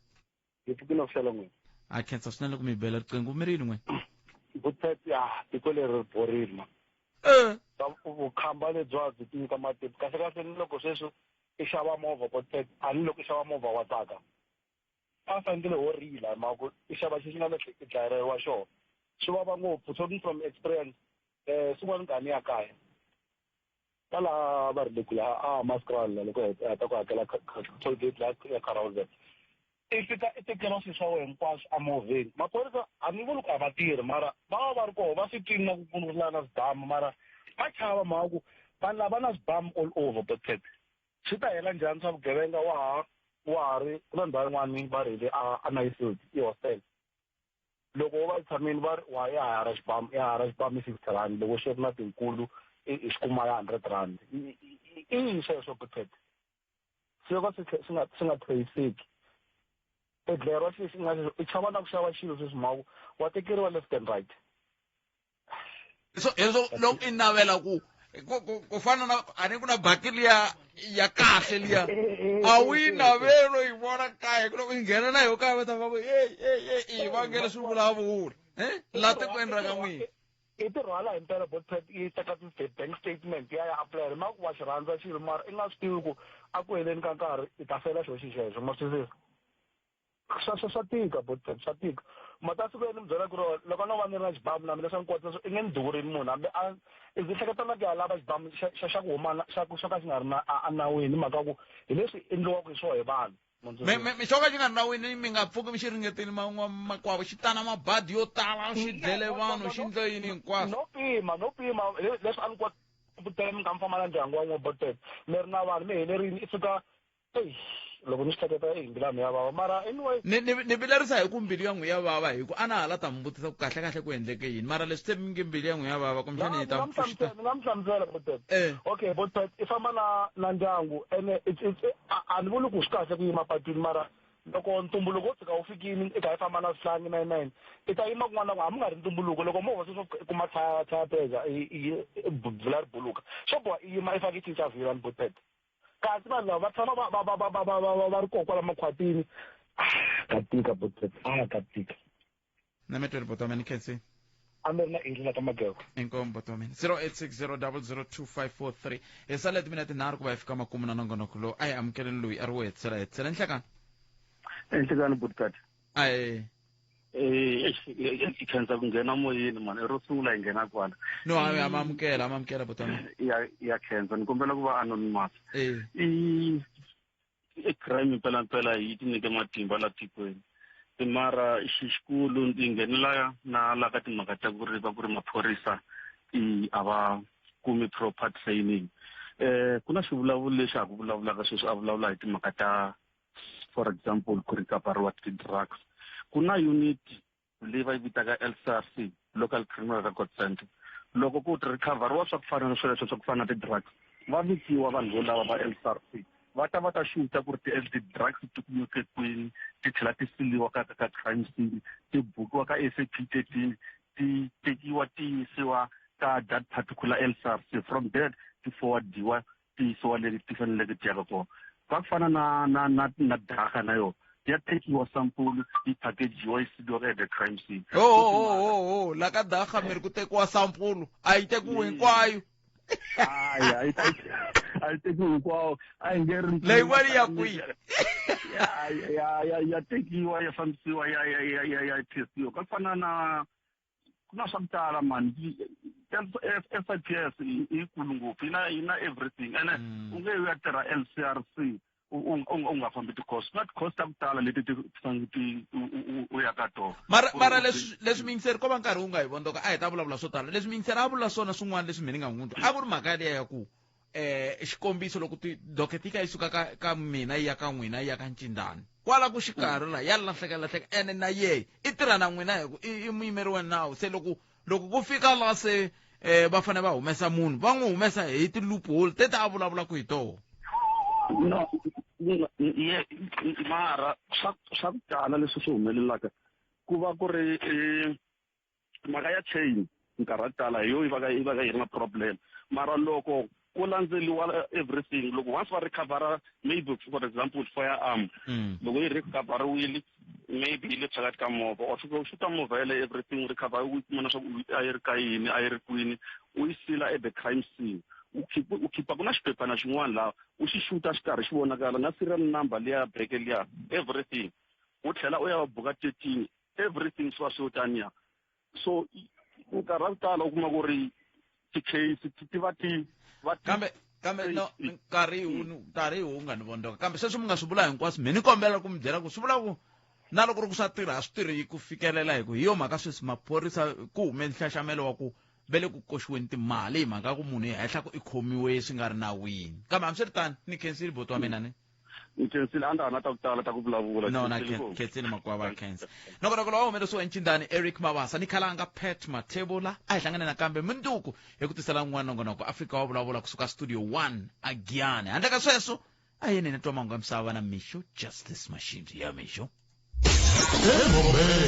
Hi pfukile ku n'wina. A khensa swinene ku mi bela riqingho mi rini n'wina. Butet, ya tiko leri ri borile ma. Vukhamba lebyiwa byi tinyika matimba kahle kahle, ni loko sweswi i xava movha, botet, a ni loko i xava movha wa tsaka, a fanekele ho rila hi mhaka ku i xava xi xi nga le i dlayeriwa xona, swi vava ngopfu. Talking from experience, swin'wana nkarhi ya kaya ka laha va ri le kule a Hammanskraal, loko hi heta ku hakela toll gate laha ya Carousel, i fika i tekeriwa swilo swa wena hinkwaswo emovheni. Maphorisa a ni vuli ku a va tirhi, mara va va va ri koho, va swi twini na ku kulula na swibamu, mara va chava mhaka ku vanhu lava na swibamu all over. But swi ta hela njhani swa vugevenga? Wa ha ri ku na ndhawu yin'wani va ri hi le a Naisfield i hostel, loko wo va tshamini va ri wa ya hara xibamu, ya hara xibamu i R60, loko xi ri na tinkulu i xi kuma ya R100. I yini sweswo, Butet? Swi ka swi nga traceeki, i dlayeriwa xilo xi nga xexo, i chava na ku xava xilo sweswi mhaku wa tekeriwa left and right. So hezwo loko i navela ku fana na a ni ku na baki liya ya kahle liya, a wu yi naveli yi vona kaya, ku loko i nghena na yo kaya va ta va ku ey ey ey, i vangela swi vulavula laha tikweni ra ka n'wina. I ti rhwala hi mpela, botpet, i teka ti-bank statement ya apply ma ku wa xi rhandza xilo, mara i nga swi tivi ku a ku heleni ka nkarhi i ta fela xo xi xexo. Ma twisisa? Swa tika, botpet, swa tika. Mata siku ni mi byela ku ri loko no va ni ri na xibamu na mina swa ni kotisa i nge ni duvurini munhu hambi a ndzi hleketa na ku ya lava xibamu xa ku huma xa ku xo ka xi nga ri na enawini, hi mhaka ku hi leswi endliwaka hi swona hi vanhu. Mi xo ka xi nga ri nawini, mi nga pfuki mi xi ringetile makwavo, xi tana mabadi yo tala, xi dlele vanhu, xi ndle yini hinkwaswo. No pima leswi a ni kota ku mi nga mi famba na ndyangu wa n'we, botet, mi ri na vanhu mi helerini, i fika eyi loko ni swi hleketa eyi mbilu ya mina ya vava, mara anyway. Ni vilerisa hi ku mbilu ya n'wi ya vava, hi ku a na ha la ta mi vutisa ku kahle kahle ku endleke yini, mara leswi se mi nge mbilu ya n'wi ya vava, kumbexani hi ta mi pfuxita. Ni nga mi hlamusela, botet. Okay, botet, i famba na ndyangu ene a ni vuli ku swi kahle ku yima patwini, mara loko ntumbuluko wo tshika wu fikini i kha i famba na swihlangi na yini i ta yima kun'wana na kun'wana, hambi nga ri ntumbuluko, loko movha sweswo i kuma thaya pressure i bvula ri buluka, swo boha i yima i faka i cinca vhilwa ni, botet. Kasi vanhu lava va tshama va ri koho kwala makhwatini. Ka tika, botet, a ka tika. Na mi tweli, buti wa mina, khensi. A mi ri na endli la ka magego. Inkomu, buti wa mina. 0860 002 543. Hi sale timinete 3 ku va hi fika makumu na nongonoko lowu. A hi amukeleni loyi a ri wo hetisela nhlekani. Enhlekani, butkat. Ayi. I khensa ku nghena moyeni mani, i ro sungula hi nghena kwala. No, a ma amukela, a ma amukela, buti wa mina. Ya khensa, ni kombela ku va anonymous. I crime mpelampela yi ti nyike matimba la tikweni, mara xixikulu ndzi nghenela na la ka timhaka ta ku ri va ku ri maphorisa i a va kumi proper training. Ku na xivulavuli lexi ha ku vulavulaka sweswi a vulavula hi timhaka ta for example ku recover-iwa ti-drugs. Ku na unit leyi va yi vitaka LCRC, Local Criminal Record Center. Loko ku recover-iwa swa ku fana na sweleswo swa ku fana na ti-drugs, va vikiwa vanhu volava va LCRC va ta va ta xuta ku ri ti-drugs ti kumeke kwini, ti tlhela ti siliwa ka crime scene, ti bukiwa ka SAP 13, ti tekiwa ti yisiwa ka that particular LCRC. From there ti forwardiwa ti yisiwa leri ti faneleke ti yaka kona. Ka ku fana na daka na yona ya tekiwa sample, yi packagiwa, yi siliwa at the crime scene. Oh, la ka daha mi ri ku tekiwa sample, a yi tekiwi hinkwayo? Hayi, a yi tekiwi hinkwawo, a yi nge ri leyin'wani ya kwihi? Ya tekiwa, ya fambisiwa, ya testiwa. Ka ku fana na ku na swa ku tala mani, SIPS yi kulu ngopfu, yi na everything, ene u nge u ya tirha LCRC u nga fambi ti-course, na ti-course ta ku tala leti ti fanele ti u ya ka tona. Mara leswi miyingiseri ko va nkarhi wu nga hi vondoka, a hi ta vulavula swo tala. Leswi miyingiseri a vula swona swin'wana leswi mina ni nga n'wi twa, a ku ri mhaka yaliya ya ku xikombiso, loko docket yi ka yi suka ka mina yi ya ka n'wina yi ya ka ncindani kwala ku xikarhi la ya lahleka lahleka, ene na yehe i tirha na n'wina hi ku i muyimeri wa nawu. Se loko ku fika la se va fanele va humesa munhu, va n'wi humesa hi ti-loophole tete a vulavulaka hi toho. No, ye, mara swa ku tala leswi swi humelelaka ku va ku ri mhaka ya chain. Nkarhi wa ku tala hi yo yi va ka yi ri na problem, mara loko ku landzeliwa everything, loko once va recovera maybe for example firearm, loko yi recoveriwile maybe yi le phakathi ka movha, wa fika u xuta movha yeleyo, everything u recover, u kuma na swa ku a yi ri ka yini, a yi ri kwini, u yi sila at the crime scene, u khipa ku na xiphephana xin'wana laha u xi xuta xikarhi xi vonakala na serial number liya beke liya, everything, u tlhela u ya va buka 13, everything swi va swi yo taniya. So nkarhi wa ku tala u kuma ku ri ti-case ti va ti va ti Kambe no, nkarhi wu nga ni vondoka, kambe sweswi mi nga swi vula hinkwaswo, mi ni kombela ku mi byela ku swi vula ku na loko ri ku swa tirha, a swi tirhi ku fikelela hi ku hi yo mhaka sweswi maphorisa ku hume nxaxamelo wa ku ve le ku koxiweni timali hi mhaka ku munhu hi hehla ku i khomiwe swi nga ri nawini. Kambe hambiswiritano, ni khensile boti wa mina ni Ni khensile, a ndza ha na ta ku tala ta ku vulavula. No, na Khensile ngopfu. Khensile makwava, khensa. Nongonoko lowu humelerisiwa encindani Eric Mabasa ni khalanga Pat Mathebula. A hi hlangane nakambe munduku hi ku tisela n'wana nongonoko Afrika wa Vulavula kusuka Studio 1 a Giyani. Handle ka sweswo, a yini ni twa mahungu ya misava na Mixo Justice Mashindi ya Mixo.